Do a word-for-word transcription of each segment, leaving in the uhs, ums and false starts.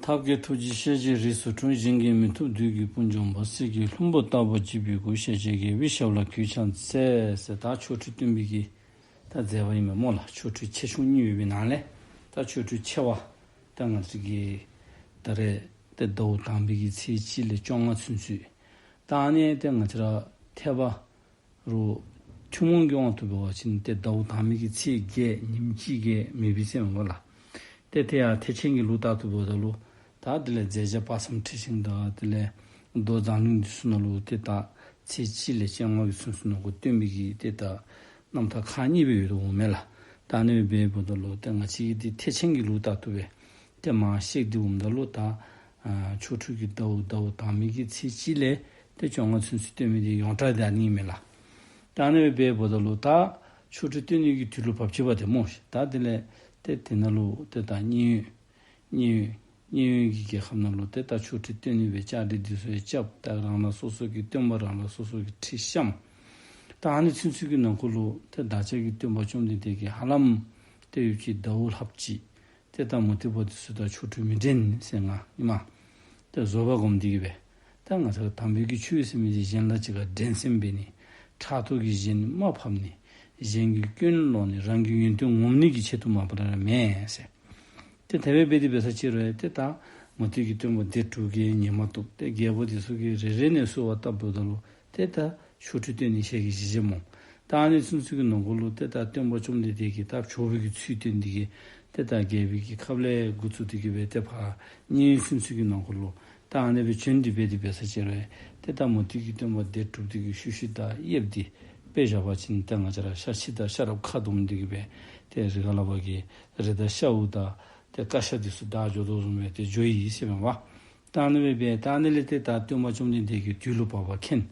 ཐབས་མཁས་ཐུགས་རྗེས་ཤེས་བྱའི་རིགས་སུ་འཁྲུངས། གཞན་གྱིས་མི་ཐུབ་བདུད་ཀྱི་དཔུང་འཇོམས་པ། གསེར་གྱི་ལྷུན་པོ་ལྟ་བུར་བརྗིད་པའི་སྐུ། ཤེས་བྱའི་རྒྱལ་པོའི་ཞབས་ལ་གུས་ཕྱག་འཚལ། ཟེར་ད་ཆོ་འཕྲུལ་སྟོན་པའི་གི་ད་མཛད་པ་ཨིན་མས་སྨོ་ལགས། ཆོ་འཕྲུལ་ཆེ་ཆུང་གཉིས་ཡོད་པའི་ནང་ལས་ད་ཆོ་འཕྲུལ་ཆེ་བ་ད་ང་བཅས་ཀྱི་ད་རེས་ཏེ་ཟླཝ་དང་པའི་གི་ཚེས་གཅིག་ལས་བཅོ་ལྔ་ཚུན་ཚོད། ད་ཨ་ནི་ཏེ་ང་བཅས་ར་ཐེག་པ་རུ་ཐུན་མོང་གི་དབང་དུ་འབད་བ་ཅིན་ཏེ་ཟླཝ་དང་པའི་གི་ཚེས་བརྒྱད་ཉིནམ་གཅིག་བརྒལ་མེད་པའི་ཚེ་མེན་པ་ལགས། ཏེ་དེ་ཡང་ཐེག་ཆེན་གྱི་ལུགས་ལྟར་དུ་འབདཝ་ད་ལུ་ད་དེ་ལས་མཛད་བརྒྱ་དཔག་བསམ་འཁྲི་ཤིང་དང་དེ་ལས་མདོ་མཛངས་བླུན་འདི་ཚུ་ནང་ལུ་ཏེ་ད་ཚེས་གཅིག་ལས་བཅོ་ལྔ་གི་ཚུན་ཚོད་ནང་འཁོད་སྟོན་པའི་གི་ཏེ་ད་རྣམ་ཐར་ཁག་གཉིས་སྦེ་ཡོད་དོ་འོང་མས་ལགས། ད་ཨ་ནི་སྦེ་འབདཝ་ད་ལུ་ཏེ་ང་བཅས་ཀྱི་འདི་ཐེག་ཆེན་གྱི་ལུགས་ལྟར་དུ་སྦེ་ཏེ་མར་བཤད་དེ་འོངམ་ད་ལུ་ད་ཨ་ཆོ་འཕྲུལ་གྱི་ཟླཝ་ཟླཝ་དང་པའི་གི་ཚེས་གཅིག་ལས་ཏེ་བཅོ་ལྔ་ཚུན་ཚོད་སྟོན་མི་འདི་ཡོངས་གྲགས་འདི་ཨ་ནི་ཨིན་མས་ལགས། ད་ཨ་ནི་སྦེ་འབདཝ་ད་ལུ་ད་ཆོ་འཕྲུལ་སྟོན་ནི་གི་དུས་ལུ་བབས་ཅི་བ་ཏེ་སྨོ་ཤིག། ད་དེ་ལས་ཏེ་དེ་ནང་ལུ་ཏེ་ད་མཉན་ཡོད་མཉན་ཡོད་མཉན་ཡོད་ཀྱི་རྒྱལ་ཁབ་ནང་ལུ་ཏེ་ད་ཆོ་འཕྲུལ་སྟོན་ནི་སྦེ་བཅའ་སྒྲིག་འདི་ཚུ་ཡང་རྐྱབ། ད་རང་རང་སོ་སོ་གི་སྟོན་པ་རང་རང་སོ་སོ་གི་ཁྲི་བཤམས། ད་ཨ་ནི་ཚུན་ཚོད་ཀྱི་ནང་འཁོད་ལུ་ཏེ་བདག་ཅག་གི་སྟོན་པ་བཅོམ་ལྡན་འདས་ཀྱིས་ཧ་ལམ་ཏེ་ཡོད་ཀྱི་ཟླཝ་ལྷགཔ་ཅིག་ཏེ་ད་མུ་སྟེགས་པ་འདི་ཚུ་དང་ཆོ་འཕྲུལ་མི་འགྲན་ཟེར་ང་ཨིན་མས། ཏེ་བཟོད་པ་སྒོམ་སྟེ་གི་སྦེ་ད་ང་བཅས་ར་དམ་པའི་གི་ཆོས་ཟེར་མི་འདི་གཞན་དང་གཅིག་ཁར་འགྲན་སེམས་འབད་ནི། ཕྲག་དོག་གིས་གཞན་དམའ་ཕབ་ནི། གཞན་གྱི་སྐྱོན་ལོག་ནི། རང་གི་ཡོན་ཏན་ངོམ་ནི་གི་ཆེད་དུ་མ་པ་ར་མེན་ཟེར། ཏེ་དེ་སྦེ་འབད་དེ་འབད་ས་ཅིག་རུང་ཡང་ཏེ་ད་མུ་སྟེགས་ཀྱི་སྟོན་པ་སྡེ་དྲུག་གིས་ཉན་མ་བཏུབ། ཏེ་རྒྱལ་པོ་འདི་ཚུ་གིས་རེ་རེ་ནས་གསོལ་བ་བཏབ་འབདཝ་ད་ལུ་ཏེ་ད་ཆོ་འཕྲུལ་སྟོན་ནི་ཞལ་གྱིས་བཞེས་བཞེསཔ་སྨོ། ད་ཨ་ནི་ཚུན་ཚོད་ཀྱི་ནང་འཁོད་ལུ་ཏེ་ད་སྟོན་པ་བཅོམ་ལྡན་འདས་ཀྱིས་ད་ཇོ་བོ་གི་ཚུལ་སྟོན་ཏེ་གི་ཏེ་ད་རྒྱལ་པོའི་གི་ཁབ་ལས་འགོ་བཙུགས་ཏེ་གི་སྦེ་ཏེ་ཕར་མཉན་ཡོད་ཚུན་ཚོད་ཀྱི་ནང་འཁོད་ལུ་ད་ཨ་ནི་སྦེ་བྱོན་ཏེ་འབད་དེ་འབད་ས་ཅིག་རུང་ཡང་ཏེ་ད་མུ་སྟེགས་ཀྱི་སྟོན་པ་སྡེ་དྲུག་འདི་གིས་ཤུལ་ཤུལ་ད་གཡསཔ་འདི་དཔེ་བཞག་པ་ཅིན་ཏེ་ང་བཅས་ར་ཤ་ཁྲག་དང་ཤ་རོགས་ཁ་བསྡོམས་ཏེ་གི་སྦེ་ཏེ་རི་ཁ་ལས་ཕར་གྱི་རི་དྭགས་ཤཝ་དང་ཏེ་ཀ་ཤ་འདི་ཚུ་བདའ་འགྱོ་དོ་བཟུམ་སྦེ་ཏེ་འགྱོ་ཡི་ཟེར་མས་པ། ད་ཨ་ནི་སྦེ་འབད་ད་ཨ་ནི་ལས་ཏེ་ད་སྟོན་པ་བཅོམ་ལྡན་འདས་ཀྱིས་དུས་ལུ་བབ་པ་མཁྱེན།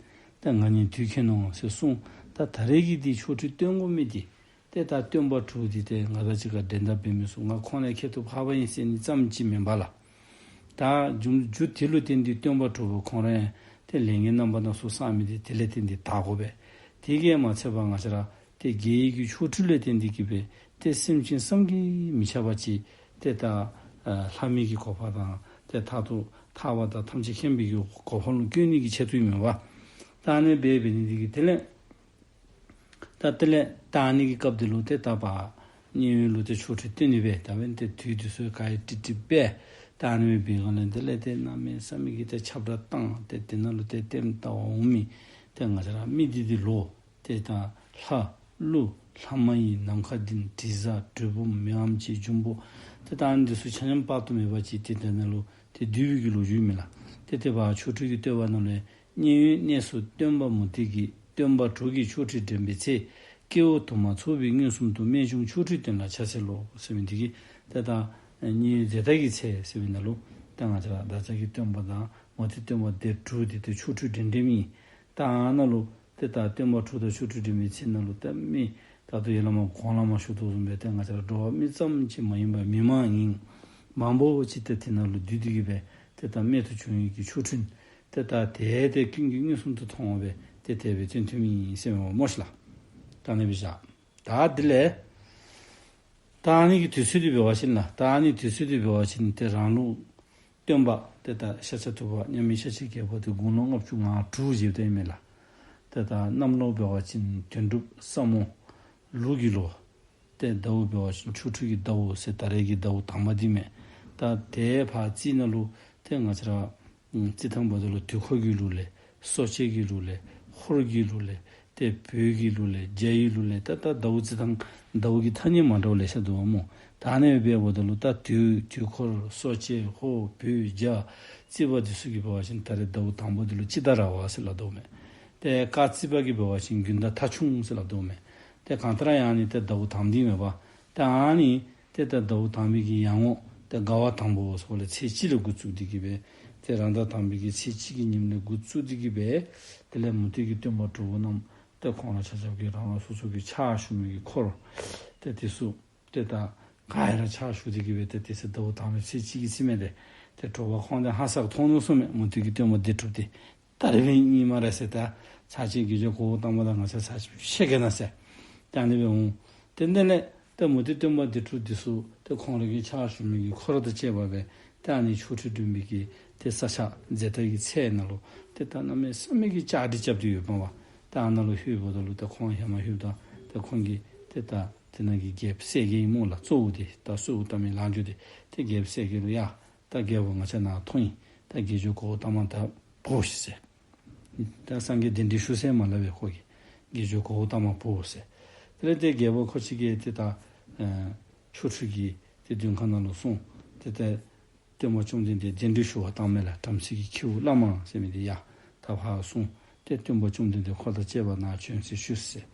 ད་ང་ཉིད་དུས་མཁྱེན་ནོ་ཟེར་གསུངས། ད་ད་རེས་ཀྱི་འདི་ཆོ་འཕྲུལ་སྟོན་དགོ་མི་འདི་ཏེ་ད་སྟོན་པ་དྲུག་འདི་ཏེ་ང་དང་གཅིག་ཁར་འགྲན་ཟླ་འབད་མི་ཚུགས། ང་ཁོང་ལས་ཁྱད་དུ་འཕགས་པ་ཨིན་ཟེར་ནི་ཙམ་ཅིག་མེན་པ་ལགས། ད་རྒྱུ་རྒྱུ་དེ་ལུ་བརྟེན་ཏེ་སྟོན་པ་དྲུག་པོ་ཁོང་ར་ཡང་ཏེ་ལས་ངན་རྣམ་པ་སྣ་ཚོགས་བསགས་མི་འདི་དེ་ལས་བརྟེན་ཏེ་དག་དགོ་པས། དེ་གིས་མ་ཚད་པར་ང་བཅས་ར་ཏེ་རྒྱལ་བའི་གི་ཆོ་འཕྲུལ་ལས་བརྟེན་ཏེ་གི་སྦེ་ཏེ་སེམས་ཅན་བསམ་གྱིས་མི་ཁྱབ་པ་ཅིག་ཏེ་ད་ཨ་ལྷ་མི་གི་གོ་འཕང་དང་ཏེ་མཐར་ཐུག་ཐར་པ་དང་ཐམས་ཅད་མཁྱེན་པའི་གི་གོ་འཕང་ལུ་བཀོད་ནི་གི་ཆེད་དུ་ཨིན་མས་པ། ད་ཨ་ནི་སྦེ་འབད་ནི་འདི་གིས་དེ་ལས་ད་དེ་ལས་ད་ཨ་ནི་གི་སྐབས་འདི་ལུ་ཏེ་ད་ཕར་མཉན་ཡོད་ལུ་ཏེ་ཆོ་འཕྲུལ་སྟོན་ནི་སྦེ་ད་འབདན་ཏེ་དུས་འདི་ཚུ་ག་ཡི་ཀྲིག་ཀྲི་སྦེ་ད་ཨ་ནི་སྦེ་འབད་བའི་སྒང་ལས་དེ་ལས་ཏེ་གནམ་མེད་ས་མེད་ཀྱི་ཏེ་ཁྱབ་བསྒྲགས་བཏང་། ཏེ་དེ་ནང་ལུ་ཏེ་ལྟདམོ་ལྟ་བར་འོང་མི་ཏེ་ང་བཅས་ར་མི་འདི་འདི་ལུ་ཏེ་ད་ལྷ་ཀླུ་ལྷ་མ་ཡིན་ནམ་མཁའ་ལྡིང་དྲི་ཟ་གྲུལ་བུམ་མི་འམ་ཅིག་འབྱུང་པོ་ཏེ་ད་ཨ་ནི་འདི་ཚུ་ཆ་མཉམ་དཔག་ཏུ་མེད་པ་ཅིག་ཏེ་དེ་ནང་ལུ་ཏེ་འདུས་པའི་གི་ལོ་རྒྱུས་མས་ལགས། ཏེ་དེ་ཕར་ཆོ་འཕྲུལ་གྱི་བསྟོད་པ་ནང་ལས་མཉན་ཡོད་གནས་སུ་སྟོན་པ་མུ་སྟེགས་ཀྱི་སྟོན་པ་དྲུག་གིས་ཆོ་འཕྲུལ་འགྲན་པའི་ཚེ། སྐྱེ་བོ་དུ་མ་ཚོགས་པའི་མངོན་སུམ་དུ། རྨད་བྱུང་ཆོ་འཕྲུལ་སྟོན་ལ་ཕྱག་འཚལ་ལོ་ཟེར་མི་འདི་གིས་ཏེ་ད་མཉན་ཡོད་མཛད་ད་གི་ཚེ་ཟེར་བའི་ནང་ལུ་ཏེ་ང་བཅས་ར་བདག་ཅག་གི་སྟོན་པ་དང་མུ་སྟེགས་སྟོན་པ་སྡེ་དྲུག་འདི་ཏེ་ཆོ་འཕྲུལ་འགྲན་འགྲནམ་ཨིན། ད་ཨ་ནཱ་ལུ་ཏེ་ད་སྟོན་པ་དྲུག་དང་ཆོ་འཕྲུལ་འགྲན་པའི་ཚེ་ནང་ལུ་ཏེ་མི་ད་ལྟོ་ཡར་ལས་མར་གོང་ལས་མར་ཞུ་དོ་བཟུམ་སྦེ་ཏེ་ང་བཅས་ར་འགྲོ་བ་མི་ཙམ་ཅིག་མ་ཡིན་པར་མི་མང་ཡིན་མང་པོ་ཅིག་ཏེ་དེ་ནང་ལུ་འདུས་ཏེ་གི་སྦེ་ཏེ་ད་རྨད་དུ་བྱུང་བའི་གི་ཆོ་འཕྲུལ་ཏེ་ད་དེ་ཏེ་ཀུན་གྱིས་མངོན་སུམ་དུ་མཐོང་བ་སྦེ་ཏེ་དེ་སྦེ་སྟོན་ཐོནམ་ཨིན་ཟེར་མས་པ་སྨོ་ཤིག་ལགས། ད་ཨ་ནི་སྦེ་བཞག། ད་དེ་ལས་ད་ཨ་ནི་གི་དུས་ཚོད་འདི་འབད་བ་ཅིན་ལགས། ད་ཨ་ནི་དུས་ཚོད་འདི་འབད་བ་ཅིན་ཏེ་རང་ལུགས་སྟོན་པ་ཏེ་ད་ཤཱཀྱ་ཐུབ་པ་མཉམ་མེད་ཤཱཀྱའི་རྒྱལ་པོ་འདི་དགུང་ལོ་ལྔ་བཅུ་ང་དྲུག་བཞེསཔ་ད་ཨིན་མས་ལགས། ཏེ་ད་གནམ་ལོ་འབད་བ་ཅིན་དོན་གྲུབ་ས་མོ། ལུག་གི་ལོ། ཏེ་ཟླཝ་འབད་བ་ཅིན་ཆོ་འཕྲུལ་གྱི་ཟླཝ་ཟེར་ད་རེས་ཀྱི་ཟླཝ་དང་པ་འདི་མས། ད་དེ་ཕར་རྩིས་ནང་ལུ་ཏེ་ང་བཅས་ར་རྩི་ཐངས་འབདཝ་ད་ལུ་དུས་འཁོར་གྱི་ལུགས་ལས་སྲོག་བཅད་ཀྱི་ལུགས་ལས་ཧོར་གྱི་ལུགས་ལས་ཏེ་བོད་ཀྱི་ལུགས་ལས་རྒྱ་ཡི་ལུགས་ལས་ད་ད་ཟླཝ་རྩི་ཐངས་ཟླཝ་གི་ཐ་སྙད་མ་འདྲཝ་ལེ་ཤ་འདུག་པ་སྨོ། ད་ཨ་ནི་སྦེ་འབདཝ་ད་ལུ་ད་དུས་དུས་འཁོར་སྲོག་བཅད་ཧོར་བོད་རྒྱ་རྩིས་པ་འདི་ཚུ་གིས་འབད་བ་ཅིན་ད་རེས་ཟླཝ་དང་པ་འདི་ལུ་དཔྱིད་ཟླ་ར་བ་ཟེར་སླབ་དོ་མས། ཏེ་སྐར་རྩིས་པ་གིས་འབད་བ་ཅིན་དགུན་ཟླ་ཐ་ཆུང་ཟེར་སླབ་དོ་མས། ཏེ་གང་ལྟར་ཡང་ཨ་ནི་ཏེ་ཟླཝ་དང་པ་འདི་མས་པ། ཏེ་ཨ་ནི་ཏེ་ད་ཟླཝ་དང་པའི་གི་ཡར་ངོ་ཏེ་དགའ་བ་དང་པོ་ཟེར་བ་ལས་ཚེས་གཅིག་ལས་འགོ་བཙུགས་ཏེ་གི་སྦེ་ཏེ་རང་ཟླ་དང་པའི་གི་ཚེས་གཅིག་གི་ཉིནམ་ལས་འགོ་བཙུགས་ཏེ་གི་སྦེ་དེ་ལས་མུ་སྟེགས་ཀྱི་སྟོན་པ་དྲུག་པོ་རྣམས་ཏེ་ཁོང་ར་ཆ་ཁྱབ་ཀྱིས་རང་རང་སོ་སོ་གི་ཕྱག་ཞུ་མི་གི་འཁོར་ཏེ་དེ་ཚུ་ཏེ་ད་ག་ཡ་ར་ཕྱག་ཞུ་སྟེ་གི་སྦེ་ཏེ་དེ་ཚེ་ཟླཝ་དང་པའི་ཚེས་གཅིག་གི་ཚེ་མས། ཏེ་ཏེ་དྲོ་པ་ཁོང་དེ་ཧ་སག་མཐོང་ནུག་ཟེར་མས། མུ་སྟེགས་ཀྱི་སྟོན་པ་སྡེ་དྲུག་དེ་ད་རེས་ཨིན་སྨ་རེ་ཟེར་ད་ཚར་གཅིག་གི་ཇོ་ཁོ་བོ་དང་པ་དང་ང་བཅས་ཚར་གཅིག་ཤེས་གེ་ན་ཟེར། ཏེ་ཨ་ནི་སྦེ་འོང་། ཏེ་དེ་ལས་ཏེ་མུ་སྟེགས་སྟོན་པ་སྡེ་དྲུག་འདི་ཚུ་ཏེ་ཁོང་ར་གི་ཕྱག་ཞུ་མི་གི་འཁོར་དང་བཅས་པ་སྦེ་ ཏེ་ཨ་ནི་ཆོ་འཕྲུལ་སྒྲོན་པའི་གི་ཏེ་ས་ཆ་མཛད་ཐངས་ཀྱི་ཚལ་ནང་ལུ་ཏེ་ད་གནམ་མེད་ས་མེད་ཀྱི་བཅའ་སྒྲིག་རྐྱབ་སྟེ་ཡོདཔ་མས་པ། ཏེ་ཨ་ནཱ་ལུ་ལྷོདཔ་ད་ལུ་ཏེ་ཁོང་ཧེ་མ་ལྷོདཔ་ད་ཏེ་ཁོང་གིས་ཏེ་ད་དེ་ནང་གི་རྒྱལཔོ་གསལ་རྒྱལ་ཨིན་སྨོ་ལགས། གཙོ་བོ་དེ་ད་གསོལཝ་བཏབ་མི་ལགས་འགྱོ་སྟེ་ཏེ་རྒྱལཔོ་གསལ་རྒྱལ་ལུ་ཡ་ད་རྒྱལ་པོ་ང་བཅས་ནཱ་ཐོན་ཡི། ད་དགེ་སྦྱོར་གོའུ་ཏ་མ་ད་འབོ་ཤིག་ཟེར། ད་སངས་རྒྱས་གདན་འདྲེན་ཞུ་ཟེར་མ་སླབ་པས། ཁོ་གིས་དགེ་སྦྱོར་གོའུ་ཏ་མ་འབོ་ཟེར། དེ་ལས་ཏེ་རྒྱལ་པོ་ཁོ་ཅིག་གིས་ཏེ་ད་ཨེ་ཆོ་འཕྲུལ་གྱི་ཏེ་མདུན་ཁ་ནང་ལུ་སོང་། ཏེ་ད་སྟོན་པ་བཅོམ་ལྡན་འདས་གདན་འདྲེན་ཞུ་བར་བཏང་མི་ལགས། བྲམ་ཟེ་གི་ཁྱེའུ་བླ་མ་ཟེར་མི་དེ་ཡ་ད་ཕར་སོང་། ཏེ་སྟོན་པ་བཅོམ་ལྡན་འདས་ཁོ་དང་བཅས་པ་ནཱ་བྱོན་ཟེར་ཞུ་ཟེར།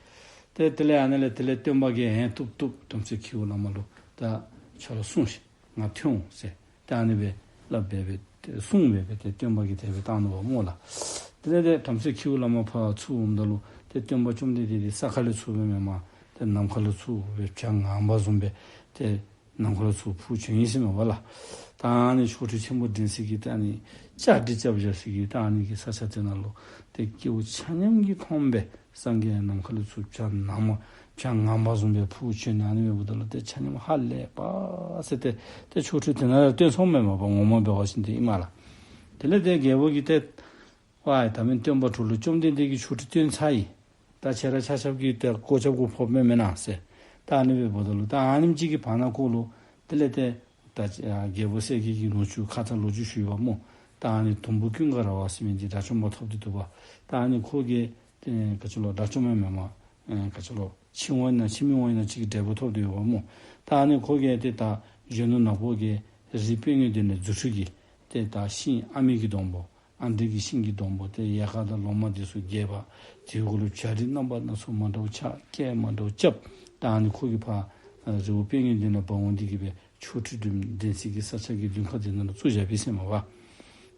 ཏེ་དེ་ལས་ཨ་ནཱ་ལས་དེ་ལས་སྟོན་པ་གིས་ཨེ་བཏུབ་བཏུབ། བྲམ་ཟེ་ཁྱེའུ་བླ་མ་ལུ་ད་ཁྱོད་ར་སོང་ཤིག། ང་ཐོན་འོང་ཟེར། ཏེ་ཨ་ནི་སྦེ་སླབ་སྦེ་སྦེ་ཏེ་གསུངས་སྦེ་སྦེ་ཏེ་སྟོན་པ་གིས་དེ་སྦེ་བཏང་ནུག་པ་སྨོ་ལགས། དེ་ལས་ཏེ་བྲམ་ཟེ་ཁྱེའུ་བླ་མ་ཕར་ཚུར་འོངམ་ད་ལུ་ཏེ་སྟོན་པ་བཅོམ་ལྡན་འདས་དེ་ས་ཁ་ལས་ཚུར་སྦེ་མེན་མས། ཏེ་ནམ་མཁའ་ལུ་ཚུར་སྦེ་བྱ་ངང་པ་བཟུམ་སྦེ་ཏེ་ནམ་མཁའ་ལུ་ཚུར་འཕུར་བྱོན་ཡི་ཟེར་མས་པ་ལགས། ད་ཨ་ནི་ཆོ་འཕྲུལ་ཆེན་པོ་འགྲན་ས་གི་ད་ཨ་ནི་བཅའ་སྒྲིག་རྐྱབ་བཞག་ས་གི་ད་ཨ་ནི་གི་ས་ཆ་དེ་ནང་ལུ་ཏེ་སྐྱེ་བོ་ཆ་མཉམ་གྱིས་མཐོང་སྦེ་སངས་རྒྱས་ནམ་མཁའ་ལུ་ཚུར་བྱ་ནག་མ་བྱ་ངང་པ་བཟུམ་སྦེ་འཕུར་བྱོན་ནི་ཨ་ནི་སྦེ་འབདཝ་ད་ལུ་ཏེ་ཆ་མཉམ་ཧ་ལས་པ་ཟེར་ཏེ་ཏེ་ཆོ་འཕྲུལ་དེ་ནང་ལུ་སྟོན་སོངམ་མས་པ། ངོ་མ་འབད་བ་ཅིན་དེ་ཨིན་མས་ལགས། དེ་ལས་ཏེ་རྒྱལ་པོ་གིས་ཏེ་ཝའི་ད་མི་སྟོན་པ་དྲུག་ལུ་བཅོམ་ལྡན་འདས་ཀྱིས་ཆོ་འཕྲུལ་སྟོན་ཚར་ཡི། ད་ཁྱེད་ར་ཆ་ཁྱབ་ཀྱིས་ཏེ་གོ་རྐྱབ་དགོཔ་ཕོགཔ་མེན་ན་ཟེར། ད་ཨ་ནི་སྦེ་འབདཝ་ད་ལུ་ད་ཨ་ནེམ་ཅིག་གི་བར་ན་ཁོ་ལུ་དེ་ལས་ཏེ་ད་རྒྱལ་པོ་གསལ་རྒྱལ་གྱི་ནུ་གཅུང་ཁ་ཙ་ལོ་རྒྱུས་ཞུ་ཡི་པ་སྨོ། ད་ཨ་ནི་དུམ་བུ་ཀུན་དགའ་ར་བ་ཟེར་མི་འདི་དགྲ་བཅོམ་པ་ཐོབ་སྟེ་འདུག་པ། ད་ཨ་ནི་ཁོ་གིས་ཏེ་ག་ཅི་ལོ་དགྲ་བཅོམ་པ་མེན་མས། ཨེ་ག་ཅི་ལོ་ཕྱིར་འོང་ན་ཕྱིར་མི་འོང་ན་ཅིག་གི་འབྲས་བུ་ཐོབ་སྟེ་ཡོད་པ་སྨོ། ད་ཨ་ནི་ཁོ་གིས་ཏེ་ད་གཞོན་ནུ་ནག་པོ་གིས་རིའི་དཔེ་རྙིང་འདི་ནང་རྫུ་འཕྲུལ་གྱིས་ཏེ་ད་ཤིང་ཨ་མྲའི་གི་སྡོང་པོ་ཨ་མྲའི་གི་ཤིང་གི་སྡོང་པོ་ཏེ་ཡལ་ག་དང་ལོ་མ་འདི་ཚུ་རྒྱས་པ། དེའི་གུ་ལུ་བྱ་རིགས་རྣམ་པ་སྣ་ཚོགས་མ་འདྲཝ་ཆགས། སྐད་མ་འདྲཝ་རྐྱབ། ད་ཨ་ནི་ཁོ་གིས་ཕར་རི་བོ་དཔེ་རྙིང་འདི་ནང་འབག་འོང་སྟེ་གི་སྦེ་ཆོ་འཕྲུལ་འགྲན་འགྲན་ས་གི་ས་ཆ་གི་མདུན་ཁ་འདི་ནང་ལུ་བཙུགས་བཞག་པས་ཟེར་མས་པ།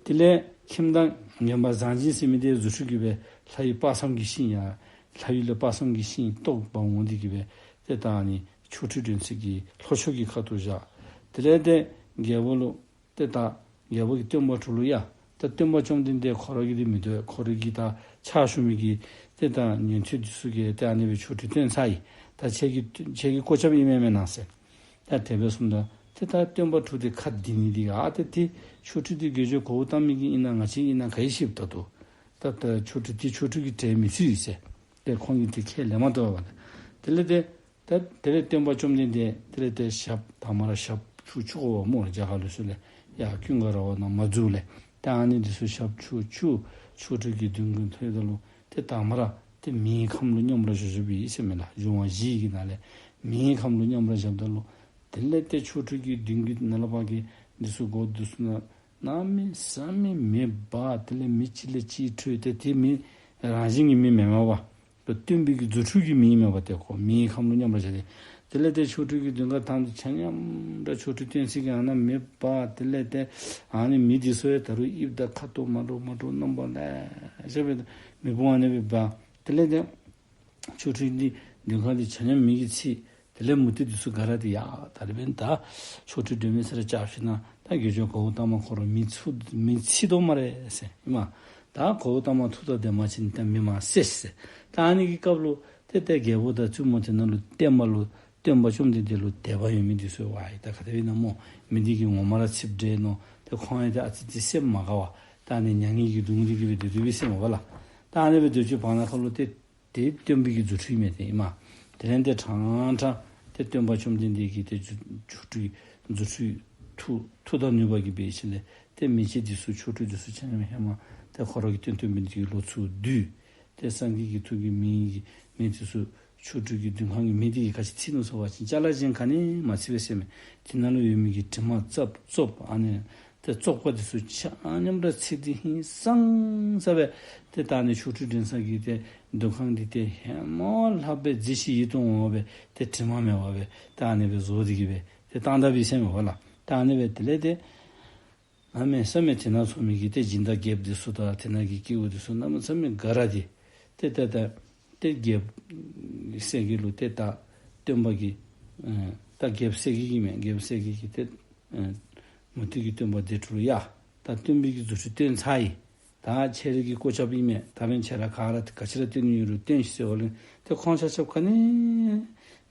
དེ་ལས་ཁྱིམ་བདག་ངན་པ་བཟང་སྦྱིན་ཟེར་མི་དེ་རྫུ་འཕྲུལ་གྱིས་སྦེ་ལྷ་ཡུལ་དཔག་བསམ་གྱི་ཤིང་ཡང་ལྷ་ཡུལ་ལས་དཔག་བསམ་གྱི་ཤིང་ཏོག་འབག་འོང་སྟེ་གི་སྦེ་ཏེ་ད་ཨ་ནི་ཆོ་འཕྲུལ་འགྲན་ས་གི་ལྷོ་ཕྱོགས་ཀྱི་ཁ་ཐུག་བཞག། དེ་ལས་ཏེ་རྒྱལ་པོ་ལུ་ཏེ་ད་རྒྱལ་པོ་གིས་སྟོན་པ་དྲུག་ལུ་ཡ་ད་སྟོན་པ་བཅོམ་ལྡན་འདས་ཁོ་ར་གིས་འདི་མི་འདོད། ཁོ་ར་གིས་ད་ཕྱག་ཞུ་མི་གི་ཏེ་ད་ཉན་ཐོས་འདི་ཚུ་གིས་ཏེ་ཨ་ནི་སྦེ་ཆོ་འཕྲུལ་སྟོན་ཚར་ཡི། ད་ཁྱེད་ཀྱིས་ཁྱེད་ཀྱིས་གོ་རྐྱབ་ཨིན་མས་མེན་ན་ཟེར། ད་དེ་སྦེ་གསུངམ་ད་ཏེ་ད་སྟོན་པ་དྲུག་དེ་ཁ་བདེ་ནི་འདི་གིས་ཨ་ཏེ་ཏེ་ཆོ་འཕྲུལ་འདི་དགེ་སྦྱོར་གོའུ་ཏ་མ་གི་ཨིན་ན་ང་བཅས་ཨིན་ན་ག་ཡི་ཤེསཔ། ད་ལྟོ་ད་ད་ཆོ་འཕྲུལ་འདི་ཆོ་འཕྲུལ་གྱི་གྲལ་མི་ཚུད་ཟེར། ཏེ་ཁོང་གིས་ཏེ་ཁས་ལེན་མ་བཏུབ་པས། དེ་ལས་ཏེ་ད་དེ་ལས་སྟོན་པ་བཅོམ་ལྡན་འདས་དེ་ལས་ཏེ་ཞབས་དང་མ་ར་ཞབས་བཀྲུ་བཀྲུ་དགོ་པ་སྨོ། རྒྱ་གར་ལུགས་སྲོལ་ལས་ཡར་ཀུན་དགའ་ར་བ་ནང་མ་འཛུལ་ལས་ད་ཨ་ནི་འདི་ཚུ་ཞབས་བཀྲུ་བཀྲུ། ཆོ་འཕྲུལ་གྱི་མདུན་གྱི་ཐོད་ད་ལུ་ཏེ་དང་མ་ར་ཏེ་མེའི་ཁམས་ལུ་མཉམ་ར་བཞག་བཞགཔ་ཨིན་ཟེར་མས་ལགས། འབྱུང་བ་བཞི་གི་ནང་ལས་མེའི་ཁམས་ལུ་མཉམ་ར་བཞགཔ་ད་ལུ་དེ་ལས་ཏེ་ཆོ་འཕྲུལ་གྱི་མདུན་གྱི་ནང་ལས་ཕར་གྱི་འདི་ཚུ་སྒོ་འདི་ཚུ་ནང་གནམ་མེད་ས་མེད་མེ་འབར། དེ་ལས་མེ་གཅིག་ལས་གཅིག་འཕྲོས་ཏེ་ཏེ་མེ་རང་བཞིན་གྱི་མེ་མེན་མས་པ། སྟོན་པའི་གི་རྫུ་འཕྲུལ་གྱི་མེ་མེན་པ། ཏེ་ཁོ་མེའི་ཁམས་ལུ་མཉམ་ར་བཞག་སྟེ་དེ་ལས་ཏེ་ཆོ་འཕྲུལ་གྱི་མདུན་ཁ་ཐམས་ཅད་ཆ་མཉམ་ར་ཆོ་འཕྲུལ་སྟོན་ས་གི་ཨ་ནཱ་མེ་འབར། དེ་ལས་ཏེ་ཨ་ནི་མེ་འདི་ཚུ་ཡང་ད་རུང་དབྱིབས་དང་ཁ་དོག་མ་འདྲཝ་མ་འདྲཝ་རྣམ་པ་ལེ་ཤ་སྦེ་མེ་དཔུང་ཨ་ནི་སྦེ་འབར། དེ་ལས་ཏེ་ཆོ་འཕྲུལ་འདི་མདུན་ཁ་འདི་ཆ་མཉམ་མེ་གིས་ཚིག། དེ་ལས་མུ་སྟེགས་འདི་ཚུ་ག་ར་ཏེ་ཡ་ད་རིས་འབདན་ད་ཆོ་འཕྲུལ་སྒྲོན་མེ་ཟེར་ར་བཅར་ཞིན་ན་ད་དགེ་སྦྱོར་གོའུ་ཏ་མ་ཁོ་ར་མེ་ཚུ་མེ་ཚིག་དོ་སྨ་རེ་ཟེར་ཨིན་མས། ད་གོའུ་ཏ་མ་ཐུགས་དང་ལྡན་པ་ཅིན་ད་མེ་མ་བསད་ཟེར། ད་ཨ་ནི་གི་སྐབས་ལུ་ཏེ་ཏེ་རྒྱལ་པོ་དང་བཙུན་མོ་དེ་ནང་ལུ་བསྟན་པ་ལུ་སྟོན་པ་བཅོམ་ལྡན་འདས་ལུ་དད་པ་ཡོད་མི་འདི་ཚུ་ཝའི་ད་ག་དེ་སྦེ་ཨིན་ན་སྨོ། མེ་འདི་གིས་ངོ་མ་ར་ཚིགཔ་འདྲས་མནོ། ཏེ་ཁོང་ཡང་ཏེ་ཨ་ཙི་ཙི་སེམས་མ་དགའ་བར་ད་ཨ་ནི་མྱ་ངན་གྱིས་གདུང་སྟེ་གི་སྦེ་སྡོད་སྡོདཔ་ཨིན་ཟེར་མས་པ་ལགས། ད་ཨ་ནི་སྦེ་སྡོད་ཅི་བར་ན་ཁ་ལུ་ཏེ་ཏེ་སྟོན་པའི་གི་རྫུ་འཕྲུལ་མས་ཏེ་ཨིན་མས། དེ་ལས་ཏེ་ཕྲང་ཕྲང་ཏེ་སྟོན་པ་བཅོམ་ལྡན་འདས་ཀྱིས་ཏེ་རྫུ་རྫུ་འཕྲུལ་རྫུ་འཕྲུལ་མཐུ་མཐུ་དང་ནུས་པ་གིས་འབད་ཞིནམ་ལས་ཏེ་མེ་ལྕེ་འདི་ཚུ་ཆོ་འཕྲུལ་འདི་ཚུ་ཆ་མཉམ་ཧེ་མ་ཏེ་ཁོ་ར་གིས་སྟོན་སྟོན་པའི་འདི་གི་ལོགས་སུ་བསྡུས། ཏེ་སངས་རྒྱས་ཀྱི་ཐུགས་ཀྱི་མེ་གི་མེ་འདི་ཚུ་ཆོ་འཕྲུལ་གྱི་མདུན་ཁང་གི་མེ་འདི་གིས་ག་ཅི་ཚིག་ནུག་ཟེར་བ་ཅིན་ཅ་ལ་ཅན་ག་ནི་མ་ཚིག་པས་ཟེར་མས། དེ་ནང་ལུ་ཡོད་མི་གི་དྲི་མ་རྩུབ་རྩུབ་ཨ་ནི་ཏེ་བཙོག་པ་འདི་ཚུ་ཆ་མཉམ་ར་ཚིག་སྟེ་ཧིང་སངས་ས་སྦེ་ཏེ་ད་ཨ་ནི་ཆོ་འཕྲུལ་སྒྲོན་ས་གི་ཏེ་མདུན་ཁང་འདི་ཏེ་ཧེ་མ་ལྷག་པའི་མཛེས་ཤིང་ཡིད་དུ་འོང་བ་སྦེ་ཏེ་དྲི་མ་མེད་པ་སྦེ་ཏེ་ཨ་ནི་སྦེ་བཟོ་སྟེ་གི་སྦེ་ཏེ་བཏང་ད་པས་ཟེར་མས་པ་ལགས། ཏེ་ཨ་ནི་སྦེ་དེ་ལས་ཏེ་གནམ་མེད་ས་མེད་དེ་ནང་ཚོགས་མི་གི་ཏེ་སྦྱིན་བདག་རྒྱལཔོ་འདི་ཚུ་དང་དེ་ནང་གི་སྐྱེ་བོ་འདི་ཚུ་གནམ་མེད་ས་མེད་དགའ་ར་ཏེ་ཏེ་ཏེ་ཏེ་ཏེ་རྒྱལཔོ་གསལ་རྒྱལ་ལུ་ཏེ་ད་སྟོན་པ་གིས་ཨེ་ད་རྒྱལཔོ་གསལ་རྒྱལ་གྱིས་མས། རྒྱལཔོ་གསལ་རྒྱལ་གྱིས་ཏེ་ཨེ་མུ་སྟེགས་ཀྱི་སྟོན་པ་དེ་དྲུག་ལུ་ཡ་ད་སྟོན་པའི་གི་རྫུ་འཕྲུལ་སྟོན་ཚར་ཡི། ད་ཁྱེད་རའི་གི་གོ་རྐྱབ་ཨིན་མས། ད་འབདན་ཁྱེད་ར་ག་ར་ག་ཅི་ར་སྟོན་ནི་ཡོད་རུང་སྟོན་ཤིག་ཟེར་བ་ལས་ཏེ་ཁོང་ཆ་ཁྱབ་ག་ནི་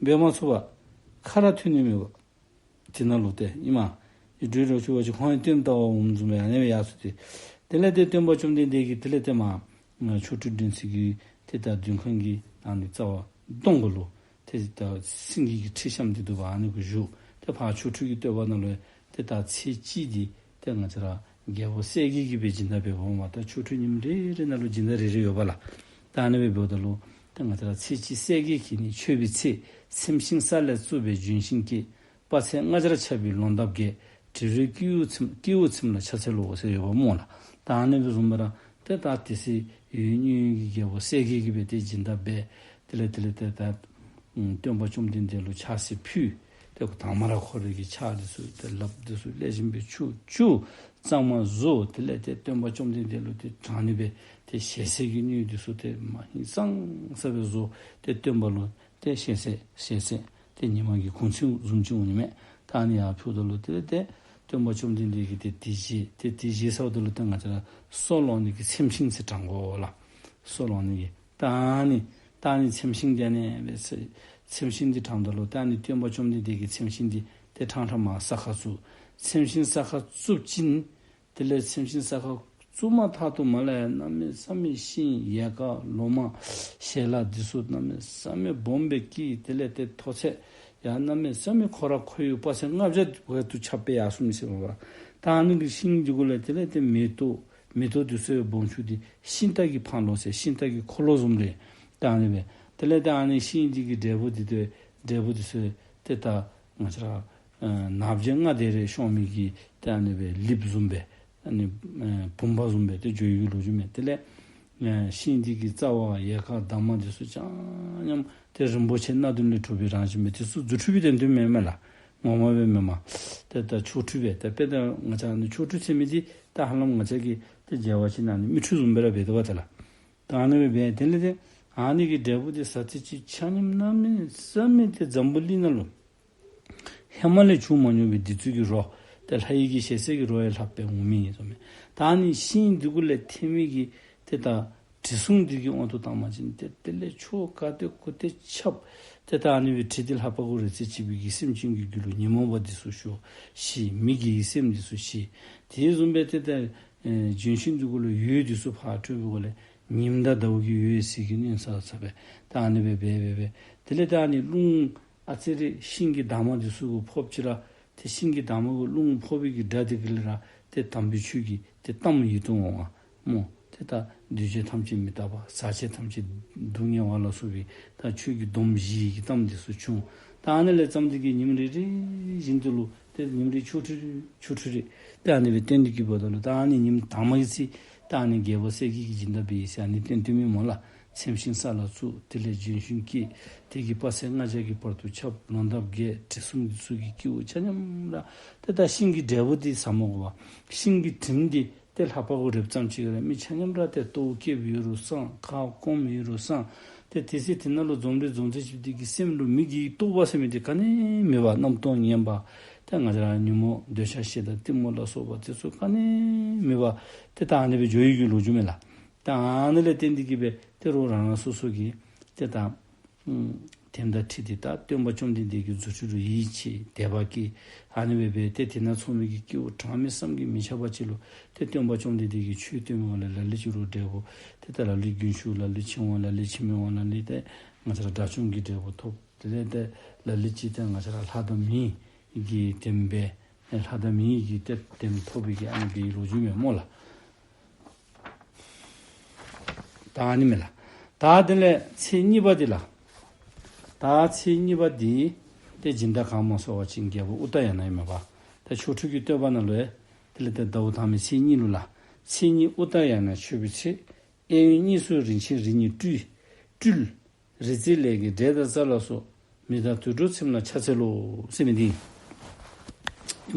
འབད་མ་ཚུགས་པར་ཁ་ར་ཐོན་ནི་མེད་པར་དེ་ནང་ལུ་ཏེ་ཨིན་མས། ཡིག་འབྲུ་རོ་ཅུ་བ་ཅིག་ཁོང་ཡང་སྟོནམ་ལྟ་བུ་འོངམ་བཟུམ་སྦེ་ཨ་ནི་སྦེ་ཡར་སོང་སྟེ། དེ་ལས་ཏེ་སྟོན་པ་བཅོམ་ལྡན་འདས་ཀྱིས་དེ་ལས་ཏེ་མར་ཆོ་འཕྲུལ་འགྲན་ས་གི་ཏེ་ད་མདུན་ཁང་གི་ནང་ནི་རྩ་བ་གདོང་ཁ་ལུ་ཏེ་ད་སེང་གེ་གི་ཁྲི་བཤམས་ཏེ་འདུག་པ་ཨ་ནི་གུ་བཞུགས། ཏེ་ཕར་ཆོ་འཕྲུལ་གྱི་བསྟོད་པ་ནང་ལུ་ཏེ་ད་ཚེས་གཅིག་འདི་ཏེ་ང་བཅས་ར་རྒྱལ་པོ་གསལ་རྒྱལ་གྱིས་སྦེ་སྦྱིན་བདག་འབད་འོངམ་ད་ཆོ་འཕྲུལ་ཉིནམ་རེ་རེ་ནང་ལུ་སྦྱིན་བདག་རེ་རེ་ཡོད་པ་ལགས། ད་ཨ་ནི་སྦེ་འབདཝ་ད་ལུ་ཏེ་ང་བཅས་ར་ཚེས་གཅིག་གསལ་རྒྱལ་གྱིས་ནི་མཆོད་པའི་ཚེ། ཚེམས་ཤིང་ས་ལེར་བཙུགས་པའི་ལྗོན་ཤིང་སྐྱེས། དཔག་ཚད་ལྔ་བརྒྱར་ཁྱབ་པའི་ལོ་འདབ་རྒྱས། དྲི་རོས་སྐྱེ་བོ་ཚིམ་སྐྱེ་བོ་ཚིམ་ལ་ཕྱག་འཚལ་ལོ་ཟེར་ཡོདཔ་སྨོ་ལགས། ད་ཨ་ནི་སྦེ་བཟུམ་སྦེ་ར་ཏེ་ད་དེ་སྲིད་ཡོན་གཉན་གྱི་རྒྱལ་པོ་གསལ་རྒྱལ་གྱིས་སྦེ་ཏེ་སྦྱིན་བདག་འབད། དེ་ལས་དེ་ལས་ཏེ་ད་ཨམ་སྟོན་པ་བཅོམ་ལྡན་འདས་ལུ་ཕྱག་འཚལ་ཕུལ། ཏེ་དང་པ་ར་ཁོ་རའི་གི་ཕྱག་འདི་ཚུ་ཏེ་ལགཔ་འདི་ཚུ་ལེགས་ཤོམ་སྦེ་འཁྱུ་འཁྱུ་གཙང་མ་བཟོ། དེ་ལས་ཏེ་སྟོན་པ་བཅོམ་ལྡན་འདས་ལུ་ཏེ་དྲང་ནི་སྦེ་ཏེ་ཞལ་ཟས་ཀྱི་སྣོད་འདི་ཚུ་ཏེ་མ་ཧིང་སངས་ས་སྦེ་བཟོ། ཏེ་སྟོན་པ་ལུ་ཏེ་ཞལ་ཟས་ཞལ་ཟས་ཏེ་ཉི་མ་གི་གུང་ཚིགས་བཟུམ་ཅིག་འོང་ནི་མས། ད་ཨ་ནི་ཡར་ཕུལཝ་ད་ལུ་དེ་ལས་ཏེ་སྟོན་པ་བཅོམ་ལྡན་འདས་ཀྱིས་ཏེ་དེ་བཞེས་ཏེ་དེ་བཞེས་ཚརཝ་ད་ལུ་ཏེ་ང་བཅས་ར་སྲོ་ལོང་ནི་གི་ཚེམས་ཤིང་ཟེར་དྲང་དགོ་ལགས། སྲོ་ལོང་ནི་གི་ད་ཨ་ནི་ད་ཨ་ནི་ཚེམས་ཤིང་འདི་ཨ་ནི་སྦེ་ཚེ་ཚེམས་ཤིང་འདི་དྲངམ་ད་ལུ་ད་ཨ་ནི་སྟོན་པ་བཅོམ་ལྡན་འདས་ཀྱིས་ཚེམས་ཤིང་འདི་ཏེ་ཕྲང་ཕྲང་མར་ས་ཁར་བཙུགས། ཚེམས་ཤིང་ས་ཁར་བཙུགས་ཅིན་དེ་ལས་ཚེམས་ཤིང་ས་ཁར་བཙུགས་མ་ཐག་ཏུ་མར་ལས་ཡང་གནམ་མེད་ས་མེད་ཤིང་ཡལ་ག་ལོ་མ་ཞལ་ལག་འདི་ཚུ་གནམ་མེད་ས་མེད་སྦོམ་སྦེ་སྐྱེས། དེ་ལས་ཏེ་མཐོ་ཚད་ཡང་གནམ་མེད་ས་མེད་ཁོ་ར་ཁོར་ཡུག་དཔག་ཚད་ལྔ་བརྒྱ་བར་དུ་ཁྱབ་སྦེ་ཡར་སོང་ནི་ཟེར་བ། ད་ཨ་ནི་གི་ཤིང་འདི་གུ་ལས་དེ་ལས་ཏེ་མེ་ཏོག་མེ་ཏོག་འདི་ཚུ་སྦོམ་ཆུང་འདི་ཤིང་རྟ་གི་འཕང་ལོ་ཟེར་ཤིང་རྟ་གི་འཁོར་ལོ་བཟུམ་རེ། ད་ཨ་ནི་སྦེ་དེ་ལས་ཏེ་ཨ་ནི་ཤིང་འདི་གི་འབྲས་བུ་འདི་ཏེ་འབྲས་བུ་འདི་ཚུ་ཏེ་ད་ང་བཅས་ར་ཨ་ནགས་བྱི་ལྔ་དེ་རེ་ཤོང་མི་གི་ཏེ་ཨ་ནི་སྦེ་ལེབ་བཟུམ་སྦེ་ཨ་ནི་ཨ་བུམ་པ་བཟུམ་སྦེ་ཏེ་འགྱོ་ཡི་གི་ལོ་རྒྱུས་མས། དེ་ལས་ཨ་ཤིང་འདི་གི་རྩ་བ་ཡལ་ག་འདབ་མ་འདི་ཚུ་ཅང་སྙོམས་ཏེ་རིན་པོ་ཆེ་སྣ་བདུན་ལས་གྲུབ་པའི་རང་བཞིན་མས། དེ་ཚུ་རྫུ་འཕྲུལ་གྱི་དོན་དུ་མེན་མས་ལགས། ངོ་མ་སྦེ་མེན་མས། ཏེ་ད་ཆོ་འཕྲུལ་སྦེ་ཏེ་དཔེ་ད་ང་བཅས་ནི་ཆོ་འཕྲུལ་ཟེར་མི་འདི་ད་ཧ་ལམ་ང་བཅས་ཀྱི་ཏེ་མཇལ་བ་ཅིན་ཨ་ནི་མིག་འཕྲུལ་བཟུམ་སྦེ་ར་འབད་དོ་བ་ཏེ་ལགས། ད་ཨ་ནི་སྦེ་འབད་དེ་ལས་ཏེ་ཨ་ནི་གི་འབྲས་བུ་འདི་ཟ་སྟེ་ཅིག་ཆ་མཉམ་གནམ་མེད་ས་མེད་ཏེ་འཛམ་བུ་གླིང་ནང་ལུ་ཧེ་མ་ལས་བྱུང་མ་མྱོང་བའི་བདུད་རྩི་གི་རོ་ཏེ་ལྷ་ཡི་གི་ཞལ་ཟས་ཀྱི་རོ་ཡང་ལྷགཔ་སྦེ་འོང་མི་ཨིན་ཟེར་མས། ད་ཨ་ནི་ཤིང་འདི་གུ་ལས་ཐོན་མི་གི་ཏེ་ད་དྲི་བསུང་འདི་གི་དབང་དུ་བཏང་བ་ཅིན་ཏེ་དེ་ལས་ཕྱོགས་ག་ཏེ་གུ་ཏེ་ཁྱབ། ཏེ་ད་ཨ་ནི་སྦེ་དྲི་འདི་ལྷག་པ་གུ་རེག་ཚད་ཅིག་སྦེ་གི་སེམས་ཅན་གྱི་རྒྱུད་ལུ་ཉོན་མོངས་པ་འདི་ཚུ་ཞི་ཞི་མི་དགེ་བའི་སེམས་འདི་ཚུ་ཞི། དེ་བཟུམ་སྦེ་ཏེ་ད་ཨེ་ལྗོན་ཤིང་འདི་གུ་ལུ་འོད་འདི་ཚུ་ཕར་འཕྲོ་བའི་སྒོ་ལས་ཉིམ་དང་ཟླཝ་གི་འོད་ཟེར་གྱི་ནི་ས་ས་སྦེ་ད་ཨ་ནི་སྦེ་འབད་འབད་འབད་དེ་ལས་ད་ཨ་ནི་རླུང་ཨ་ཙི་རེ་ཤིང་གི་འདབ་མ་འདི་ཚུ་གུ་ཕོགཔ་ཅིག་ར་ཏེ་ཤིང་གི་འདབ་མ་གུ་རླུང་ཕོག་པའི་གི་སྒྲ་འདི་གིས་ར་ཏེ་དམ་པའི་ཆོས་ཀྱི་ཏེ་གཏམ་ཡིད་དུ་འོང་བ་སྨོ། ཏེ་ད་འདུས་བྱས་ཐམས་ཅད་མི་རྟག་པ་ཟག་བཅས་ཐམས་ཅད་སྡུག་བསྔལ་བ་ལ་སོགས་པའི་ད་ཆོས་ཀྱི་སྡོམ་བཞི་ཡི་གི་གཏམ་འདི་ཚུ་བྱུང་། ད་ཨ་ནི་ལས་བརྩམས་ཏེ་གི་ཉིནམ་རེ་རེ་བཞིན་དུ་ལུ་ཏེ་ཉིནམ་རེ་ཆོ་འཕྲུལ་ཆོ་འཕྲུལ་རེ་ཏེ་ཨ་ནི་སྦེ་སྟོན་ཏེ་གི་འབདཝ་ད་ལུ་ད་ཨ་ནི་ཉིནམ་དང་པ་གི་ཚེ་ད་ཨ་ནི་རྒྱལ་པོ་གསལ་རྒྱལ་གྱིས་སྦྱིན་བདག་འབད་ཡི་ཟེར་ཨ་ནི་སྟོན་སྟོནམ་ཨིན་སྨོ་ལགས། ཚེམས་ཤིང་ས་ལ་བཙུགས། དེ་ལས་ལྗོན་ཤིང་སྐྱེས། དེ་གིས་དཔག་ཚད་ལྔ་བརྒྱ་གི་བར་དུ་ཁྱབ། ལོ་འདབ་རྒྱས། དྲི་བསུང་འདི་ཚུ་གིས་སྐྱེ་བོ་ཆ་མཉམ་ར་ཏེ་ད་ཤིང་གི་འབྲས་བུ་འདི་ཟ་མ་དགོ་པར་ཤིང་གི་དྲིམ་འདི་ཏེ་ལྷ་པ་གུ་རེགཔ་ཙམ་ཅིག་ར་མི་ཆ་མཉམ་ར་ཏེ་ལྟོཝ་བཀྱེས་ཡོད་རུང་སངས། ཁ་སྐོམ་ཡོད་རུང་སངས། ཏེ་དེ་སྲིད་དེ་ནང་ལུ་འཛོམས་རེ་འཛོམས་ཚད་ཅིག་འདི་གིས་སེམས་ལུ་མི་དགེ་བའི་རྟོག་པ་ཟེར་མི་འདི་ག་ནི་མེད་པར་རྣམ་རྟོག་ངན་པ་ཏེ་ང་བཅས་ར་ཉོན་མོངས་འདོད་ཆགས་ཞེ་སྡང་གཏི་མུག་ལ་སོགས་པ་དེ་ཚུ་ག་ནི་མེད་པར་ཏེ་ད་ཨ་ནི་སྦེ་འགྱོ་ཡི་གི་ལོ་རྒྱུས་མས་ལགས། ད་ཨ་ནི་ལས་བརྟེན་ཏེ་གི་སྦེ་ཏེ་རོགས་རང་རང་སོ་སོ་གི་ཏེ་ད་ཨམ་དེ་དང་འཁྲིལ་ཏེ་ད་སྟོན་པ་བཅོམ་ལྡན་འདས་ཀྱི་རྫུ་འཕྲུལ་ལུ་ཡིད་ཆེས་དད་པ་སྐྱེས། ཨ་ནི་སྦེ་སྦེ་ཏེ་དེ་ནང་ཚོགས་མི་གི་སྐྱེ་བོ་གྲངས་མེད་བསམ་གྱིས་མི་ཁྱབ་པ་ཅིག་ལུ་ཏེ་སྟོན་པ་བཅོམ་ལྡན་འདས་ཀྱིས་ཆོས་སྟོན་མི་འོང་ལས་ལ་ལུ་ཅིག་རོགས་འབྲས་བུ་ཏེ་ད་ལ་ལུ་རྒྱུན་ཞུགས། ལ་ལུ་ཕྱིར་འོང་། ལ་ལུ་ཕྱིར་མི་འོང་། ལ་ལུ་ཏེ་ང་བཅས་ར་དགྲ་བཅོམ་གྱི་འབྲས་བུ་ཐོབ། དེ་ལས་ཏེ་ལ་ལུ་ཅིག་ཏེ་ང་བཅས་ར་ལྷ་དང་མི་གི་དེ་སྦེ་ལྷ་དང་མི་གི་ཏེ་དེ་ཐོབ་པའི་གི་ཨ་ནི་སྦེ་ལོ་རྒྱུས་མས་སྨོ་ལགས། ད་ཨ་ནི་མས་ལགས། ད་དེ་ལས་ཚེས་གཉིས་པ་འདི་ལགས། ད་ཚེས་གཉིས་པ་འདི་ཏེ་སྦྱིན་བདག་གང་སྨོ་ཟེར་བ་ཅིན་རྒྱལ་པོ་ཨུ་ཏ་ཡ་ན་ཨིན་མས་པ། ད་ཆོ་འཕྲུལ་གྱི་བསྟོད་པ་ནང་ལུ་དེ་ལས་ཏེ་ཟླཝ་དང་པའི་ཚེས་གཉིས་ལུ་ལགས། ཚེས་གཉིས་ཨུ་ཏ་ཡ་ན་མཆོད་པའི་ཚེ། གཡས་གཡོན་གཉིས་སུ་རིན་ཆེན་རི་གཉིས་སྤྲུལ། སྤྲུལ། རི་རྩེ་ལས་ཀྱི་འབྲས་དང་རྩྭ་ལ་སོགས། མི་དང་དུད་འགྲོ་ཚིམ་ལ་ཕྱག་འཚལ་ལོ། ཟེར་མི་འདི་ཨིན་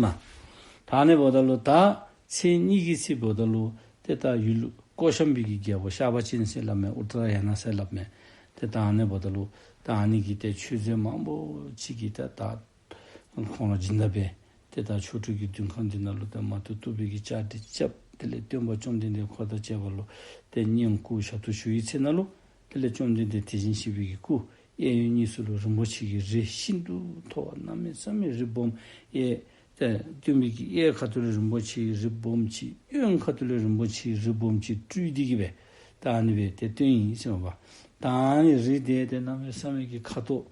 མས། ད་ཨ་ནི་འབདཝ་ད་ལུ་ད་ཚེས་གཉིས་ཀྱི་ཚེ་འབདཝ་ད་ལུ་ཏེ་ད་ཡུལ་ཀོ་ཤམ་བི་གི་རྒྱལ་པོ་ཤ་བ་ཅན་ཟེར་སླབ་མས། ཨུ་ཏ་ཡ་ན་ཟེར་སླབ་མས། ཏེ་ད་ཨ་ནི་འབདཝ་ད་ལུ་ད་ཨ་ནི་གི་ཏེ་མཆོད་རྫས་མང་པོ་ཅིག་གིས་ཏེ་ད་ཁོང་ལུ་སྦྱིན་བདག་འབད། ཏེ་ད་ཆོ་འཕྲུལ་གྱི་མདུན་ཁང་འདི་ནང་ལུ་ཏེ་མ་བཏུབ་བཏུབ་པའི་གི་བཅའ་སྒྲིག་རྐྱབ། དེ་ལས་སྟོན་པ་བཅོམ་ལྡན་འདས་འཁོར་དང་བཅས་པ་ལུ་ཏེ་བསྙེན་བཀུར་ཞབས་ཏོག་ཞུ་བའི་ཚེ་ན་ལུ་དེ་ལས་བཅོམ་ལྡན་འདས་དེ་བཞིན་གཤེགས་པའི་གི་སྐུ་གཡས་གཡོན་གཉིས་སུ་ལུ་རིན་པོ་ཆེ་གི་རི་ཤིན་ཏུ་མཐོ་བ་གནམ་མེད་ས་མེད་རི་སྦོམ་གཡས། ཏེ་སྟོན་པའི་གི་གཡས་ཁ་ཐུག་ལས་རིན་པོ་ཆེའི་རི་སྦོམ་ཅིག། གཡོན་ཁ་ཐུག་ལས་རིན་པོ་ཆེའི་རི་སྦོམ་ཅིག་སྤྲུལ་ཏེ་གི་སྦེ་ད་ཨ་ནི་སྦེ་ཏེ་སྟོན་ཡི་ཟེར་མས་པ། ད་ཨ་ནི་རི་དེ་ཏེ་གནམ་མེད་ས་མེད་ཀྱི་ཁ་དོག་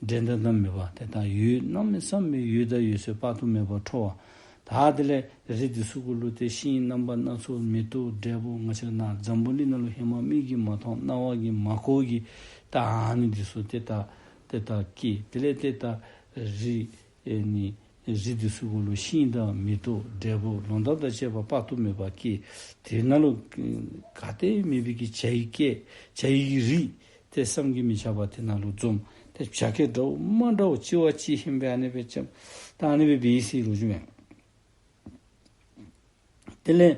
འགྲན་ཟླ་གནམ་མེད་པ། ཏེ་ད་འོད་གནམ་མེད་ས་མེད་འོད་དང་འོད་ཟེར་དཔག་ཏུ་མེད་པ་འཕྲོ་བ། ད་དེ་ལས་རི་དེ་ཚུ་གུ་ལུ་ཏེ་ཤིང་རྣམ་པ་སྣ་ཚོགས། མེ་ཏོག་འབྲས་བུ། ང་བཅས་ནཱ་འཛམ་བུ་གླིང་ནང་ལུ་ཧེ་མ་མིག་གིས་མ་མཐོང་རྣ་བ་གིས་མ་གོ་གི་ད་ཨ་ནི་དེ་ཚུ་ཏེ་ད་ཏེ་ད་སྐྱེས། དེ་ལས་ཏེ་ད་རི་ཨེ་ནི་རི་དེ་ཚུ་གུ་ལུ་ཤིང་དང་མེ་ཏོག་འབྲས་བུ་ལོ་འདབ་དང་བཅས་པ་དཔག་ཏུ་མེད་པ་སྐྱེས། དེ་ནང་ལུ་ག་ཏེ་མེད་པའི་གི་བྱ་ཡི་སྐད་བྱ་ཡི་གི་རིགས་ཏེ་བསམ་གྱིས་མི་ཁྱབ་པ་དེ་ནང་ལུ་འཛོམས། ཏེ་བྱ་སྐད་འདྲཝ་མ་འདྲཝ་གཅིག་བ་གཅིག་ཧན་སྦེ་ཨ་ནི་སྦེ་འབྱམས། ད་ཨ་ནི་སྦེ་འབད་ཡི་ཟེར་ལོ་རྒྱུས་མས། དེ་ལས་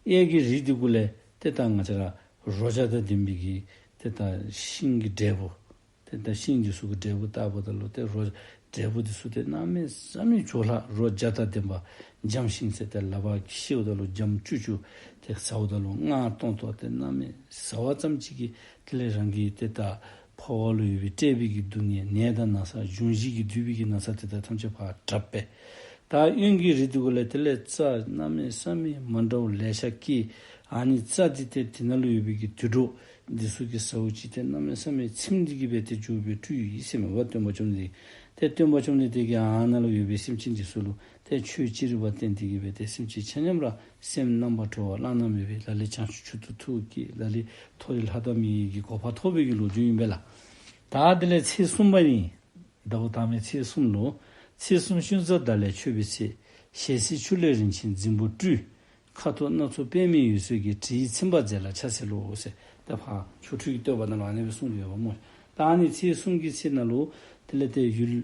གཡས་ཀྱི་རི་དེ་གུ་ལས་ཏེ་ད་ང་བཅས་ར་རོ་བརྒྱ་དང་ལྡན་པའི་གི་ཏེ་ད་ཤིང་གི་འབྲས་བུ། ཏེ་ད་ཤིང་དེ་ཚུ་གི་འབྲས་བུ་བལྟཝ་ད་ལུ་ཏེ་རོ་འབྲས་བུ་དེ་ཚུ་ཏེ་གནམ་མེད་ས་མེད་བྱོ་ལྷག། རོ་བརྒྱ་དང་ལྡན་པ། འཇམ་ཞིང་ཟེར་ཏེ་ལག་པར་བཤེད་པ་ད་ལུ་འཇམ་ཅུག་ཅུ། ཏེ་ཟ་བ་ད་ལུ་མངར་ཏོག་ཏོ། ཏེ་གནམ་མེད་ཟ་བ་ཙམ་ཅིག་གིས་དེ་ལས་རང་གི་ཏེ་ད་ཕོ་བ་ལུ་ཡོད་པའི་བཀྲེས་པའི་གི་སྡུག་བསྔལ་ནད་དང་ན་ཚ་འབྱུང་བཞི་གིས་བསྡུས་པའི་གི་ན་ཚ་དེ་དག་ཐམས་ཅད་ཕར་དྲག་པས། ད་གཡོན་གྱི་རི་དེ་གུ་ལས་དེ་ལས་རྩྭ་གནམ་མེད་ས་མེད་མ་འདྲཝ་ལེ་ཤ་སྐྱེས། ཨ་ནི་རྩྭ་འདི་ཏེ་དེ་ནང་ལུ་ཡོད་པའི་གི་དུད་འགྲོ་འདི་ཚུ་གིས་ཟཝ་ཅིག་ཏེ་གནམ་མེད་ས་མེད་ཚིམ་སྟེ་གི་སྦེ་ཏེ་འགྱོ་སྦེ་སྤྲུལ་ཡི་ཟེར་མས་པ་སྟོན་པ་བཅོམ་ལྡན་འདས། ཏེ་སྟོན་པ་བཅོམ་ལྡན་འདས་ཀྱིས་ཨ་ནཱ་ལུ་ཡོད་པའི་སེམས་ཅན་འདི་ཚུ་ལུ་ཏེ་ཆོས་ཅི་རིགས་པ་བསྟན་ཏེ་གི་སྦེ་ཏེ་སེམས་ཅན་ཆ་མཉམ་ར་སེམས་རྣམ་པར་གྲོལ་བ་བླ་ན་མེད་པའི་ལ་ལུ་བྱང་ཆུབ་མཆོག་ཏུ་ཐུགས་བསྐྱེད། ལ་ལུ་མཐོ་རིས་ལྷ་དང་མིའི་གི་གོ་འཕང་ཐོབ་པའི་གི་ལོ་རྒྱུས་ཨིན་པས་ལགས། ད་དེ་ལས་ཚེས་གསུམ་པ་ཨིན། ཟླཝ་དང་པའི་ཚེས་གསུམ་ལུ། ཚེས་གསུམ་ཤུན་ཙ་ད་ལས་མཆོད་པའི་ཚེ། ཞལ་བསིལ་ཆུ་ལས་རིན་ཆེན་རྫིང་བུ་སྤྲུལ། ཁ་དོག་སྣ་ཚོགས་པདྨའི་འོད་ཟེར་གྱིས། དྲི་ཡིས་ཚིམ་པར་མཛད་ལ་ཕྱག་འཚལ་ལོ་ཟེར། ད་ཕར་ཆོ་འཕྲུལ་གྱི་བསྟོད་པ་ནང་ལུ་ཨ་ནི་སྦེ་གསུངས་ཏེ་ཡོདཔ་སྨོ། ད་ཨ་ནི་ཚེས་གསུམ་གྱི་ཚེ་ནང་ལུ་དེ་ལས་ཏེ་ཡུལ་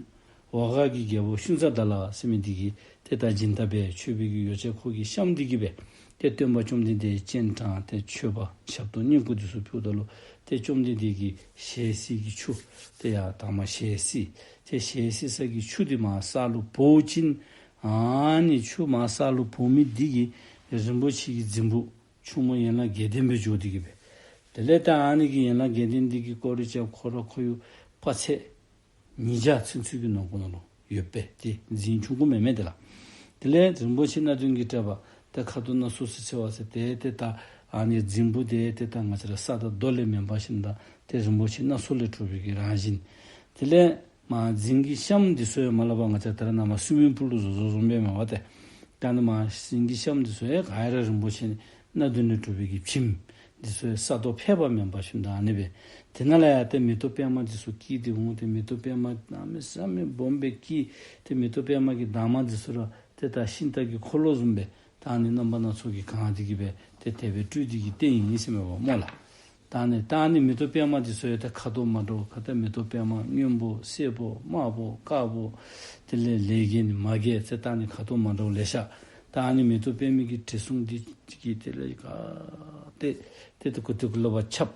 འོ་ག་གི་རྒྱལ་པོ་ཤུན་ཙ་ད་ལ་ཟེར་མི་འདི་གིས་ཏེ་ད་སྦྱིན་བདག་སྦེ་མཆོད་པའི་གི་ཡོ་བྱད་ཁོ་གིས་བཤམས་ཏེ་གི་སྦེ་ཏེ་སྟོན་པ་བཅོམ་ལྡན་འདས་སྤྱན་དྲངས་ཏེ་མཆོད་པ་ཞབས་ཏོག་བསྙེན་བཀུར་འདི་ཚུ་ཕུལཝ་ད་ལུ་ཏེ་བཅོམ་ལྡན་འདས་ཀྱིས་ཞལ་བསིལ་གྱི་ཆུ་ཏེ་ཡར་དང་པ་ཞལ་བསིལ། ཏེ་ཞལ་བསིལ་ས་གི་ཆུ་འདི་མར་ས་ལུ་བོ་ཅིན་ཨ་ནི་ཆུ་མར་ས་ལུ་བོ་མི་འདི་གིས་རིན་པོ་ཆེ་གི་རྫིང་བུ་ཆུང་མོ་ཡན་ལག་བརྒྱད་ལྡན་སྦེ་འགྱོ་སྟེ་གི་སྦེ། དེ་ལས་ད་ཨ་ནི་གི་ཡན་ལག་བརྒྱད་ལྡན་འདི་གིས་སྐོར་ར་རྐྱབ། ཁོ་ར་ཁོར་ཡུག་དཔག་ཚད་ཉིས་བརྒྱ་ཚུན་ཚོད་ཀྱི་ནང་འཁོད་ནང་ལུ་ཡོད་པས། ཏེ་རྫིང་ཆུང་ཀུ་མེན་མས་དེ་ལགས། དེ་ལས་རིན་པོ་ཆེ་སྣ་བདུན་གྱིས་སྤྲས་པ་ཏེ་ཁ་དོག་སྣ་ཚོགས་སུ་འཚེར་བ་ཟེར་ཏེ་ཏེ་ད་ཨ་ནི་རྫིང་བུ་དེ་ཏེ་ད་ང་བཅས་ར་ས་དང་རྡོ་ལས་མེན་པར་ཞིནམ་ད་ཏེ་རིན་པོ་ཆེ་སྣ་ཚོགས་ལས་གྲུབ་པའི་གི་རང་བཞིན། དེ་ལས་མར་རྫིང་གི་གཤམ་འདི་ཚུ་ཡང་མར་ལས་ཕར་ང་བཅས་ད་རེས་ནངས་པ་སུའི་མིང་ཕུལ་ལུ་བཟོ་བཟོཝ་བཟུམ་སྦེ་མེན་པར་ཏེ་ད་ཨ་ནི་མར་རྫིང་གི་གཤམ་འདི་ཚུ་ཡང་ག་ར་རིན་པོ་ཆེ་སྣ་བདུན་ལས་གྲུབ་པའི་གི་བྱེམ་འདི་ཚུ་ཡང་ས་རྡོ་ཕལ་པ་མེན་པར་ཞིནམ་ད་ཨ་ནི་སྦེ། དེ་ནང་ལས་ཡང་ཏེ་མེ་ཏོག་པདྨ་འདི་ཚུ་སྐྱེས་ཏེ་འོང་། ཏེ་མེ་ཏོག་པདྨ་གནམ་མེད་ས་མེད་སྦོམ་སྦེ་སྐྱེས། ཏེ་མེ་ཏོག་པདྨ་གི་འདབ་མ་འདི་ཚུ་ར་ཏེ་ད་ཤིང་རྟ་གི་འཁོར་ལོ་བཟུམ་སྦེ་ད་ཨ་ནི་རྣམ་པ་སྣ་ཚོགས་ཀྱིས་གང་སྟེ་གི་སྦེ་ཏེ་དེ་སྦེ་སྤྲུལ་ཏེ་གི་བསྟན་ཡི་ཟེར་མས་པ་སྨོ་ལགས། ད་ཨ་ནི་ད་ཨ་ནི་མེ་ཏོག་པདྨ་འདི་ཚུ་ཡང་ཏེ་ཁ་དོག་མ་འདྲཝ་ག་ཏེ་མེ་ཏོག་པདྨ་སྔོན་པོ་སེར་པོ་དམར་པོ་དཀར་པོ་དེ་ལས་ལེ་བརྒྱད་ནི་མ་བརྒྱད་ཟེར་ད་ཨ་ནི་ཁ་དོག་མ་འདྲཝ་ལེ་ཤ། ད་ཨ་ནི་མེ་ཏོག་པདྨའི་གི་དྲི་བསུང་འདི་གིས་དེ་ལས་ག་ཏེ་ཏེ་ཏེ་གུ་ཏེ་གུ་ལུ་ཕར་ཁྱབ།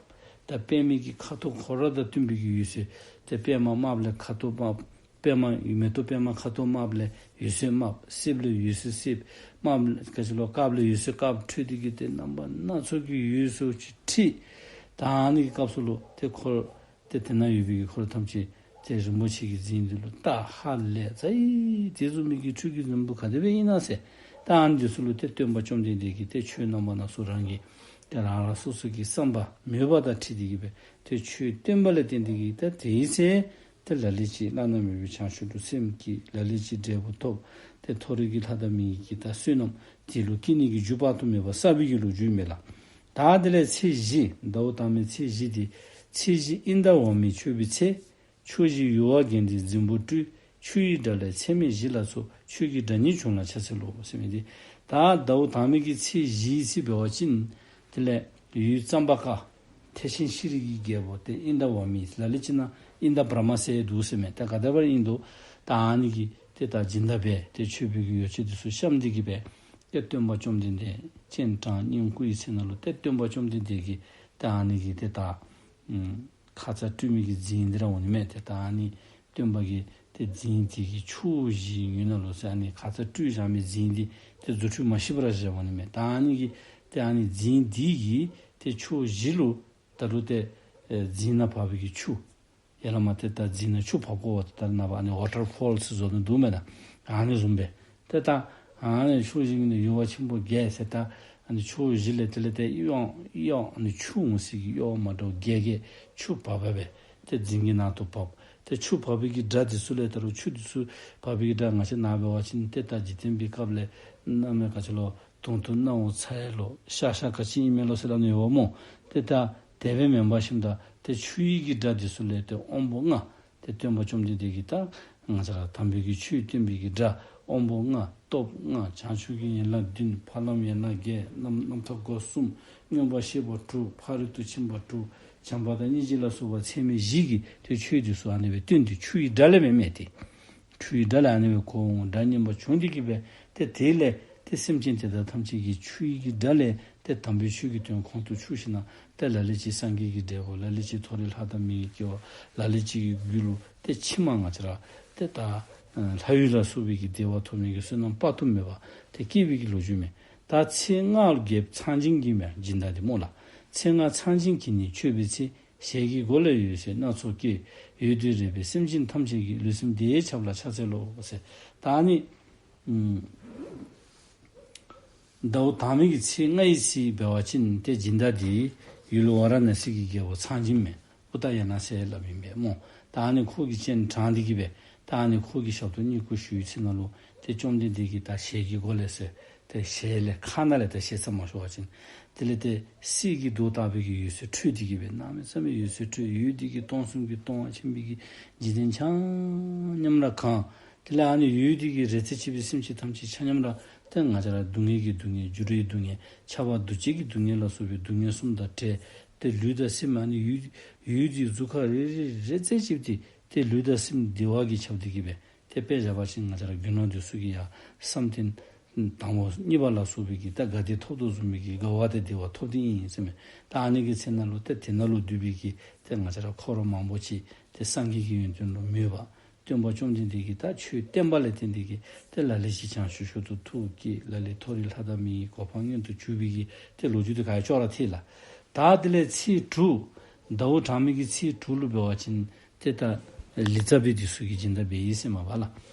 ད་པདྨའི་གི་ཁ་དོག་ཁོ་ར་དང་བསྟུན་པའི་གི་འོད་ཟེར། ཏེ་པདྨ་དམརཔོ་ལས་ཁ་དོག་དམརཔོ། པདྨ་མེ་ཏོག་པདྨ་ཁ་དོག་དམརཔོ་ལས་འོད་ཟེར་དམརཔོ། སེརཔོ་ལས་འོད་ཟེར་སེརཔོ། དམརཔོ་ལས་ག་ཅི་ལོ་དཀརཔོ་ལས་འོད་ཟེར་དཀརཔོ་འཕྲོས་ཏེ་གི་ཏེ་རྣམ་པ་སྣ་ཚོགས་ཀྱི་འོད་ཟེར་ཅིག་འཕྲོས། ད་ཨ་ནི་གི་སྐབས་སུ་ལུ་ཏེ་འཁོར་ཏེ་དེ་ན་ཡོད་པའི་གི་འཁོར་ཐམས་ཅད་ཏེ་རིན་པོ་ཆེ་གི་རྫིང་འདི་ལུ་ད་ཧ་ལས་ཚར་ཡི། དེ་བཟུམ་མའི་གི་འཕྲུལ་གྱི་རྫིང་བུ་ག་དེ་སྦེ་ཨིན་ན་ཟེར། ད་ཨ་ནི་འདི་ཚུ་ལུ་ཏེ་སྟོན་པ་བཅོམ་ལྡན་འདས་ཀྱིས་ཏེ་ཆོས་རྣམ་པ་སྣ་ཚོགས་རང་གིས་ཏེ་རང་རང་སོ་སོ་གི་བསམ་པ་མོས་པ་དང་འཁྲིལ་ཏེ་གི་སྦེ་ཏེ་ཆོས་སྟོན་པ་ལ་བརྟེན་ཏེ་གི་ད་དེའི་ཚེ་ཏེ་ལ་ལུ་ཅིག་བླ་ན་མེད་པའི་བྱང་ཆུབ་ཏུ་སེམས་བསྐྱེད། ལ་ལུ་ཅིག་འབྲས་བུ་ཐོབ། ཏེ་མཐོ་རིས་ཀྱི་ལྷ་དང་མིའི་གི་ད་བསོད་ནམས་དེ་ལུ་སྐྱེ་ནི་གི་རྒྱུ་དཔག་ཏུ་མེད་པ་བསགས་པའི་གི་ལོ་རྒྱུས་མས་ལགས། ད་དེ་ལས་ཚེས་བཞི་ཟླཝ་དང་པའི་ཚེས་བཞི་འདི་ཚེས་བཞི་ཨིནྡྲ་ཝརྨའི་མཆོད་པའི་ཚེ། ཕྱོགས་བཞིར་ཡུ་བ་གཎྜིའི་རྫིང་བུ་སྤྲུལ། ཆུ་ཡི་སྒྲ་ལས་ཚད་མེད་བཞི་ལ་སོགས། ཆོས་ཀྱི་སྒྲ་སྙན་བྱུང་ལ་ཕྱག་འཚལ་ལོ་ཟེར་མི་འདི། ད་ཟླཝ་དང་པའི་གི་ཚེས་བཞི་ཟེར་འབད་བ་ཅིན་དེ་ལས་ཡུལ་གཙང་པ་ཀ་ཐེག་ཆེན་ཤེས་རིག་གི་རྒྱལ་པོ་ཏེ་ཨིནྡྲ་ཝརྨའི་ལ་ལུ་ཅིག་ནང་ཨིནྡྲ་བྷྲ་མ་ཟེར་འདུག་ཟེར་མས། ད་ག་དེ་སྦེ་ཨིན་འདུག། ད་ཨ་ནི་གིས་ཏེ་ད་སྦྱིན་བདག་སྦེ་ཏེ་མཆོད་པའི་གི་ཡོ་བྱད་འདི་ཚུ་བཤམས་ཏེ་གི་སྦེ་ཏེ་སྟོན་པ་བཅོམ་ལྡན་འདས་སྤྱན་དྲངས་བསྙེན་བཀུར་བའི་ཚེ་ནང་ལུ་ཏེ་སྟོན་པ་བཅོམ་ལྡན་འདས་ཀྱིས་ཏེ་ཨ་ནི་གི་ཏེ་ད་ཨམ་ཁ་ཙ་སྤྲུལ་མི་གི་རྫིང་འདི་ར་འོང་ནི་མས། ཏེ་ད་ཨ་ནི་སྟོན་པ་གིས་ཏེ་རྫིང་འདི་གི་ཕྱོགས་བཞིའི་ངོས་ནང་ལུ་ཟེར་ཨ་ནི་ཁ་ཙ་སྤྲུལ་བཞག་མི་རྫིང་འདི་ཏེ་རྫུ་འཕྲུལ་མ་ཞིག་པར་བཞག་འོང་ནི་མས། ད་ཨ་ནི་གི་ཏེ་ཨ་ནི་རྫིང་འདི་གི་ཏེ་ཕྱོགས་བཞི་ལུ་ད་རུང་ཏེ་ཨེ་རྫིང་ནང་བབས་པའི་གི་ཆུ་ཡར་ལས་མར་ཏེ་ད་རྫིང་ནང་ཆུ་བབས་དགོ་པ་ད་རེས་ནངས་པ་ཨ་ནི་ཝ་ཊར་ཕོལ་ཟེར་བཟོ་ནི་འདུག་མེན་ན། ཨ་ནི་བཟུམ་སྦེ་ ཏེ་ད་ཨ་ནི་ཕྱོགས་བཞི་ནང་ཡུ་བ་ཆེན་པོ་བརྒྱད་ཟེར། ད་ཨ་ནི་ཕྱོགས་བཞི་ལས་དེ་ལས་ཏེ་གཡོ་གཡོ་ཨ་ནི་ཆུ་འོང་སའི་གི་གཡོ་མ་འདྲཝ་བརྒྱད་བརྒྱད་ཆུ་བབས་པ་སྦེ་ཏེ་རྫིང་གི་ནང་དུ་བབས། ཏེ་ཆུ་བབས་པའི་གི་སྒྲ་འདི་ཚུ་ལས་ད་རུང་ཆུ་འདི་ཚུ་བབས་པའི་གི་སྒྲ་ང་བཅས་ནཱ་འབད་བ་ཅིན་ཏེ་ད་འཇིག་རྟེན་པའི་སྐབས་ལས་གནམ་མེད་ག་ཅི་ལོ་དུང་དུ་གནམ་འོག་ཚ་ཡི་ལོ་ཤར་ཤར་ག་ཅི་ཨིན་མས་ལོ་ཟེར་སླབ་ནི་ཡོདཔ་སྨོ། ཏེ་ད་དེ་སྦེ་མེན་པར་ཞིནམ་ད་ཏེ་ཆུ་ཡི་གི་སྒྲ་འདི་ཚུ་ལས་ཏེ་དབང་པོ་ལྔ་ཏེ་སྟོན་པ་བཅོམ་ལྡན་འདས་ཀྱིས་ད་ང་བཅས་ར་དམ་པའི་གི་ཆོས་སྟོན་པའི་གི་སྒྲ་དབང་པོ་ལྔ་སྟོབས་ལྔ་བྱང་ཆུབ་ཀྱི་ཡན་ལག་བདུན་ཕ་ལམ་ཡན་ལག་བརྒྱད་རྣམ་རྣམ་ཐར་སྒོ་གསུམ་མངོན་པར་ཤེས་པ་དྲུག་ཕ་རོལ་ཏུ་ཕྱིན་པ་དྲུག་བྱམས་པ་དང་སྙིང་རྗེ་ལ་སོགས་པ་ཚད་མེད་བཞི་གི་ཏེ་ཆོས་འདི་ཚུ་ཨ་ནི་སྦེ་སྟོན་ཏེ་ཆུ་ཡི་སྒྲ་ལས་མེན་མས་ཏེ། ཆུ་ཡི་སྒྲ་ལས་ཨ་ནི་སྦེ་གོ་འོང་། སྒྲ་སྙན་པ་བྱུང་སྟེ་གི་སྦེ་ཏེ་དེ་ལས་ཏེ་སེམས་ཅན་དེ་དག་ཐམས་ཅད་ཀྱིས་ཆུ་ཡི་གི་སྒྲ་ལས་ཏེ་དམ་པའི་ཆོས་ཀྱི་དོན་ཁོང་དུ་ཆུད་ཞིནམ་ལས་ཏེ་ལ་ལུ་ཅིག་སངས་རྒྱས་ཀྱི་འབྲས་བུ་ལ་ལུ་ཅིག་མཐོ་རིས་ལྷ་དང་མིའི་སྐྱེ་བ་ལ་ལུ་ཅིག་གི་རྒྱུད་ལུ་ཏེ་ཕྱི་མ་ང་བཅས་ར་ཏེ་ད་ལྷ་ཡུལ་ལ་སོགས་པའི་གི་བདེ་བ་ཐོབ་མི་གི་བསོད་ནམས་དཔག་ཏུ་མེད་པ་ཏེ་སྐྱེ་བའི་གི་ལོ་རྒྱུས་མས། ད་ཚེ་སྔགས་རྒྱལཔོ་ཚངས་སྦྱིན་གྱི་མས་སྦྱིན་བདག་འདི་སྨོ་ལགས། ཚེ་སྔགས་ཚངས་སྦྱིན་གྱིས་ནི་མཆོད་པའི་ཚེ། ཞལ་གྱི་སྒོ་ལས་འོད་ཟེར་སྣ་ཚོགས་བཀོད། འོད་དེས་རེག་པའི་སེམས་ཅན་ཐམས་ཅད་ཀྱི། ལུས་སེམས་བདེ་བའི་ཆབ་ལ་ཕྱག་འཚལ་ལོ་ཟེར། ད་ཨ་ནི་ཨམ་ཟླཝ་དང་པའི་གི་ཚེས་ལྔའི་ཚེ་འབད་བ་ཅིན་ཏེ་སྦྱིན་བདག་འདི་ཡུལ་ཝཱ་ར་ཎཱ་སི་གི་རྒྱལ་པོ་ཚངས་སྦྱིན་མས། པུ་ཏ་ཡ་ན་ཟེར་སླབ་ཨིན་པས་སྨོ། ད་ཨ་ནི་ཁོ་གིས་སྤྱན་དྲངས་ཏེ་གི་སྦེ་ད་ཨ་ནི་ཁོ་གིས་ཞབས་ཏོག་བསྙེན་བཀུར་ཞུ་བའི་ཚེ་ནང་ལུ་ཏེ་བཅོམ་ལྡན་འདས་ཀྱིས་ད་ཞལ་གྱི་སྒོ་ལས་ཟེར་ཏེ་ཞལ་ལས་ཁ་ནང་ལས་ད་ཞལ་ཙམ་མ་ཞུ་བ་ཅིན་དེ་ལས་ཏེ་གསེར་གྱི་མདོག་ལྟ་བུའི་གི་འོད་ཟེར་འཕྲོས་ཏེ་གི་སྦེ་གནམ་མེད་ས་མེད་འོད་ཟེར་འཕྲོས། འོད་འདི་གིས་སྟོང་གསུམ་གྱི་སྟོང་པ་ཆེན་པོའི་གི་འཇིག་རྟེན་ཆ་མཉམ་ར་གང་། དེ་ལས་ཨ་ནི་འོད་འདི་གིས་རེག་ཚད་ཆེ་བའི་སེམས་ཅན་ཐམས་ཅད་ཆ་མཉམ་ར་ཏེ་ང་བཅས་ར་སྡུག་བསྔལ་གྱི་སྡུག་བསྔལ་འགྱུར་བའི་སྡུག་བསྔལ་ཁྱབ་པ་འདུ་བྱེད་ཀྱི་སྡུག་བསྔལ་ལ་སོགས་པའི་སྡུག་བསྔལ་གསུམ་དང་བྲལ། ཏེ་ལུས་དང་སེམས་ཨ་ནི་འོད་འོད་འདི་གཟུགས་ཁར་རེག་རེག་རེག་ཚད་ཅིག་ཏེ་ཏེ་ལུས་དང་སེམས་བདེ་བ་གིས་ཁྱབ་སྟེ་གི་སྦེ་ཏེ་དཔེ་བཞག་པ་ཅིན་ང་བཅས་ར་རྒྱུ་ནོར་འདི་ཚུ་གིས་ཡང་བསམ་གཏན་དང་པོ་གཉིས་པ་ལ་སོགས་པའི་གི་ད་དགའ་བདེ་ཐོབ་དོ་བཟུམ་མའི་གི་དགའ་བ་དང་བདེ་བ་ཐོབ་སྟེ་ཨིན་ཟེར་མས། ད་ཨ་ནི་གི་ཚེ་ནང་ལུ་ཏེ་དེ་ནང་ལུ་འདུས་པའི་གི་ཏེ་ང་བཅས་ར་འཁོར་བ་མང་པོ་ཅིག་ཏེ་སངས་རྒྱས་ཀྱི་ཡོན་ཏན་ལུ་མོས་པ། སྟོན་པ་བཅོམ་ལྡན་འདས་ཀྱིས་ད་ཆོས་བསྟན་པ་ལས་བརྟེན་ཏེ་གི་ཏེ་ལ་ལུ་ཅིག་བྱང་ཆུབ་མཆོག་ཏུ་ཐུགས་བསྐྱེད། ལ་ལུ་མཐོ་རིས་ལྷ་དང་མིའི་གོ་འཕང་མངོན་དུ་གྱུར་པའི་གི་ཏེ་ལོ་རྒྱུས་དེ་ག་ཅོག་ར་འཐད་ལགས། ད་དེ་ལས་ཚེས་དྲུག་ཟླཝ་དང་པའི་གི་ཚེས་དྲུག་ལུ་འབད་བ་ཅིན་ཏེ་ད་ལི་ཙ་བྱི་འདི་ཚུ་གིས་སྦྱིན་བདག་འབད་ཡི་ཟེར་མས་པ་ལགས།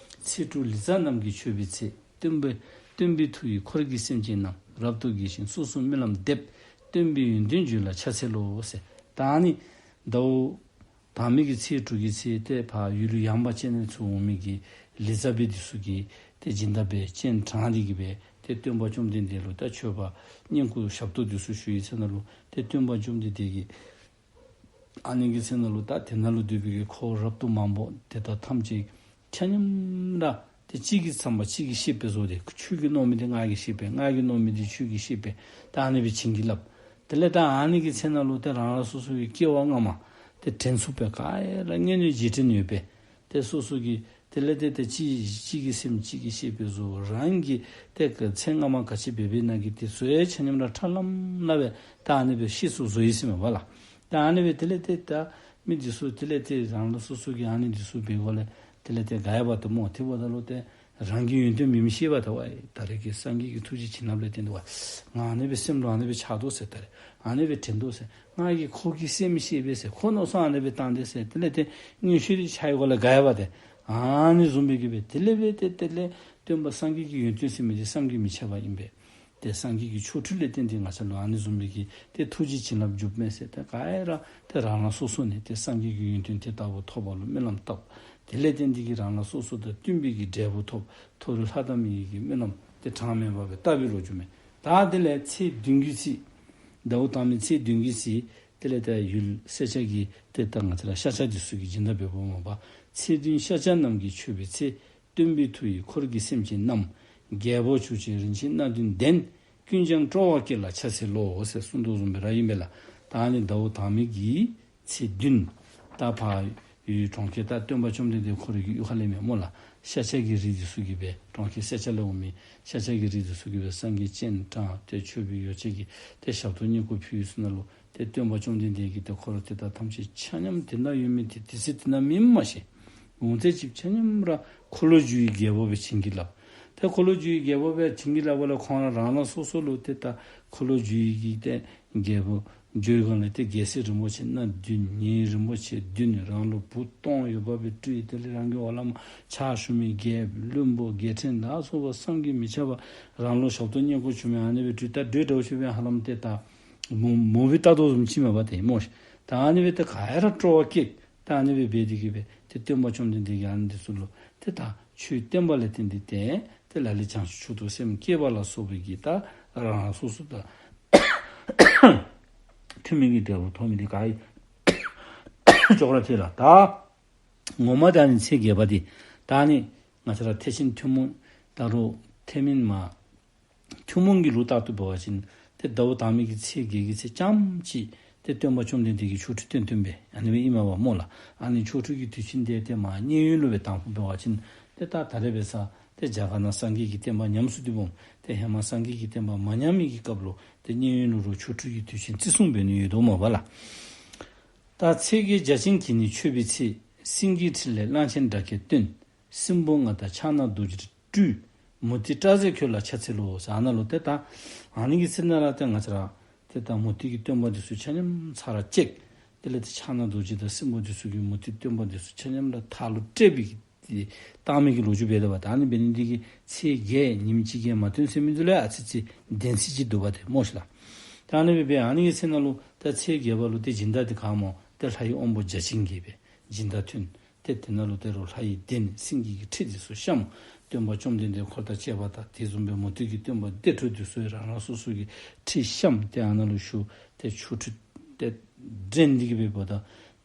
ཚེས་དྲུག་ལི་ཙ་རྣམས་ཀྱིས་མཆོད་པའི་ཚེ། སྟོན་པའི་སྟོན་པའི་ཐུགས་ཀྱིས་འཁོར་གྱི་སེམས་ཅན་རྣམས། རབ་ཏུ་དགྱེས་ཤིང་སོ་སོའི་སྨོན་ལམ་འདེབས། སྟོན་པའི་ཡོན་ཏན་བརྗོད་ལ་ཕྱག་འཚལ་ལོ་ཟེར། ད་ཨ་ནི་ཟླཝ་དང་པའི་གི་ཚེས་དྲུག་གི་ཚེ་ཏེ་ཕར་ཡུལ་ཡངས་པ་ཅན་ནང་ཚུ་འོང་མི་གི་ལི་ཙ་བྱི་འདི་ཚུ་གིས་ཏེ་སྦྱིན་བདག་སྦེ་སྤྱན་དྲངས་ཏེ་གི་སྦེ་ཏེ་སྟོན་པ་བཅོམ་ལྡན་འདས་ལུ་ད་མཆོད་པ་བསྙེན་བཀུར་ཞབས་ཏོག་འདི་ཚུ་ཞུ་བའི་ཚེ་ནང་ལུ་ཏེ་སྟོན་པ་བཅོམ་ལྡན་འདས་ཀྱིས་ཨ་ནི་གི་ཚེ་ནང་ལུ་ད་དེ་ནང་ལུ་འདུས་པའི་གི་འཁོར་རབ་ཏུ་མང་པོ་དེ་དག་ཐམས་ཅད་ཆ་མཉམ་ར་ཏེ་གཅིག་གིས་བརྩམས་པ་གཅིག་གིས་བཤད་པའི་བཟོ་སྟེ་ཁྱོད་ཀྱིས་མནོ་མི་འདི་ང་གིས་བཤད་པས། ང་གིས་མནོ་མི་འདི་ཁྱོད་ཀྱིས་བཤད་པས། ད་ཨ་ནི་སྦེ་བྱིན་གྱིས་བརླབས། དེ་ལས་ད་ཨ་ནི་གི་ཚེ་ནང་ལུ་ཏེ་རང་རང་སོ་སོ་གི་སྐྱེ་བ་སྔ་མ་ཏེ་དྲན་ཚུགས་པའི་ག་ར་སྔོན་ནས་རྗེས་དྲན་ཡོད་པས། ཏེ་སོ་སོ་གི་དེ་ལས་ཏེ་ཏེ་གཅིག་གཅིག་གིས་སེམས་གཅིག་གིས་བཤད་པའི་བཟོ་རང་གི་ཏེ་ཚེ་སྔ་མ་ག་ཅི་འབད་འབདཝ་ཨིན་ན་གི་དེ་ཚུ་ཡང་ཆ་མཉམ་ར་ཁྲ་ལམ་ལམ་སྦེ་ད་ཨ་ནི་སྦེ་ཤེས་སུ་བཟོ་ཡི་ཟེར་མས་པ་ལགས། ད་ཨ་ནི་སྦེ་དེ་ལས་ཏེ་ད་མི་འདི་ཚུ་དེ་ལས་ཏེ་རང་རང་སོ་སོ་གི་ཨ་ནི་འདི་ཚུ་འབད་དགོ་ལས་དེ་ལས་ཏེ་དགའ་ཡི་པ་ཏེ་སྨོ། དེ་འབདཝ་ད་ལུ་ཏེ་རང་གི་ཡོན་ཏན་མེནམ་ཤེས་པ་ད་ཝའི་ད་རེས་ཀྱི་སངས་རྒྱས་ཀྱི་ཐུགས་རྗེ་བྱིན་རླབས་ལས་བརྟེན་ཏེ་ཝའི་ང་ཨ་ནི་སྦེ་སེམས་ལུ་ཨ་ནི་སྦེ་ཆགས་དོ་ཟེར། ད་རེས་ཨ་ནི་སྦེ་དྲན་དོ་ཟེར། ང་གིས་ཁོ་གི་སེམས་ཤེས་པས་ཟེར། ཁོ་མནོ་བསམ་ཨ་ནི་སྦེ་བཏང་སྟེ་ཟེར། དེ་ལས་ཏེ་མངོན་ཤེས་འདི་ཆགས་ཡི་གོ་ལས་དགའ་ཡི་པ་ཏེ། ཨ་ནི་བཟུམ་སྦེ་གི་སྦེ་དེ་ལས་སྦེ་ཏེ་དེ་ལས་སྟོན་པ་སངས་རྒྱས་ཀྱི་ཡོན་ཏན་ཟེར་མི་འདི་བསམ་གྱིས་མི་ཁྱབ་པ་ཨིན་པས། ཏེ་སངས་རྒྱས་ཀྱི་ཆོ་འཕྲུལ་ལས་བརྟེན་ཏེ་ང་བཅས་ལུ་ཨ་ནི་བཟུམ་སྦེ་གི་ཏེ་ཐུགས་རྗེ་བྱིན་རླབས་འཇུགཔ་མས་ཟེར། ཏེ་ག་ར་ཏེ་རང་རང་སོ་སོ་ནས་ཏེ་སངས་རྒྱས་ཀྱི་ཡོན་ཏན་དེ་ལྟ་བུ་ཐོབ་པ་ལུ་སྨོན་ལམ་བཏབ། དེ་ལས་བརྟེན་ཏེ་གི་རང་རང་སོ་སོ་དང་བསྟུན་པའི་གི་འབྲས་བུ་ཐོབ། མཐོ་རིས་ལྷ་དང་མིའི་གི་སྨོན་ལམ་ཏེ་གྲངས་མེད་པ་སྦེ་བཏབ་པའི་ལོ་རྒྱུས་མས། ད་དེ་ལས་ཚེས་བདུན་གྱི་ཚེ་ཟླཝ་དང་པའི་ཚེས་བདུན་གྱི་ཚེ་དེ་ལས་ད་ཡུལ་སེར་སྐྱ་གི་ཏེ་ད་ང་བཅས་ར་ཤཱཀྱ་འདི་ཚུ་གིས་སྦྱིན་བདག་འབདཝ་མས་པ། ཚེས་བདུན་ཤཱཀྱ་རྣམས་ཀྱིས་མཆོད་པའི་ཚེ། སྟོན་པའི་ཐུགས་ཡིས་འཁོར་གྱི་སེམས་ཅན་རྣམས། རྒྱལ་པོ་མཆོག་སྤྱོད་རིན་ཆེན་སྣ་བདུན་ལྡན། ཀུན་ཀྱང་སྤྲོ་བ་བསྐྱེད་ལ་ཕྱག་འཚལ་ལོ་ཟེར་གསུངས་དོ་བཟུམ་སྦེ་ར་ཨིན་པས་ལགས། ད་ཨ་ནི་ཟླཝ་དང་པའི་གི་ཚེས་བདུན། ད་ཕར་ཡུལ་གྲོང་ཁྱེར་ད་སྟོན་པ་བཅོམ་ལྡན་འདས་ཁོ་རའི་གི་གཡུས་ཁ་ལས་མེན་སྨོ་ལགས། ཤཱཀྱ་གི་རིགས་འདི་ཚུ་གིས་སྦེ་གྲོང་ཁྱེར་སེར་སྐྱ་ལས་འོང་མི་ཤཱཀྱ་གི་རིགས་འདི་ཚུ་གིས་སྦེ་སངས་རྒྱས་སྤྱན་དྲངས་ཏེ་མཆོད་པའི་ཡོ་བྱད་ཀྱི་ཏེ་ཞབས་ཏོག་བསྙེན་བཀུར་ཕུལ་ཡི་ཟེར་ནང་ལུ་ཏེ་སྟོན་པ་བཅོམ་ལྡན་འདས་ཀྱིས་ཏེ་འཁོར་དེ་དག་ཐམས་ཅད་ཆ་མཉམ་དེ་ན་ཡོད་མི་དེ་དེ་ཚེ་དེ་ན་མེནམ་མ་ཤེས། འོང་ཚད་ཅིག་ཆ་མཉམ་ར་འཁོར་ལོས་སྒྱུར་བའི་རྒྱལ་པོ་སྦེ་བྱིན་གྱིས་བརླབས། ཏེ་འཁོར་ལོས་སྒྱུར་བའི་རྒྱལ་པོ་སྦེ་བྱིན་གྱིས་བརླབས་པ་ལས་ཁོང་ར་རང་རང་སོ་སོ་ལུ་ཏེ་ད་འཁོར་ལོས་སྒྱུར་བའི་གི་ཏེ་རྒྱལ་པོ་སྒྱུར་བའི་སྒང་ལས་ཏེ་རྒྱལ་སྲས་རིན་པོ་ཆེ་སྣ་བདུན། ཉེ་རིན་པོ་ཆེ་བདུན། རང་ལུ་བུ་སྟོང་ཡོད་པ་སྦེ་སྤྲུལ། དེ་ལས་རང་གི་འོག་ལས་མར་ཕྱག་ཞུ་མི་རྒྱལཔོ་བློན་པོ་རྒྱལ་ཕྲན་ལ་སོགས་པ་བསམ་གྱིས་མི་ཁྱབ་པ་རང་ལུ་ཞབས་ཏོག་བསྙེན་བཀུར་ཞུ་མི་ཨ་ནི་སྦེ་སྤྲུལ། ད་བདུད་འདྲཝ་ཅིག་སྦེ་ཧ་ལམ་ཏེ་ད་མུ་མུ་བི་ལྟ་དོ་བཟུམ་ཅིག་མས་པ་ཏེ་སྨོ་ཤིག། ད་ཨ་ནི་སྦེ་ཏེ་ག་ར་སྤྲོ་བ་སྐྱེས། ད་ཨ་ནི་སྦེ་འབད་དེ་གིས་སྦེ་ཏེ་སྟོན་པ་བཅོམ་ལྡན་འདས་ཀྱིས་ཨ་ནི་འདི་ཚུ་ལུ་ཏེ་ད་ཆོས་བསྟན་པ་ལས་བརྟེན་ཏེ་ཏེ་ཏེ་ལ་ལུ་བྱང་ཆུབ་མཆོག་ཏུ་སེམས་བསྐྱེད་པ་ལ་སོགས་པའི་གི་ད་རང་རང་སོ་སོ་ད་ཐུན་མིན་གྱི་འབྲས་བུ་ཐོབ་མི་འདི་ག་ཡི་ཅོག་ར་འཐད་ལགས། ད་ངོ་མ་ད་ཨ་ནི་ཚེས་བརྒྱད་པ་འདི་ད་ཨ་ནི་ང་བཅས་ར་ཐེག་ཆེན་ཐུན་མོང་ད་རུང་ཐེག་དམན་མ་ཐུན་མོང་གི་ལུགས་ལྟར་དུ་འབད་བ་ཅིན་ཏེ་ཟླཝ་དང་པའི་གི་ཚེས་བརྒྱད་ཀྱི་ཚེ་ཙམ་ཅིག་ཏེ་སྟོན་པ་བཅོམ་ལྡན་འདས་ཀྱིས་ཆོ་འཕྲུལ་སྟོན་སྟོན་པས། ཨ་ནི་སྦེ་ཨིན་མས་པ་སྨོ་ལགས། ཨ་ནི་ཆོ་འཕྲུལ་གྱི་དུས་ཆེན་འདི་ཏེ་མར་མཉན་ཡོད་ལུ་སྦེ་དང་ཕུ་འབད་བ་ཅིན་ཏེ་ད་ད་རེས་འབད་ས་ཏེ་རྒྱ་གར་ནང་སངས་རྒྱས་ཀྱི་བསྟན་པ་ཉམས་སུ་བཏུབ་འོང་། ཏེ་ཧེ་མ་སངས་རྒྱས་ཀྱི་བསྟན་པ་མ་ཉམས་མི་གི་སྐབས་ལུ་ཏེ་མཉན་ཡོད་ལུ་རུང་ཆོ་འཕྲུལ་གྱི་དུས་ཆེན་བརྩི་སྲུང་འབད་ནི་ཡོད་དོ་སྨོ་པ་ལགས། ད་ཚེས་བརྒྱད་བརྒྱ་བྱིན་གྱིས་ནི་མཆོད་པའི་ཚེ། སེང་གེའི་ཁྲི་ལས་གླང་ཆེན་སྒྲ་སྐད་བཏོན། སྲིན་པོ་ལྔ་དང་ཕྱག་ན་རྡོ་རྗེ་སྤྲུལ། མུ་ཏིག་སྤྲ་རྫས་ཁྱོད་ལ་ཕྱག་འཚལ་ལོ་ཟེར། ཨ་ནཱ་ལུ་ཏེ་ད་ཨ་ནི་གི་ཚེ་ནང་ལུ་ཏེ་ང་བཅས་ར་ཏེ་ད་མུ་སྟེགས་ཀྱི་སྟོན་པ་འདི་ཚུ་ཆ་མཉམ་ཚར་བཅད། དེ་ལས་ཏེ་ཕྱག་ན་རྡོ་རྗེ་དང་སྲིན་པོ་འདི་ཚུ་གིས་མུ་སྟེགས་སྟོན་པ་འདི་ཚུ་ཆ་མཉམ་ར་ཐག་ལུ་སྦྲེལ་སྦེ་གི་ཏེ་བཏང་མི་གི་ལོ་རྒྱུས་འབད་དོ་བ། ད་ཨ་ནི་འབད་ནི་འདི་གིས་ཚེས་བརྒྱད་ཉིནམ་གཅིག་གིས་མ་སྟོན་ཟེར་མི་འདི་ལུ་ཨ་ཙི་ཙི་བདེན་ཚིག་ཅིག་འདུག་པ་ཏེ་སྨོ་ཤིག་ལགས། ད་ཨ་ནི་སྦེ་འབད་ཨ་ནི་གི་ཚེ་ནང་ལུ་ད་ཚེས་བརྒྱད་པ་ལུ་ཏེ་སྦྱིན་བདག་འདི་ག་སྨོ། ཏེ་ལྷ་ཡི་དབང་པོ་བརྒྱ་བྱིན་གྱིས་སྦེ་སྦྱིན་བདག་ཐོན། ཏེ་དེ་ནང་ལུ་ཏེ་རུང་ལྷ་ཡི་གདན་སེང་གེ་གི་ཁྲི་འདི་ཚུ་བཤམས། སྟོན་པ་བཅོམ་ལྡན་འདས་འཁོར་དང་བཅས་པ་དང་དེ་བཟུམ་སྦེ་མུ་སྟེགས་ཀྱི་སྟོན་པ་སྡེ་དྲུག་འདི་ཚུ་རང་རང་སོ་སོ་གི་ཁྲི་བཤམས། ཏེ་ཨ་ནཱ་ལུ་བཞུགས། ཏེ་ཆོ་འཕྲུལ་ཏེ་འགྲན་འདི་གིས་འབདཝ་ད་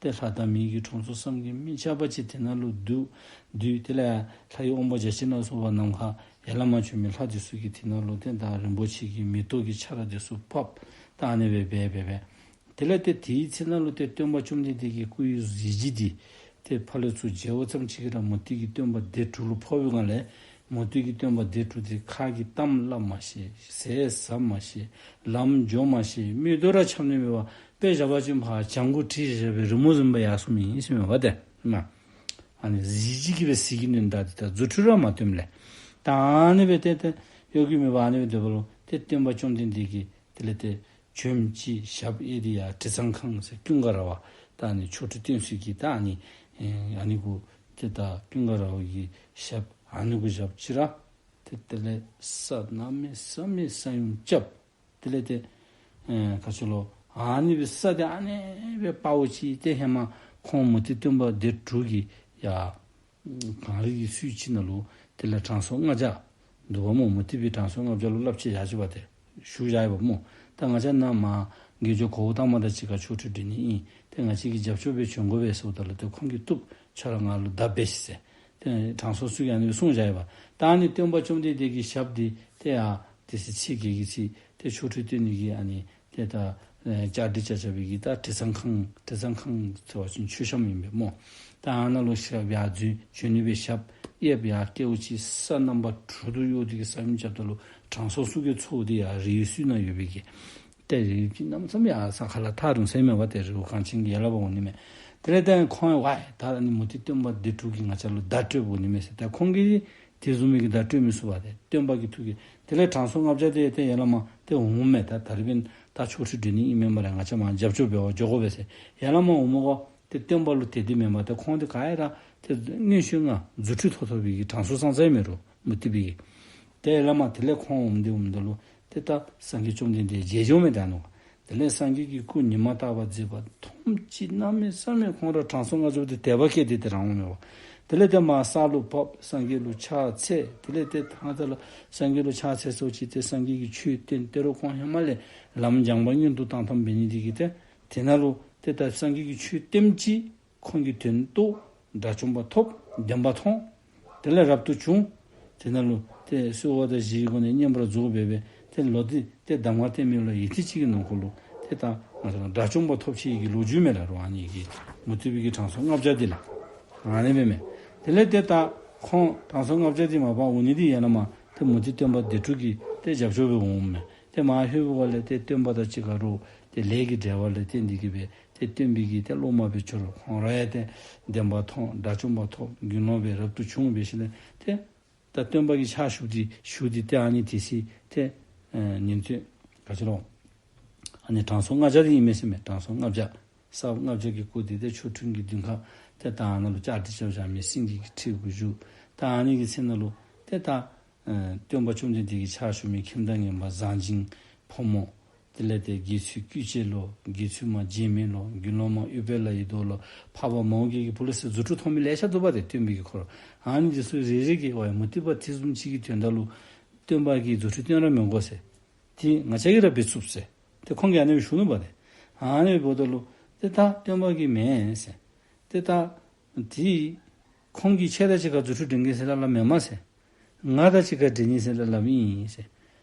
ཏེ་ལྷ་དང་མི་གི་གྲངས་སུ་བསམ་གྱིས་མི་ཁྱབ་པ་ཅིག་དེ་ནང་ལུ་འདུས། འདུས། དེ་ལས་ལྷ་ཡི་དབང་པོ་བརྒྱ་བྱིན་ལ་སོགས་པ་ནམ་མཁའ་ཡར་ལས་མར་བྱོན་མི་ལྷ་འདི་ཚུ་གིས་དེ་ནང་ལུ་ཏེ་ད་རིན་པོ་ཆེ་གི་མེ་ཏོག་གི་ཆར་འདི་ཚུ་ཕབ། ད་ཨ་ནི་སྦེ་འབད་འབད་འབད། དེ་ལས་ཏེ་དེའི་ཚེ་ནང་ལུ་ཏེ་སྟོན་པ་བཅོམ་ལྡན་འདས་ཀྱི་སྐུའི་གཟི་བརྗིད་འདི་ཏེ་ཕར་ལས་ཚུར་མཇལཝ་ཙམ་ཅིག་གིས་ར་མུ་སྟེགས་ཀྱི་སྟོན་པ་སྡེ་དྲུག་ལུ་ཕོག་པའི་སྒང་ལས་མུ་སྟེགས་ཀྱི་སྟོན་པ་སྡེ་དྲུག་འདི་ཁ་གིས་གཏམ་སླབ་མ་ཤེས། ཟས་ཟ་མ་ཤེས། ལམ་འགྱོ་མ་ཤེས། མིག་ཏོ་ར་ཆགས་ནི་མེད་པར་དཔེ་བཞག་པ་ཅིན་ཕར་ལྗང་གུ་བྲིས་བཞག་པའི་རི་མོ་བཟུམ་སྦེ་ཡར་སོང་མི་ཨིན་ཟེར་མས་པ་ཏེ། ཨ་ནི་གཟི་བརྗིད་ཀྱིས་སྦེ་ཟིལ་གྱིས་གནོན་ད་འདི་ད་རྫུ་འཕྲུལ་ར་མ་སྟོནམ་ལས། ད་ཨ་ནི་སྦེ་ཏེ་ཏེ་གཡོ་སྒྱུ་མེད་པར་ཨ་ནི་སྦེ་སྡོདཔ་ལུ་ཏེ་སྟོན་པ་བཅོམ་ལྡན་འདས་ཀྱིས་དེ་ལས་ཏེ་བྱོནམ་ཅིག་ཞབས་གཡས་འདི་ཡར་དྲི་བཟང་ཁང་ཟེར་ཀུན་དགའ་ར་བ་ད་ཨ་ནི་ཆོ་འཕྲུལ་སྟོན་ས་གི་ད་ཨ་ནི་ཨ་ནི་གུ་ཏེ་ད་ཀུན་དགའ་ར་བ་གི་ཞབས་ཨ་ནི་གུ་བཞགཔ་ཅིག་ར་ཏེ་དེ་ལས་ས་གནམ་མེད་ས་མེད་ས་ཡོམ་རྐྱབ། དེ་ལས་ཏེ་ཨེ་ག་ཅི་ལོ་ཨ་ནི་སྦེ་ས་འདི་ཨ་ནི་སྦེ་དཔའ་བོ་ཅིག་ཏེ་ཧེ་མ་ཁོང་མུ་སྟེགས་སྟོན་པ་སྡེ་དྲུག་གིས་ཡར་གངས་རི་གི་ཚུ་ཅིག་ནང་ལུ་དེ་ལས་དྲང་སྲོང་ལྔ་བརྒྱ་འདུག་པ་སྨོ། མུ་སྟེགས་པའི་དྲང་སྲོང་ལྔ་བརྒྱ་ལུ་བསླབ་བྱ་ཡར་ཅིག་འབད་དེ་བཞུགས་བཞག་ཡོདཔ་སྨོ། ད་ང་བཅས་ནཱ་མར་དགེ་སྦྱོར་གོའུ་ཏ་མ་དང་གཅིག་ཁར་ཆོ་འཕྲུལ་འགྲན་ནི་ཨིན། ཏེ་ང་བཅས་ཀྱི་རྒྱབ་སྐྱོར་སྦེ་བྱོན་དགོ་པས་ཟེརཝ་ད་ལུ་ཏེ་ཁོང་གིས་བཏུབ། ཁྱོད་ར་ང་ལུ་བརྡ་འབད་ཤིག་ཟེར། ཏེ་དྲང་སྲོང་ཚུ་གིས་ཨ་ནི་སྦེ་གསུངས་བཞག་ཡོདཔ། ད་ཨ་ནི་སྟོན་པ་བཅོམ་ལྡན་འདས་ཀྱི་ཞབས་འདི་ཏེ་ཡར་དེ་ཚེ་ཚེས་བརྒྱད་ཀྱི་ཚེ་ཏེ་ཆོ་འཕྲུལ་སྟོན་ནི་གི་ཨ་ནི་ཏེ་ད་ཨེ་བཅའ་སྒྲིག་རྐྱབ་རྐྱབ་པའི་གི་ད་དྲི་བཟང་ཁང་དྲི་བཟང་ཁང་ཟེར་བ་ཅིན་མཆོད་བཤམས་ཨིན་པས་སྨོ། ད་ཨ་ནཱ་ལུ་ཞབས་ཡར་འཛུལ་བྱོན་ནི་སྦེ་ཞབས་གཡསཔ་ཡར་བཀལཝ་ཅིག་ས་རྣམ་པ་དྲུག་ཏུ་གཡོ་སྟེ་གི་ས་ཡོམ་རྐྱབ་ད་ལུ་དྲང་སྲོང་ཚུ་གིས་ཚོརཝ་འདི་ཡར་རི་བོའི་ཚུ་ནང་ཡོད་པའི་གི་ཏེ་རི་བོ་ཅིག་གནམ་མེད་ས་མེད་ཡར་ས་ཁ་ལས་ཐལ་རུང་ཟེར་མས་པ་ཏེ་རི་བོ་གངས་ཅན་གྱི་ཡ་ལ་བ་འོང་ནི་མས། དེ་ལས་ཏེ་ཁོང་ཝའི་ད་ཨ་ནི་མུ་སྟེགས་སྟོན་པ་སྡེ་དྲུག་གིས་ང་བཅས་ལུ་བརྡ་སྤྲོདཔ་འོང་ནི་མས་ཟེར། ད་ཁོང་གིས་དེ་བཟུམ་མའི་གི་བརྡ་སྤྲོད་མི་ཚུགས་པ་ཏེ་སྟོན་པ་གི་ཐུགས་ཀྱིས། དེ་ལས་དྲང་སྲོང་ལྔ་བརྒྱ་དེ་ཏེ་ཡར་ལས་མར་ཏེ་འོངམ་མས། ད་ད་རིས་འབདན་ད་ཆོ་འཕྲུལ་འགྲན་ནི་ཨིན་མས་སྨ་རེ། ང་བཅས་མར་རྒྱབ་སྐྱོར་འབད་བར་འགྱོ་དགོ་པས་ཟེར་ཡར་ལས་མར་འོངམ་ག་ཏེ་སྟོན་པ་ལུ་དད་དེ་མེན་པར་ཏེ་ཁོང་འདི་ག་ར་ཏེ་མངོན་ཤེས་ལྔ་རྫུ་འཕྲུལ་ཐོབ་ཐོབ་པའི་གི་དྲང་སྲོང་ཙང་ཙང་ཨིན་མས་རོ་མུ་སྟེགས་པའི་གི། ཏེ་ཡར་ལས་མར་དེ་ལས་ཁོང་འོངམ་འདི་འོངམ་ད་ལུ་ཏེ་ད་སངས་རྒྱས་བཅོམ་ལྡན་འདས་མཇལ་འགྱོཝ་མས་ད་ནུག། དེ་ལས་སངས་རྒྱས་ཀྱི་སྐུ་ཉི་མ་ལྟ་བུ་མཛེས་པ་མཐོངམ་ཅིག་གནམ་མེད་ས་མེད་ཁོང་ར་དྲང་སྲོང་ལྔ་བརྒྱ་དེ་དད་པ་སྐྱེས་ཏེ་ཏེ་རང་འོངམ་མས་པ། དེ་ལས་ཏེ་མར་ས་ལུ་བབས་སངས་རྒྱས་ལུ་ཕྱག་འཚལ། དེ་ལས་ཏེ་ད་ད་ལུ་སངས་རྒྱས་ལུ་ཕྱག་འཚལ་སོ་ཅིག་ཏེ་སངས་རྒྱས་ཀྱིས་ཆོས་བསྟན། ཏེ་རུང་ཁོང་ཧེ་མ་ལས་ལམ་སྦྱངས་པ་མངོན་དུ་བཏང་བཏངམ་འབད་ནི་དེ་གིས་ཏེ་དེ་ནང་ལུ་ཏེ་ད་སངས་རྒྱས་ཀྱིས་ཆོས་བསྟནམ་ཅིག་ཁོང་གིས་དོན་རྟོགས། དགྲ་བཅོམ་པ་ཐོབ། བདེན་པ་མཐོང་། དེ་ལས་རབ་ཏུ་བྱུང་། དེ་ནང་ལུ་ཏེ་གསོལ་བ་དང་བཞེས་སྒོ་ནས་བསྙེན་པར་རྫོགས་འབད་འབད་ཏེ་ལོག་སྟེ་ཏེ་གདམས་ངག་བསྟན་མི་ལུ་ཡུད་ཙམ་ཅིག་གི་ནང་འཁོད་ལུ་ཏེ་ད་ང་བཅས་དགྲ་བཅོམ་པ་ཐོབ་ཅི་གི་ལོ་རྒྱུས་མས་ལགས་རོ། ཨ་ནི་གི་མུ་སྟེགས་པའི་གི་དྲང་སྲོང་ལྔ་བརྒྱ་འདི་ལགས། ཨ་ནི་སྦེ་མས། དེ་ལས་ཏེ་ད་ཁོང་དྲང་སྲོང་ལྔ་བརྒྱ་འདི་མ་པ་འོང་ནི་འདི་ཡར་ལས་མར་ཏེ་མུ་སྟེགས་སྟོན་པ་སྡེ་དྲུག་གིས་ཏེ་རྒྱབ་སྐྱོར་འབད་འོངམ་མས། ཏེ་མར་ལྷོད་པའི་སྒང་ལས་ཏེ་སྟོན་པ་དང་གཅིག་ཁར་རུང་ཏེ་ལས་ཀྱི་འབྲེལ་བ་ལས་བརྟེན་ཏེ་གིས་སྦེ་ཏེ་སྟོན་པའི་གི་ཏེ་སློབ་མ་སྦེ་གྱུར། ཁོང་ར་ཡང་ཏེ་བདེན་པ་མཐོང་། དགྲ་བཅོམ་པ་ཐོབ། དགེ་སློང་སྦེ་རབ་ཏུ་བྱུང་འབད་ཞིནམ་ལས་ཏེ་ ད་སྟོན་པ་གི་ཕྱག་ཞུ་སྟེ་ཞུ་སྟེ་ཏེ་ཨ་ནི་དེ་ཚེ་ཏེ་ཨེ་ཉན་ཐོས་ག་ཅི་ལོ། ཨ་ནི་དྲང་སྲོང་ལྔ་བརྒྱ་དེ་ཨིན་མས་ཟེར་མས། དྲང་སྲོང་ལྔ་བརྒྱ། ས་བབ་ལྔ་བརྒྱ་གིས་བསྐོར་ཏེ་ཏེ་ཆོ་འཕྲུལ་གྱི་མདུན་ཁ་ཏེ་ད་ཨ་ནཱ་ལུ་བཅའ་སྒྲིག་རྐྱབ་བཞག་མི་སེང་གེ་གི་ཁྲི་གུ་བཞུགས། ད་ཨ་ནི་གི་ཚེ་ནང་ལུ་ཏེ་ད་ཨེ་སྟོན་པ་བཅོམ་ལྡན་འདས་ཀྱི་ཕྱག་ཞུ་མི་ཁྱིམ་བདག་ངན་པ་བཟང་སྦྱིན་ཕོ་མོ། དེ་ལས་ཏེ་དགེ་ཚུལ་སྐུལ་བྱེད་ལོ། དགེ་ཚུལ་མ་འཇིགས་མེད་ལོ། དགེ་སློང་མ་ཨུཏྤལ་ཡེ་ཏོ་ལོ། འཕགས་པ་མོའུ་འགལ་གྱི་བུ་ལོ་ཟེར་རྫུ་འཕྲུལ་ཐོབ་མི་ལེ་ཤ་འདུག་པ་ཏེ་སྟོན་པའི་གི་འཁོར། ཨ་ནི་འདི་ཚུ་རེ་རེ་གིས་ཝའི་མུ་སྟེགས་པ་དེ་བཟུམ་ཅིག་གི་དོན་དག་ལུ་སྟོན་པ་གིས་རྫུ་འཕྲུལ་སྟོན་ར་མི་དགོ་ཟེར། ཏེ་ང་བཅས་ཀྱིས་ར་འབད་ཚུགས་ཟེར། ཏེ་ཁོང་གིས་ཨ་ནི་སྦེ་ཞུ་ནུག་པ་ཏེ། ཨ་ནི་འབདཝ་ད་ལུ་ཏེ་ད་སྟོན་པ་གིས་མེན་ཟེར། ཏེ་ད་ཏེ་ཁོང་གིས་ཁྱེད་དང་གཅིག་ཁར་རྫུ་འཕྲུལ་འགྲན་གེ་ཟེར་སླབ་སླབ་མེན་མས་ཟེར། ང་དང་གཅིག་ཁར་འགྲན་ནི་ཟེར་སླབ་སླབ་ཨིན་ཟེར།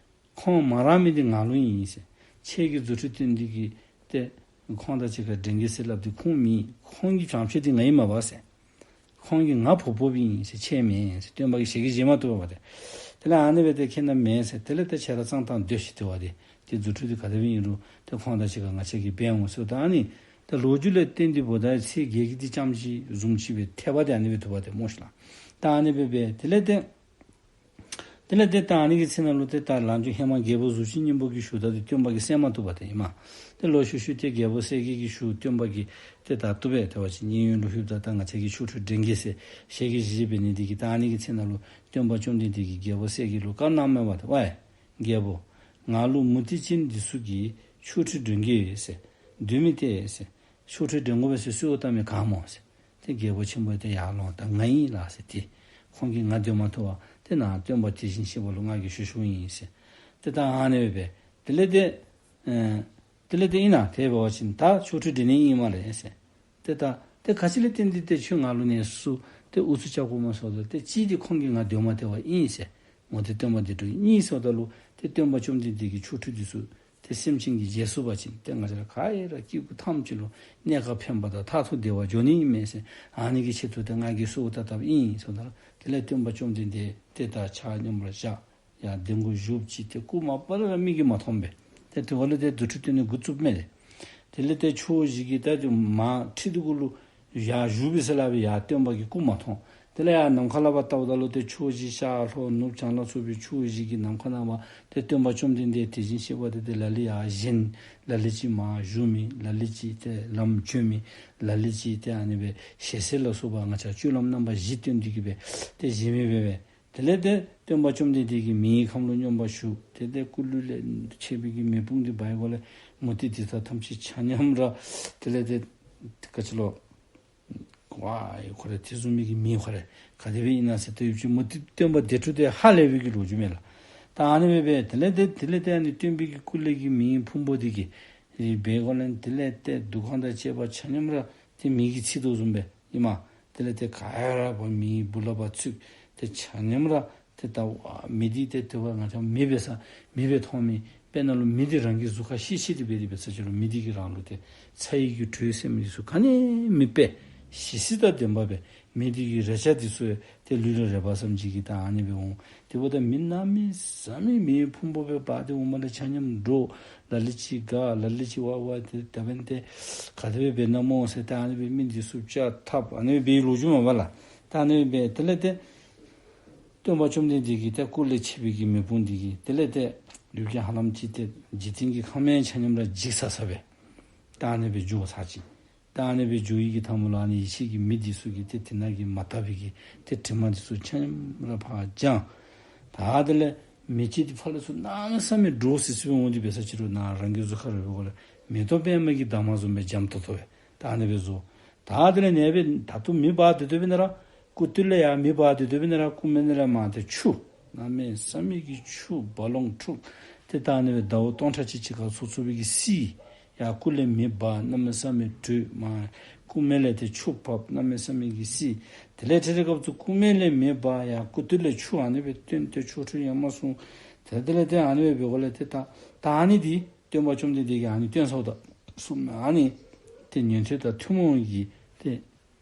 ཁོང་མ་རངས་མི་འདི་ང་ལུ་ཨིན་ཟེར། ཁྱེད་ཀྱིས་རྫུ་འཕྲུལ་སྟོན་ཏེ་གིས་ཏེ་ཁོང་དང་གཅིག་ཁར་འགྲན་གེ་ཟེར་སླབ་སྟེ་ཁོང་མེན། ཁོང་གི་བྱམས་ཆོས་འདི་ང་ཨིན་མས་པ་ཟེར། ཁོང་གིས་ང་འཕོ་འཕོཝ་ཨིན་ཟེར། ཁྱེད་མེན་ཟེར། སྟོན་པ་གིས་ཞལ་གྱིས་བཞེས་མ་བཏུབ་པ་ཏེ། དེ་ལས་ཨ་ནི་སྦེ་ཏེ་ཁྱེད་རྣམས་མེན་ཟེར། དེ་ལས་ཏེ་ཁྱེད་ར་གཙང་ཐང་སྡོད་ཤིག་ཟེར་བ་ཏེ། ཏེ་རྫུ་འཕྲུལ་འདི་ག་དེ་སྦེ་ཨིན་རུང་ཏེ་ཁོང་དང་གཅིག་ཁར་ང་བཅས་ཀྱིས་འབད་འོང་ཟེརཝ་ད་ཨ་ནི་ད་ལོ་རྒྱུས་ལས་བརྟེན་ཏེ་འབདཝ་ད་ཚེས་བརྒྱད་ཀྱི་འདི་ཙམ་ཅིག་བཟུམ་ཅིག་སྦེ་ཐེབས་པ་ཏེ་ཨ་ནི་སྦེ་ཐུབ་པ་ཏེ་སྨོ་ཤིག་ལགས། ད་ཨ་ནི་སྦེ་འབད་དེ་ལས་ཏེ་དེ་ལས་ཏེ་ད་ཨ་ནི་གི་ཚེ་ནང་ལུ་ཏེ་ད་ལམ་འཇུག་ཧེ་མ་རྒྱལ་པོ་གཟུགས་ཅན་སྙིང་པོ་གིས་ཞུཝ་ད་ཏེ་སྟོན་པ་གིས་གསན་མ་བཏུབ་པ་ཏེ་ཨིན་མས། ཏེ་ལོག་ཤུལ་ཤུལ་ཏེ་རྒྱལ་པོ་གསལ་རྒྱལ་གྱིས་ཞུ། སྟོན་པ་གིས་ཏེ་ད་བཏུབ་པས། ཏེ་ཝ་ཅིན་མཉན་ཡོད་ལུ་ལྷོདཔ་ད་ད་ང་བཅས་ཀྱིས་ཆོ་འཕྲུལ་འགྲན་གེ་ཟེར་ཞལ་གྱིས་བཞེས་འབད་ནི་འདི་གིས་ད་ཨ་ནི་གི་ཚེ་ནང་ལུ་སྟོན་པ་བཅོམ་ལྡན་འདས་ཀྱིས་རྒྱལ་པོ་གསལ་རྒྱལ་ལུ་བཀའ་གནངམ་མས་པ་ཏེ། ཝའི་རྒྱལ་པོ། ང་ལུ་མུ་སྟེགས་ཅན་འདི་ཚུ་གིས་ཆོ་འཕྲུལ་འགྲན་གེ་ཟེར་འདུལ་མི་སྟེར་ཟེར། ཆོ་འཕྲུལ་འགྲན་དགོ་པས་ཟེར་གསོལཝ་བཏབ་མི་ག་སྨོ་ཟེར། ཏེ་རྒྱལ་པོ་ཆེན་པོ་ཏེ་ཡར་ལོང་ད་ང་ཨིན་ལགས་ཟེར་ཏེ། ཁོང་གིས་ང་འདུལ་མ་བཏུབ་པར་ཏེ་ནཱ་སྟོན་པ་དེ་བཞིན་གཤེགས་པ་ལུ་ང་གིས་ཞུ་ཞུཝ་ཨིན་ཟེར། ཏེ་ད་ཨ་ནི་སྦེ་འབད། དེ་ལས་ཏེ་ཨེ་དེ་ལས་ཏེ་ཨིན་ན་དེ་འབད་བ་ཅིན་ད་ཆོ་འཕྲུལ་འགྲན་ནི་ཨིན་སྨ་རེ་ཟེར། ཏེ་ད་ཏེ་ག་ཅི་ལས་བརྟེན་ཏེ་ཏེ་ཁྱོད་ང་ལུ་ནི་སུ་ཏེ་ཨུ་ཚུགས་རྐྱབ་དགོཔ་སྨོ་ཟེརཝ་ད་ཏེ་གཅིག་འདི་ཁོང་གིས་ང་འདུལ་མ་སྟེར་བ་ཨིན་ཟེར། འོ་ཏེ་སྟོན་པ་འདི་འདྲཝ་ཨིན་ཟེརཝ་ད་ལུ་ཏེ་སྟོན་པ་བཅོམ་ལྡན་འདས་ཀྱི་ཆོ་འཕྲུལ་འདི་ཚུ་ཏེ་སེམས་ཅན་གྱིས་མཇལ་ཚུགས་པ་ཅིན་ཏེ་ང་བཅས་ར་ག་ར་སྐྱེ་དགུ་ཐམས་ཅད་ལུ་གནས་སྐབས་ཕན་པ་དང་མཐར་ཐུག་བདེ་བ་འབྱོར་ནི་ཨིན་མས་ཟེར། ཨ་ནི་གི་ཆེད་དུ་ཏེ་ང་གིས་གསོལཝ་བཏབ་བཏབ་ཨིན་ཟེརཝ་ད་ལུ་དེ་ལས་སྟོན་པ་བཅོམ་ལྡན་འདས་ཏེ་ད་ཆ་མཉམ་ར་བཞག་ཡར་གདན་གུ་བཞུགས་ཅི། ཏེ་སྐུ་མ་པ་ལས་ར་མིག་གིས་མ་མཐོང་པས། ཏེ་དེ་བ་ལས་ཏེ་རྫུ་འཕྲུལ་སྟོན་ནི་འགོ་བཙུགསཔ་མས་ཏེ། དེ་ལས་ཏེ་ཕྱོགས་བཞི་གི་ད་ཏེ་མར་ཁྲི་འདི་གུ་ལུ་ཡར་བཞུགས་པའི་ས་ལས་སྦེ་ཡར་སྟོན་པ་གི་སྐུ་མ་མཐོང་། དེ་ལས་ཡར་ནམ་མཁའ་ལས་ཕར་བལྟཝ་ད་ལུ་ཏེ་ཕྱོགས་བཞི་ཤར་ལྷོ་ནུབ་བྱང་ལ་སོགས་པའི་ཕྱོགས་བཞི་གི་ནམ་མཁའ་ནང་ཕར་ཏེ་སྟོན་པ་བཅོམ་ལྡན་འདས་དེ་བཞིན་གཤེགས་པ་དེ་ཏེ་ལ་ལུ་ཡར་བཞེངས། ལ་ལུ་ཅིག་མར་བཞུགས་མི། ལ་ལུ་ཅིག་ཏེ་ལམ་བྱོན་མི། ལ་ལུ་ཅིག་ཏེ་ཨ་ནི་སྦེ་ཞལ་ཟས་ལ་སོགས་པ་ང་བཅས་སྤྱོད་ལམ་རྣམ་པ་བཞི་སྟོན་ཏེ་གིས་སྦེ་ཏེ་བཞེངས་མི་སྦེ་སྦེ། དེ་ལས་ཏེ་སྟོན་པ་བཅོམ་ལྡན་འདས་ཀྱིས་མེའི་ཁམས་ལུ་སྙོམས་པར་ཞུགས། ཏེ་ཏེ་སྐུ་ལུས་ལས་མཆེད་པའི་གི་མེ་དཔུང་འདི་འབར་བའི་སྒོ་ལས་མུ་སྟེགས་དེ་དག་ཐམས་ཅད་ཆ་མཉམ་ར་དེ་ལས་ཏེ་ག་ཅི་ལོ། ཝའི་ཁོ་ར་དེ་བཟུམ་མའི་གི་མེ་ཁོ་ར་ག་དེ་སྦེ་ཨིན་ན་ཟེར་ཏེ་ཡུདཔ་ཅིག་མུ་སྟེགས་སྟོན་པ་དེ་འཕྲོ་དེ་ཧ་ལས་པའི་གི་ལོ་རྒྱུས་མས་ལགས། ད་ཨ་ནི་སྦེ་སྦེ་དེ་ལས་ཏེ་དེ་ལས་ཏེ་ཨ་ནི་སྟོན་པའི་གི་སྐུ་ལས་ཀྱི་མེའི་ཕུང་པོ་འདི་གིས་རིག་པའི་སྒོ་ལས་དེ་ལས་ཏེ་འདུ་ཁང་དང་བཅས་པ་ཆ་མཉམ་ར་ཏེ་མེ་གིས་འཚིག་དོ་བཟུམ་སྦེ་ཨིན་མས། དེ་ལས་ཏེ་ག་ར་བ་མེའི་སྦུག་ལས་ཕར་ཚུད། ཏེ་ཆ་མཉམ་ར་ཏེ་ད་མེ་འདི་ཏེ་དེ་བ་ང་བཅས་མེ་འབད་ས་མེ་སྦེ་མཐོང་མི་དཔེར་ན་ལུ་མེ་འདི་རང་གི་གཟུགས་ཁར་ཤེད་ཤེད་དེ་འབད་དེ་འབད་ས་ཅིག་ལུ་མེ་འདི་གིས་རང་ལུ་ཏེ་ཚ་བའི་གི་དྲོད་ཟེར་མི་འདི་ཚུ་ག་ནི་མེད་པར་ཞི་བསིལ་དང་ལྡན་པ་སྦེ་མེ་འདི་གི་རེག་བྱ་འདི་ཚུ་ཏེ་ལུས་ལུ་རེག་པ་ཙམ་ཅིག་གིས་ད་ཨ་ནི་སྦེ་འོང་། དེ་འབདཝ་ད་མེ་གནམ་མེད་ས་མེད་མེའི་ཕུང་པོ་སྦེ་འབར་ཏེ་འོངམ་ལས་ཆ་མཉམ་འདྲོག། ལ་ལུ་ཅིག་དགའ། ལ་ལུ་ཅིག་ཝ་ཝ་ཏེ་ད་འབདན་ཏེ་ག་དེ་སྦེ་འབད་ནི་སྨོ་ཟེར་ད་ཨ་ནི་སྦེ་མི་འདི་ཚུ་བཅའ་འཐབ་ཨ་ནི་སྦེ་འབད་བའི་ལོ་རྒྱུས་མས་པ་ལགས། ད་ཨ་ནི་སྦེ་དེ་ལས་ཏེ་སྟོན་པ་བཅོམ་ལྡན་འདས་ཀྱི་ཏེ་སྐུ་ལས་མཆེད་པའི་གི་མེ་དཔུང་འདི་གིས་དེ་ལས་ཏེ་ཡུལ་གྱི་ཧ་ལམ་ཅིག་ཏེ་འཇིག་རྟེན་གྱི་ཁམས་ཡང་ཆ་མཉམ་ར་འཇིག་ས་ས་སྦེ་ད་ཨ་ནི་སྦེ་འགྱོ་ཚར་ཅི། ད་ཨ་ནི་སྦེ་འགྱོ་བའི་གི་མཐའ་མ་ལུ་ཨ་ནི་ཡེ་ཤེས་ཀྱི་མེ་འདི་ཚུ་གིས་ཏེ་དེ་ནང་གི་མ་དག་པའི་གི་ཏེ་དྲི་མ་འདི་ཚུ་ཆ་མཉམ་ར་ཕར་སྦྱངས། ད་དེ་ལས་མེ་ལྕེ་འདི་ཕར་ལས་ཚུར་གནམ་མེད་ས་མེད་འདྲོག་སི་སི་སྦེ་འོང་སྟེ་འབད་ས་ཅིག་ལུ་ནཱ་རང་གི་གཟུགས་ཁར་རེག་པའི་སྒོ་ལས་མེ་ཏོག་པདྨ་གི་འདབ་མ་བཟུམ་སྦེ་འཇམ་ཏོག་ཏོ་སྦེ་ད་ཨ་ནི་སྦེ་བཟོ། ད་དེ་ལས་ཨ་ནི་སྦེ་ད་ལྟོ་མེ་འབར་ཏེ་སྡོད་པའི་ནང་ར་སྐུ་སྟོད་ལས་ཡར་མེ་འབར་ཏེ་སྡོད་པའི་ནང་ར་སྐུ་མའི་ནང་ལས་མར་ཏེ་ཆུ་གནམ་མེད་ས་མེད་ཀྱི་ཆུ་རྦ་ཀློང་འཁྲུགས། ཏེ་ད་ཨ་ནི་སྦེ་ཟླཝ་སྟོང་ཕྲག་གཅིག་གཅིག་ཁར་ཚོར་ཚོར་བའི་གི་བསིལ། ཡར་སྐུ་ལས་མེ་འབར་གནམ་མེད་ས་མེད་དྲོད་མར་སྐུ་མའི་ལས་ཏེ་ཆུ་བབས་གནམ་མེད་ས་མེད་ཀྱི་བསིལ། དེ་ལས་ཏེ་དེ་སྐབས་སུ་སྐུ་མའི་ལས་མེ་འབར་ཡར་སྐུ་སྟོད་ལས་ཆུ་ཨ་ནི་སྦེ་བཏོན་ཏེ་ཆོ་འཕྲུལ་ཡང་མ་གསུངས། ཏེ་དེ་ལས་ཏེ་ཨ་ནི་སྦེ་འབད་སྒོ་ལས་ཏེ་ད་ད་ཨ་ནི་འདི་སྟོན་པ་བཅོམ་ལྡན་འདས་ཀྱིས་ཨ་ནི་སྟོན་སོངམ་ད་གསུངམ་མས། ཨ་ནི་ཏེ་ཉན་ཐོས་དང་ཐུན་མོང་གི་ཏེ་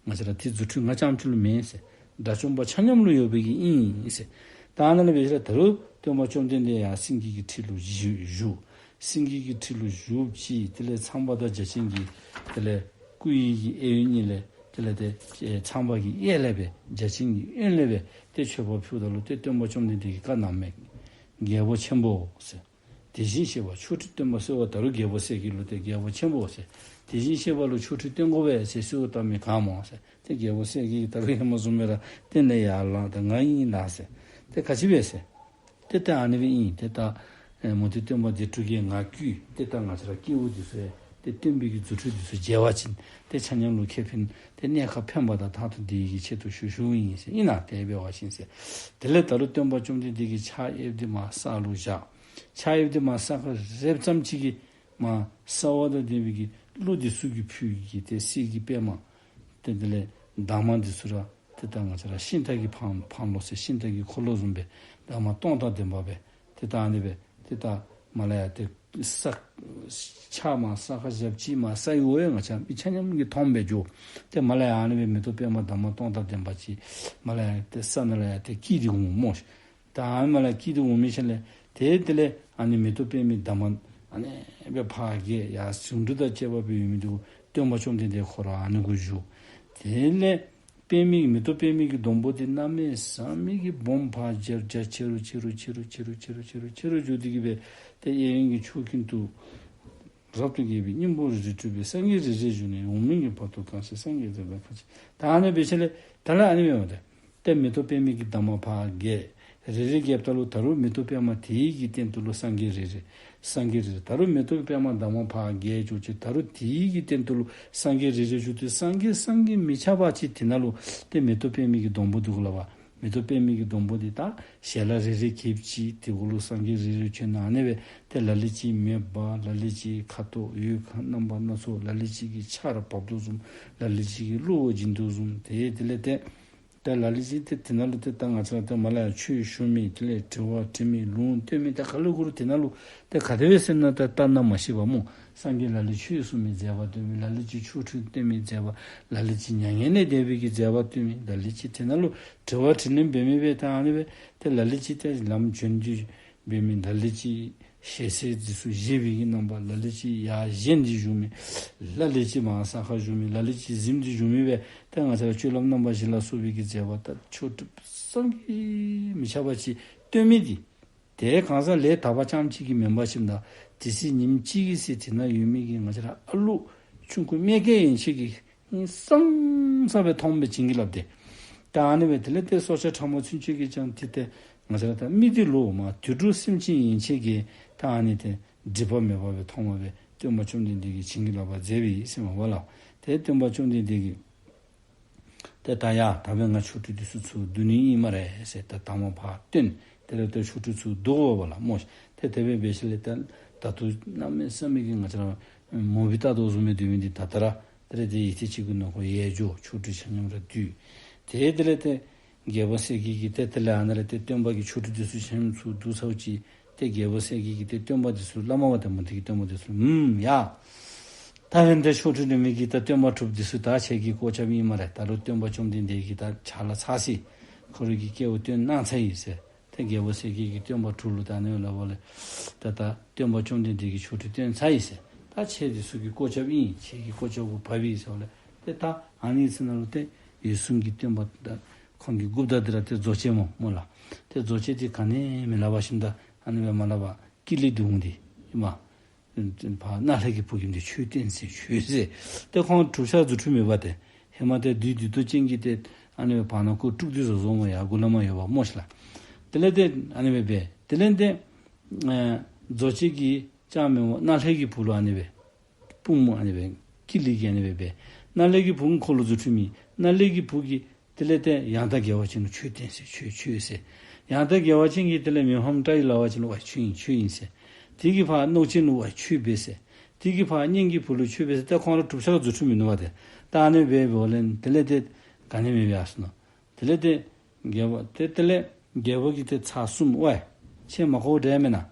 ང་བཅས་ར་ཏེ་རྫུ་འཕྲུལ་ང་རྐྱངམ་ཅིག་ལུ་མེན་ཟེར། དགྲ་བཅོམ་པ་ཆ་མཉམ་ལུ་ཡོད་པའི་གི་ཨིན་ཟེར། ད་ཨ་ནཱ་ལས་འབད་ཞིནམ་ད་རུང་སྟོན་པ་བཅོམ་ལྡན་འདས་ཡར་སེང་གེ་གི་ཁྲི་ལུ་བཞུགས་བཞུགས། སེང་གེ་གི་ཁྲི་ལུ་བཞུགས་ཅི། དེ་ལས་ཚངས་པ་དང་བརྒྱ་བྱིན་གྱིས་དེ་ལས་སྐུ་ཡི་གི་གཡས་གཡོན་གཉིས་ལས་ དེ་ལས་ཏེ་ཚངས་པ་གི་གཡས་ལས་སྦེ་བརྒྱ་བྱིན་གྱི་གཡོན་ལས་སྦེ་ཏེ་མཆོད་པ་ཕུལཝ་ད་ལུ་ཏེ་སྟོན་པ་བཅོམ་ལྡན་འདས་ཀྱིས་བཀའ་གནངམ་མས། རྒྱལ་པོ་ཆེན་པོ་ཟེར། དེ་བཞིན་གཤེགས་པ་ཆོ་འཕྲུལ་སྟོན་པ་ཟེརཝ་ད་རུང་རྒྱལ་པོ་གསལ་རྒྱལ་ལུ་ཏེ་རྒྱལ་པོ་ཆེན་པོ་ཟེར། དེ་བཞིན་གཤེགས་པ་ལུ་ཆོ་འཕྲུལ་སྟོན་དགོ་པས་ཟེར་གསོལཝ་བཏབ་མི་ག་སྨོ་ཟེར། ཏེ་རྒྱལ་པོ་གསལ་རྒྱལ་གྱིས་ད་རུང་ཧེ་མ་བཟུམ་སྦེ་ར་ཏེ་ལགས་ཡ་ལགས་ད་ང་ཨིན་ལགས་ཟེར། ཏེ་ག་ཅི་སྦེ་ཟེར། ཏེ་ད་ཨ་ནི་སྦེ་ཨིན། ཏེ་ད་མུ་སྟེགས་སྟོན་པ་སྡིག་སྤྲུལ་གྱིས་ང་བསྐུལ། ཏེ་ད་ང་བཅས་ར་སྐྱེ་བོ་འདི་ཚུ་ཡང་ཏེ་སྟོན་པའི་གི་རྫུ་འཕྲུལ་འདི་ཚུ་མཇལ་བ་ཅིན་ཏེ་ཆ་མཉམ་ལུ་ཁེ་ཕན་ཏེ་གནས་སྐབས་ཕན་པ་དང་མཐར་ཐུག་བདེ་བའི་གི་ཆེད་དུ་ཞུ་ཞུཝ་ཨིན་ཟེར། ཨིན་ན། དེ་འབད་བ་ཅིན་ཟེར། དེ་ལས་ད་རུང་སྟོན་པ་བཅོམ་ལྡན་འདས་ཀྱིས་ཕྱག་གཡསཔ་འདི་མར་ས་ལུ་བཞག། ཕྱག་གཡསཔ་འདི་མར་ས་ཁར་གཡསཔ་ཙམ་ཅིག་གིས་མར་སྲ་བ་དང་ལྡན་པའི་གི་ཀླུ་འདི་ཚུ་གིས་ཕུལ་གྱི་ཏེ་གསེར་གྱི་པདྨ་ཏེ་དེ་ལས་འདབ་མ་འདི་ཚུ་ར་ཏེ་ད་ང་བཅས་ར་ཤིང་རྟ་གི་འཕང་འཕང་ལོ་ཟེར་ཤིང་རྟ་གི་འཁོར་ལོ་བཟུམ་སྦེ་འདབ་མ་སྟོང་དང་ལྡན་པ་སྦེ་ཏེ་ད་ཨ་ནི་སྦེ་ཏེ་ད་མར་ལས་ཡར་ཏེ་ས་ཕྱག་མར་ས་ཁར་བཞགཔ་ཅིག་མར་སའི་འོག་ཡང་ང་བཅས་མི་ཆ་མཉམ་གྱིས་མཐོངམ་སྦེ་འགྱོ། ཏེ་མར་ལས་ཡར་ཨ་ནི་སྦེ་མེ་ཏོག་པདྨ་འདབ་མ་སྟོང་དང་ལྡན་པ་ཅིག་མར་ལས་ཡར་ཏེ་ས་ནང་ལས་ཡར་ཏེ་སྐྱེས་ཏེ་འོང་སྨོ་ཤིག། ད་ཨ་ནི་མར་ལས་སྐྱེས་ཏེ་འོང་མི་ཤུལ་ལས་ཏེ་དེ་ལས་ཨ་ནི་མེ་ཏོག་པདྨའི་འདབ་མ་ཨ་ནི་སྦེ་ཕར་བརྒལ་ཡར་ཟེའུ་འབྲུ་དང་བཅས་པ་སྦེ་ཡོད་མི་འདི་གུ་སྟོན་པ་བཅོམ་ལྡན་འདས་ཁོ་ར་ཨ་ནི་གུ་བཞུགས། དེ་ལས་པདྨའི་མེ་ཏོག་པདྨའི་གི་སྡོང་པོ་འདི་གནམ་མེད་ས་མེད་ཀྱི་སྦོམ་ཕར་རྒྱ་རྒྱ་ཆེ་རུ་ཆེ་རུ་ཆེ་རུ་འགྱོ་སྟེ་གི་སྦེ་ཏེ་གཡས་གཡོན་གྱི་ཕྱོགས་ཀུན་ཏུ་རབ་ཏུ་རྒྱས་པའི་སྙིང་པོ་རེ་རེ་སྤྲུལ་པའི་སངས་རྒྱས་རེ་རེ་བཞུགས་ནས་འོག་མིན་གྱི་བར་དུ་གང་ཞིག་སངས་རྒྱས་འདས་པ་ཕར་ཕྱིན། ད་ཨ་ནི་སྦེ་ཤུལ་ལས་ད་ལས་ཨ་ནི་སྦེ་འོང་སྟེ། ཏེ་མེ་ཏོག་པདྨའི་གི་འདབ་མ་ཕར་བརྒལ། རེ་རེ་བརྒལཝ་ད་ལུ་ད་རུང་མེ་ཏོག་པདྨ་དེའི་གི་སྟེང་དུ་ལུ་སངས་རྒྱས་རེ་རེ། སངས་རྒྱས་རེ་རེ། ད་རུང་མེ་ཏོག་པདྨ་འདབ་མ་ཕར་བརྒལ་འགྱོ་ཅི། ད་རུང་དེའི་གི་སྟེང་དུ་ལུ་སངས་རྒྱས་རེ་རེ་བཞུགས་ཏེ་སངས་རྒྱས་བསམ་གྱིས་མི་ཁྱབ་པ་ཅིག་དེ་ནང་ལུ་ཏེ་མེ་ཏོག་པདྨའི་གི་སྡོང་པོ་འདི་གུ་ལུ་བ། མེ་ཏོག་པདྨའི་གི་སྡོང་པོ་འདི་ད་ཞལ་རེ་རེ་བརྒྱདཔ་ཅིག་དེ་གུ་ལུ་སངས་རྒྱས་རེ་རེ་བྱོན་ནི་ཨ་ནི་སྦེ་ཏེ་ལ་ལུ་ཅིག་མེ་འབར། ལ་ལུ་ཅིག་ཁ་དོག་འོད་ཁ་རྣམ་པ་སྣ་ཚོགས། ལ་ལུ་ཅིག་གིས་ཆར་བབས་དོ་བཟུམ། ལ་ལུ་ཅིག་གིས་གློག་འབྱིན་དོ་བཟུམ། ཏེ་དེ་ལས་ཏེ་ད་ལ་ལུ་ཅིག་ཏེ་དེ་ནང་ལུ་ཏེ་ད་ང་བཅས་ར་ཏེ་མར་ལས་ཡར་ཆོས་ཞུ་མི་དེ་ལས་དྲི་བ་དྲི་མི་ལུང་སྟོན་མི་ད་ག་ལུ་གུ་རུ་དེ་ནང་ལུ་ཏེ་ག་དེ་སྦེ་ཟེར་ན་ད་ལྟ་ན་མ་ཤེས་པ་སྨོ། སངས་རྒྱས་ལ་ལུ་ཆོས་གསུང་མི་མཛད་པ་སྟོན་མི། ལ་ལུ་ཅིག་ཆོ་འཕྲུལ་སྟོན་མི་མཛད་པ། ལ་ལུ་ཅིག་མྱ་ངན་ལས་འདས་པའི་གི་མཛད་པ་སྟོན་མི། ལ་ལུ་ཅིག་དེ་ནང་ལུ་དྲི་བ་དྲིས་ལན་འབད་མི་སྦེ་ད་ཨ་ནི་སྦེ་ཏེ་ལ་ལུ་ཅིག་ཏེ་ལམ་བྱོན་ཏེ་འབད་མི། ལ་ལུ་ཅིག་ཞལ་ཟས་འདི་ཚུ་བཞེས་པའི་གི་རྣམ་པ། ལ་ལུ་ཅིག་ཡར་བཞེངས་ཏེ་བཞུགས་མི། ལ་ལུ་ཅིག་མར་ས་ཁར་བཞུགས་མི། ལ་ལུ་ཅིག་གཟིམས་ཏེ་བཞུགས་མི་སྦེ་ཏེ་ང་བཅས་ར་སྤྱོད་ལམ་རྣམ་པ་བཞི་ལ་སོགས་པའི་གི་མཛད་པ་ད་ཆོ་འཕྲུལ་བསམ་གྱིས་མི་ཁྱབ་པ་ཅིག་སྟོན་མི་འདི་ཏེ་གང་ཟག་ལས་དག་པ་རྐྱངམ་གཅིག་གིས་མེན་པ་ཅིན་ད་དེ་ཚེ་ཉིནམ་གཅིག་གི་ཚེ་དེ་ནང་ཡོད་མི་གི་ང་བཅས་ར་ཨ་ལུ་ཆུང་ཀུ་མ་སྐྱེས་ཡན་ཆད་ཀྱིས་ཧིང་སངས་ས་སྦེ་མཐོངམ་སྦེ་བྱིན་གྱིས་བརླབས་ཏེ། ད་ཨ་ནི་སྦེ་དེ་ལས་ཏེ་སྲོག་ཆགས་ཕྲ་མོ་ཚུན་ཆད་ཀྱིས་ཀྱང་ཏེ་ཏེ་ང་བཅས་ར་ད་མི་འདི་ལུ་མ་དུད་འགྲོ་སེམས་ཅན་ཡན་ཆད་ཀྱིས་ད་ཨ་ནི་ཏེ་སྒྲིབ་པ་མེད་པ་སྦེ་མཐོངམ་སྦེ་སྟོན་པ་བཅོམ་ལྡན་འདས་ཀྱིས་བྱིན་གྱིས་བརླབས་པར་མཛད་པའི་ཟེར་མས་པ་ལགས། ཏེ་སྟོན་པ་བཅོམ་ལྡན་འདས་ཀྱིས་ཏེ་ད་ཡ་ད་འབདན་ང་ཆོ་འཕྲུལ་འདི་ཚུ་ཚུར་བསྡུ་ནི་ཨིན་སྨ་རེ་ཟེར། ད་དང་པ་ཕར་སྟོན། དེ་ལས་ཏེ་ཆོ་འཕྲུལ་ཚུར་བསྡུ་དགོ་པ་ལགས་སྨོ། ཏེ་དེ་སྦེ་འབད་ཞིནམ་ལས་ད་ད་ལྟོ་གནམ་མེད་ས་མེད་ཀྱི་ང་བཅས་ར་མུ་བི་ལྟ་དོ་བཟུམ་སྦེ་སྡོད་མི་འདི་ད་ལྟོ་ར་དེ་ལས་ཏེ་ཡིད་ཐེངས་གཅིག་གི་ནང་འཁོད་ཡལ་འགྱོ། ཆོ་འཕྲུལ་ཆ་མཉམ་ར་བསྡུ། ཏེ་དེ་ལས་ཏེ་རྒྱལ་པོ་གསལ་རྒྱལ་གྱིས་ཏེ་དེ་ལས་ཨ་ནཱ་ལས་ཏེ་སྟོན་པ་གི་ཆོ་འཕྲུལ་འདི་ཚུ་ཆ་མཉམ་ཚུར་བསྡུ་ཚརཝ་ཅིག་ཏེ་རྒྱལ་པོ་གསལ་རྒྱལ་གྱིས་ཏེ་སྟོན་པ་འདི་ཚུ་ལུ་སླབ་མས་པ། ཏེ་མུ་སྟེགས་ཀྱི་སྟོན་པ་འདི་ཚུ་ལུ་ཨུམ་ཡ། ད་འབདན་ཏེ་ཆོ་འཕྲུལ་སྟོན་མི་གིས་ད་སྟོན་པ་གྲུབ་འདི་ཚུ་ད་ཁྱེད་ཀྱི་སྐོར་རྐྱབ་ཨིན་སྨ་རེ། ད་རུང་སྟོན་པ་བཅོམ་ལྡན་འདས་ཀྱིས་ད་ཕྱག་ལཱ་ཚར་ཅི། ཁོ་རའི་གི་སྐལཝ་བཏོན་གནང་ཚར་ཡི་ཟེར། ཏེ་རྒྱལ་པོ་གསལ་རྒྱལ་གྱིས་སྟོན་པ་གྲུབ་ལུ་ད་ཨ་ནི་སླབ་པ་ལས་ད་ད་སྟོན་པ་བཅོམ་ལྡན་འདས་ཀྱིས་ཆོ་འཕྲུལ་སྟོན་ཚར་ཡི་ཟེར། ད་ཁྱེད་འདི་ཚུ་གི་སྐོར་རྐྱབ་ཨིན། ཁྱེད་ཀྱི་སྐོར་རྐྱབ་གུ་བབས་ཡི་ཟེརཝ་ལས་ཏེ་ད་ཨ་ནི་ཚེ་ནང་ལུ་ཏེ་འོད་སྲུང་གི་སྟོན་པ་ད་ཁོང་གི་འགོ་བདག་འདི་ར་ཏེ་རྫོགས་བྱེད་སྨོ་སྨོ་ལགས། ཏེ་རྫོགས་བྱེད་འདི་ག་ནི་མི་སླབ་པ་ཞིནམ་ད་ཨ་ནི་སྦེ་མ་སླབ་པར་ཀི་ལི་དུང་འདི་ཨིན་མས། ཕར་ནཱ་ལྷ་གི་བུ་གིས་འདི་ཆོས་སྟོན་ཟེར་ཆོས་ཟེར། ཏེ་ཁོང་གྲུབ་ཆ་རྫུ་འཕྲུལ་མེད་པ་ཏེ། ཧེ་མ་ཏེ་བདུད་བདུད་འདུལ་ཅན་གྱིས་ཏེ་ཨ་ནི་སྦེ་བར་ན་ཁོ་དཀྲུགས་ཏེ་བཟོ་བཟོཝ་སྨོ་ཡ། མགུ་ལས་མར་ཡོདཔ་སྨོ་ཤིག་ལགས། དེ་ལས་ཏེ་ཨ་ནི་སྦེ་འབད། དེ་ལས་ཏེ་ཨེ་རྫོགས་བྱེད་ཀྱིས་ཅང་མེན་པར་ནཱ་ལྷ་གི་བུ་ལུ་ཨ་ནི་སྦེ་དཔུང་མོ་ཨ་ནི་སྦེ་ཀི་ལི་གིས་ཨ་ནི་སྦེ་འབད། ནཱ་ལྷ་གི་བུ་ཁོ་ལུ་རྫུ་འཕྲུལ་མེད། ནཱ་ལྷ་གི་བུ་གིས་དེ་ལས་ཏེ་ཡང་དག་རྒྱལ་བ་ཅན་ལུ་ཆོས་སྟོན་ཟེར་ཆོས་ཆོས་ཟེར། ཡང་དག་རྒྱལ་བ་ཅན་གྱིས་དེ་ལས་མི་ཕམ་ཏྲ་ཡི་ལ་བ་ཅན་ལུ་ཨ་ཆོས་ཨིན་ཆོས་ཨིན་ཟེར། དེ་གིས་ཕར་གནོད་སྦྱིན་ལུ་ཨ་ཆོས་འབད་ཟེར། དེ་གིས་ཕར་གཉེན་གྱི་བུ་ལུ་ཆོས་འབད་ཟེར། ཏེ་ཁོང་ར་གྲུབ་ཆ་རྫུ་འཕྲུལ་མིན་ནུག་པ་ཏེ། ད་ཨ་ནི་སྦེ་འབདཝ་ལས་དེ་ལས་ཏེ་ག་ནི་མེདཔ་སྦེ་ཡར་སོ་ནུག། དེ་ལས་ཏེ་རྒྱལ་པོ་ཏེ་དེ་ལས་རྒྱལ་པོ་གིས་ཏེ་ཚར་གསུམ་ཝའི་ཁྱེད་མ་གོཝ་འདྲས་མེན་ན།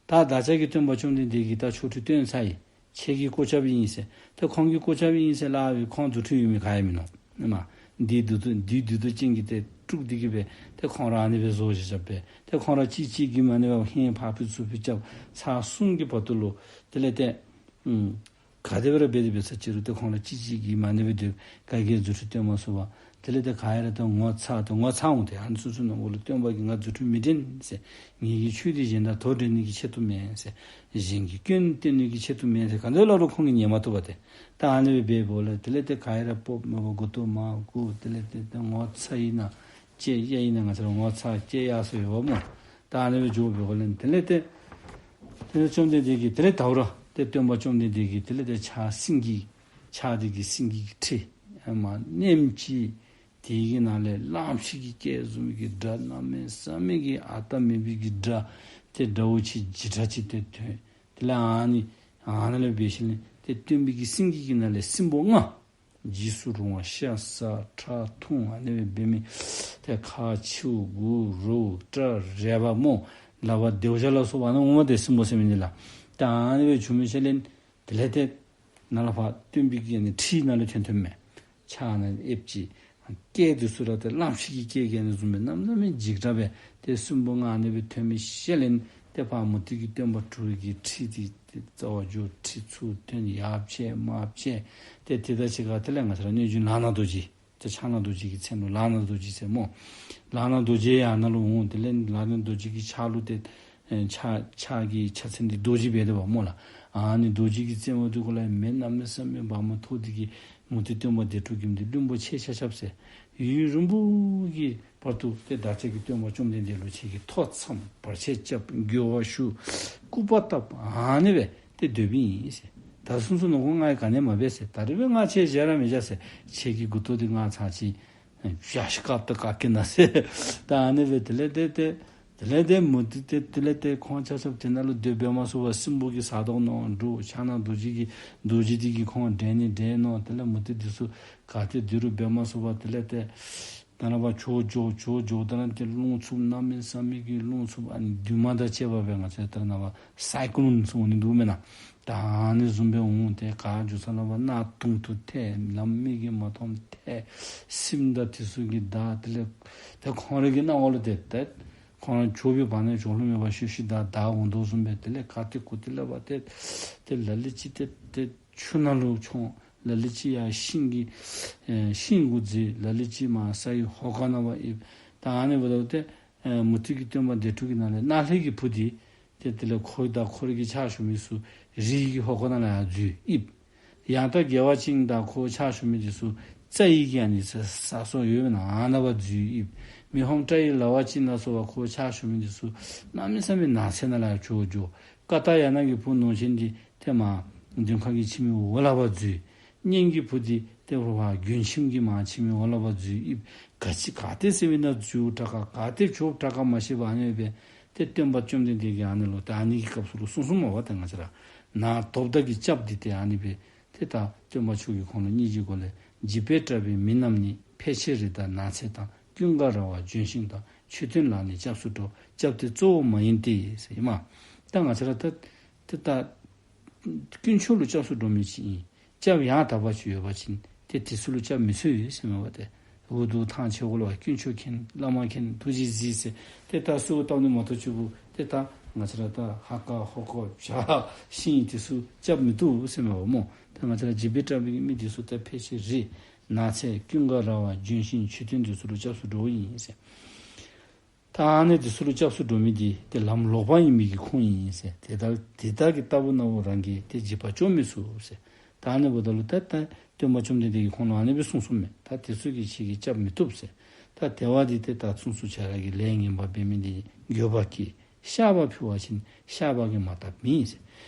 ད་བདག་ཅག་གི་སྟོན་པ་བཅོམ་ལྡན་འདས་ཀྱིས་ད་ཆོ་འཕྲུལ་སྟོན་ཚར་ཡི། ཁྱེད་ཀྱི་སྐོར་རྐྱབ་ཨིན་ཟེར། ཏེ་ཁོང་གི་སྐོར་རྐྱབ་ཨིན་ཟེར་སླབ་པའི་ཁོང་རྫུ་འཕྲུལ་ཡོད་མི་ག་ཡང་མིན་ནུག། ཨིན་མས། བདུད་བདུད་བདུད་བདུད་འདུལ་ཅན་གྱིས་ཏེ་དཀྲུགས་ཏེ་གི་སྦེ་ཏེ་ཁོང་ར་ཨ་ནི་སྦེ་བཟོ་བཞག་བཞགཔ་སྦེ་ཏེ་ཁོང་ར་གཅིག་གཅིག་གིས་མ་ནི་སྦེ་ཧིང་ཕར་ཕུད་ཚུར་ཕུད་རྐྱབ། ཚར་གསུམ་གྱི་བར་དུ་ལུ་དེ་ལས་ཏེ་ཨུམ་ ག་དེ་སྦེ་ར་འབད་དེ་འབད་ས་ཅིག་རུང་ཏེ་ཁོང་ར་གཅིག་གཅིག་གིས་མ་ཎི་སྦེ་སྡོད་ག་གིས་རྫུ་འཕྲུལ་སྟོན་མ་ཚུགས་པར་དེ་ལས་ཏེ་ག་ཡ་ར་ཏེ་ངོ་ཚ་ཏེ་ངོ་ཚ་འོང་། ཏེ་ཨ་ནི་སོ་སོ་ནང་འཁོད་ལུ་སྟོན་པ་གིས་ང་རྫུ་འཕྲུལ་མི་འགྲན་ཟེར། ངེ་གི་ཆོས་འདི་གཞན་དང་དོ་འགྲན་ནི་གི་ཆེད་དུ་མེན་ཟེར། གཞན་གྱི་སྐྱོན་སྟོན་ནི་གི་ཆེད་དུ་མེན་ཟེར། ག་དེ་སྦེ་སླབ་རུང་ཁོང་གིས་ཉན་མ་བཏུབ་པས་ཏེ། ད་ཨ་ནི་སྦེ་འབདཝ་ལས་དེ་ལས་ཏེ་ག་ཡ་ར་སྤོབས་མེད་པར་མགུ་ཏོ་མར་སྒུར། དེ་ལས་ཏེ་ཏེ་ངོ་ཚ་ཡི་ན་ཅེ་ཡ་ཡི་ན་ང་བཅས་ར་ངོ་ཚ་ཅེ་ཡ་སོ་ཡོདཔ་སྨོ། ད་ཨ་ནི་སྦེ་འགྱོ་བའི་སྒོ་ལས་དེ་ལས་ཏེ་དེ་ལས་བཅོམ་ལྡན་འདས་ཀྱིས་དེ་ལས་ད་རུང་ར་ཏེ་སྟོན་པ་བཅོམ་ལྡན་འདས་ཀྱིས་དེ་ལས་ཏེ་ཕྱག་སེང་གེ་ཕྱག་དེ་གིས་སེང་གེ་གི་ཁྲི་ཨེ་མ་མནན་ཅི། དེ་གི་ནང་ལས་གླང་ཆེན་གྱི་སྐད་བཟུམ་གྱི་སྒྲ་གནམ་མེད་ས་མེད་ཀྱི་ཨ་རྟག་མེད་པའི་གི་སྒྲ་ཏེ་སྒྲ་བོ་ཆེ་འཇིགས་སྒྲ་ཅིག་ཏེ་ཐོན། དེ་ལས་ཨ་ནི་ཨ་ནཱ་ལས་འབད་ཞིནམ་ལས་ཏེ་སྟོན་པའི་གི་སེང་གེ་གི་ནང་ལས་སྲིན་པོ་ལྔ་འཇིགས་སུ་རུང་བ་ཤ་ཟ་ཁྲག་འཐུང་ཨ་ནི་སྦེ་འབད་མི་ཏེ་ཁ་མཆེཝ་དགུ་རྭཝ་སྐྲ་རལ་པ་སྨོ། ལག་པ་རྡེའུ་བྱ་ལ་སོགས་པ་ཨ་ནི་འོངམ་ཏེ་སྲིན་པོ་ཟེར་མི་འདི་ལགས། ཏེ་ཨ་ནི་སྦེ་བྱུང་མི་ཤེས་ལེན། དེ་ལས་ཏེ་ནཱ་ལས་ཕར་སྟོན་པའི་གི་ཨ་ནི་ཁྲི་ནང་ལས་ཐོན་ཐོནམ་མས། ཕྱག་ནང་ཨེབ་ཅི། སྐད་དེ་ཚུ་ར་ཏེ་གླང་ཆེན་གྱི་སྐད་ཀྱི་ཨ་ནི་བཟུམ་སྦེ་གནམ་མེད་ས་མེད་འཇིགས་སྒྲ་སྦེ་ཏེ་སྲིན་པོ་ལྔ་ཨ་ནི་སྦེ་ཐོན་མི་ཤེས་ལེན། ཏེ་ཕར་མུ་སྟེགས་ཀྱི་སྟོན་པ་དྲུག་གི་ཁྲི་དེ་ཏེ་རྩ་བར་འགྱོ། ཁྲི་ཚུར་ཐོན། ཡར་ཕྱེ་མར་ཕྱེ། ཏེ་དེ་དང་གཅིག་ཁར་དེ་ལས་ང་བཅས་ར་གནོད་སྦྱིན་ལག་ན་རྡོ་རྗེ་ཏེ་ཕྱག་ན་རྡོ་རྗེ་གི་མཚན་ལུ་ལག་ན་རྡོ་རྗེ་ཟེར་སྨོ། ལག་ན་རྡོ་རྗེ་ཡང་ནཱ་ལུ་འོང་། དེ་ལས་ལག་ན་རྡོ་རྗེ་གི་ཕྱག་ལུ་ཏེ་ཨེ་ཕྱག་ཕྱག་གི་ཕྱག་མཚན་འདི་རྡོ་རྗེ་འབད་དོ་བ་སྨོ་ལགས། ཨ་ནི་རྡོ་རྗེ་གི་རྩེ་མོ་དེ་གུ་ལས་མེ་གནམ་མེད་ས་མེད་འབར་མ་ཐོགས་ཏེ་གིས་མུ་སྟེགས་སྟོན་པ་སྡེ་དྲུག་གི་མི་འདི་བླུན་པོ་ཆེ་ཆ་ཁྱབ་ཟེར། ཡུན་རིང་པོ་གི་བར་དུ་ཏེ་བདག་ཅག་གི་སྟོན་པ་བཅོམ་ལྡན་འདས་ལུ་ཁྱེད་ཀྱིས་ཐོ་འཚམས་བར་ཆད་རྐྱབ་འགྱོད་པ་ཞུ་སྐུར་པ་བཏབ་ཨ་ནི་སྦེ་ཏེ་སྡོདཔ་ཨིན་ཟེར། ད་སོ་སོ་ནང་འཁོད་ང་གིས་ག་ནི་མ་འབད་ཟེར། ད་རིས་སྦེ་ང་ཁྱེད་བཞག་ར་མི་བཞག་ཟེར། ཁྱེད་ཀྱི་མགུ་ཏོ་འདི་ང་ཚར་ཅིག་བཞག་ཤིག་བཀབ་ད་བཀག་གེ་ན་ཟེར། ད་ཨ་ནི་སྦེ་དེ་ལས་ཏེ་ཏེ་དེ་ལས་ཏེ་མུ་སྟེགས་ཏེ་དེ་ལས་ཏེ་ཁོང་ཆ་ཁྱབ་དེ་ནང་ལུ་སྡོད་འབད་མ་ཚུགས་པར་སྲིན་པོ་གི་ས་དོང་ནང་འགྱོ། ཕྱག་ན་རྡོ་རྗེ་གི་རྡོ་རྗེ་འདི་གིས་ཁོང་འདྲེན་ནི་འདྲེན་ནུག། དེ་ལས་མུ་སྟེགས་འདི་ཚུ་ག་ཏེ་སྡོད་རུང་འབད་མ་ཚུགས་པར་དེ་ལས་ཏེ་ད་ནཱ་ཕར་བྱོག་འགྱོ་བྱོག་འགྱོ། ད་ནཱ་ཏེ་རླུང་འཚུབ་གནམ་མེད་ས་མེད་ཀྱི་རླུང་འཚུབ། ཨ་ནི་རྡུལ་མ་དང་བཅས་པ་སྦེ་ང་བཅས་ད་ནཱ་ཕར་སའི་ཀོ་ལོན་ཟེར་འོང་ནི་འདུག་མེན་ན། ད་ཨ་ནི་བཟུམ་སྦེ་འོང་། ཏེ་ག་འགྱོ་ས་ལུ་ཕར་གནག་དུང་དུ་ཐལ། ལམ་མིག་གིས་མ་མཐོང་ཐལ། སྲིནམོ་དང་དེ་ཚུ་གིས་བདའ། དེ་ལས་ཏེ་ཁོང་རའི་གི་སྣང་བ་ལུ་ཏེ་ཏེ་ཁོང་ར་བྱོག་པའི་བར་ན་ལྕོགས་ལུ་མེད་པར་ཤུལ་ཤུལ་བདའ་བདའ་འོང་དོ་བཟུམ་སྦེ། དེ་ལས་ག་ཏེ་གུ་ཏེ་ལས་ཕར་ཏེ་ཏེ་ལ་ལུ་ཅིག་ཏེ་ཏེ་ཆུ་ནང་ལུ་མཆོངས། ལ་ལུ་ཅིག་ཡར་ཤིང་གི་ཨེ་ཤིང་གུ་འཛེགས། ལ་ལུ་ཅིག་མར་ས་ཡི་ཧོ་ཀ་ནང་ཕར་ཨེབ། ད་ཨ་ནི་འབདཝ་ད་ཏེ་ཨེ་མུ་སྟེགས་ཀྱི་སྟོན་པ་སྡེ་དྲུག་གི་ནང་ལས་གནག་ལྷས་ཀྱི་བུ་འདི་ཏེ་དེ་ལས་ཁོ་དང་ཁོ་རའི་གི་ཕྱག་ཞུ་མི་ཚུ་རི་གི་ཧོ་ཀ་ནང་ལུ་ཡར་འཛུལ་ཨེབ། ཡང་དག་དགེ་བ་ཅན་དང་ཁོ་ཕྱག་ཞུ་མི་འདི་ཚུ་རྩྭ་ཡི་གི་ཨ་ནི་ས་ས་སོགས་ཡོད་མེན་ན། ཨ་ནཱ་ཕར་འཛུལ་ཨེབ། མི་ཕམ་སྐྲ་ཡི་ལ་བ་ཅན་ལ་སོགས་པ་ཁོ་ཕྱག་ཞུ་མི་འདི་ཚུ་གནམ་མེད་ས་མེད་ནགས་ཚལ་ནང་ལུ་ཡར་བྱོག་འགྱོ། ཀ་ཏ་ཡ་ན་གི་བུ་ནོར་ཅན་འདི་ཏེ་མར་མདུན་ཁ་གི་ཁྱིམ་གྱི་འོག་ལུ་ཕར་འཛུལ། གཉེན་གྱི་བུ་འདི་ཏེ་རོགས་ཕར་མགོན་ཁྱིམ་གྱི་མར་ཁྱིམ་གྱི་འོག་ལུ་ཕར་འཛུལ་ཨེབ། ག་ཅི་ག་ཏེ་ཟེར་བའི་ནང་འཛུལ་དྲག་ག་ག་ཏེ་བྱོག་དྲག་ག་མ་ཤེས་པར་ཨ་ནི་སྦེ་ཏེ་སྟོན་པ་བཅོམ་ལྡན་འདས་ཀྱིས་ཨ་ནི་ལུ་ཏེ་ཨ་ནི་གི་སྐབས་སུ་ལུ་གསུངས་གསུངསམ་མས་པ། ཏེ་ང་བཅས་ར་ནགས་དོབ་དང་གི་སྐྱབས་འདི་ཏེ་ཨ་ནི་སྦེ་ཏེ་ད་སྟོན་པ་མཆོག་གིས་ཁོང་ལུ་སྙིང་རྗེ་སྒོ་ལས་འཇིགས་པས་བཀྲེས་པའི་མི་རྣམས་ནི། ཕལ་ཆེར་རི་དང་ནགས་ཚལ་དང་། ཀུན་དགའ་ར་བ་ལྗོན་ཤིང་དང་། མཆོད་རྟེན་ལ་ནི་སྐྱབས་སུ་འགྲོ། སྐྱབས་དེ་གཙོ་བོ་མ་ཡིན་ཏེ་ཟེར་ཨིན་མས། ད་ང་བཅས་ར་ད་ཏེ་ད་དཀོན་མཆོག་ལུ་སྐྱབས་སུ་འགྲོ་མི་ཅིག་ཨིན། སྐྱབས་ཡང་དག་པ་ཅིག་ཡོད་པ་ཅིན་ཏེ་དེ་ཚུ་ལུ་སྐྱབས་མི་འཚོལ་ཟེར་མས་པ། ཏེ་འུ་སྡུག་ཐང་ཆད་དགོ་ལོ། དཀོན་མཆོག་མཁྱེན། བླ་མ་མཁྱེན། ཐུགས་རྗེས་གཟིགས་ཟེར་ཏེ་ད་གསོལཝ་བཏབ་ནི་མ་གཏོགས་ཅིག་པུ་ཏེ་ད་ང་བཅས་ར་ད་ཧ་ཀ་ཧོ་ཀ་བྱ་ཤིང་དེ་ཚུ་སྐྱབས་མི་བཏུབ་ཟེར་མས་པ་སྨོ། ད་ང་བཅས་ར་འཇིགས་པས་བཀྲེས་པའི་མི་དེ་ཚུ་ད་ཕལ་ཆེར་རི་ནགས་ཚལ་ཀུན་དགའ་ར་བ་ལྗོན་ཤིང་མཆོད་རྟེན་དེ་ཚུ་ལུ་སྐྱབས་སུ་འགྲོཝ་ཨིན་ཟེར། ད་ཨ་ནི་དེ་ཚུ་ལུ་སྐྱབས་སུ་འགྲོ་མི་འདི་ཏེ་ལམ་ལོག་པ་ཨིན་མི་གི་ཁུངས་ཨིན་ཟེར། དེ་ལྟར་དེ་ལྟར་གྱི་རྟག་བུ་ན་བུ་རང་གིས་ཏེ་འཇིགས་པ་བཅོམ་མི་ཚུགས་ཟེར། ད་ཨ་ནི་འབདཝ་ད་ལུ་ད་ད་སྟོན་པ་བཅོམ་ལྡན་འདས་ཀྱིས་ཁོང་ལུ་ཨ་ནི་སྦེ་གསུངས་གསུངསམ་མས། ད་དེ་ཚུ་གིས་ཁྱེད་ཀྱིས་སྐྱབས་མི་བཏུབ་ཟེར། ད་དེ་བ་འདི་ཏེ་ད་ཚུན་ཚོད་ཁྱེད་ར་གིས་ལས་ངན་པ་འབད་མི་འདི་འགྱོད་པ་སྐྱེས། བཤགས་པ་ཕུལ་བ་ཅིན་བཤགས་པ་གིས་མ་དགཔ་མེད་ཟེར།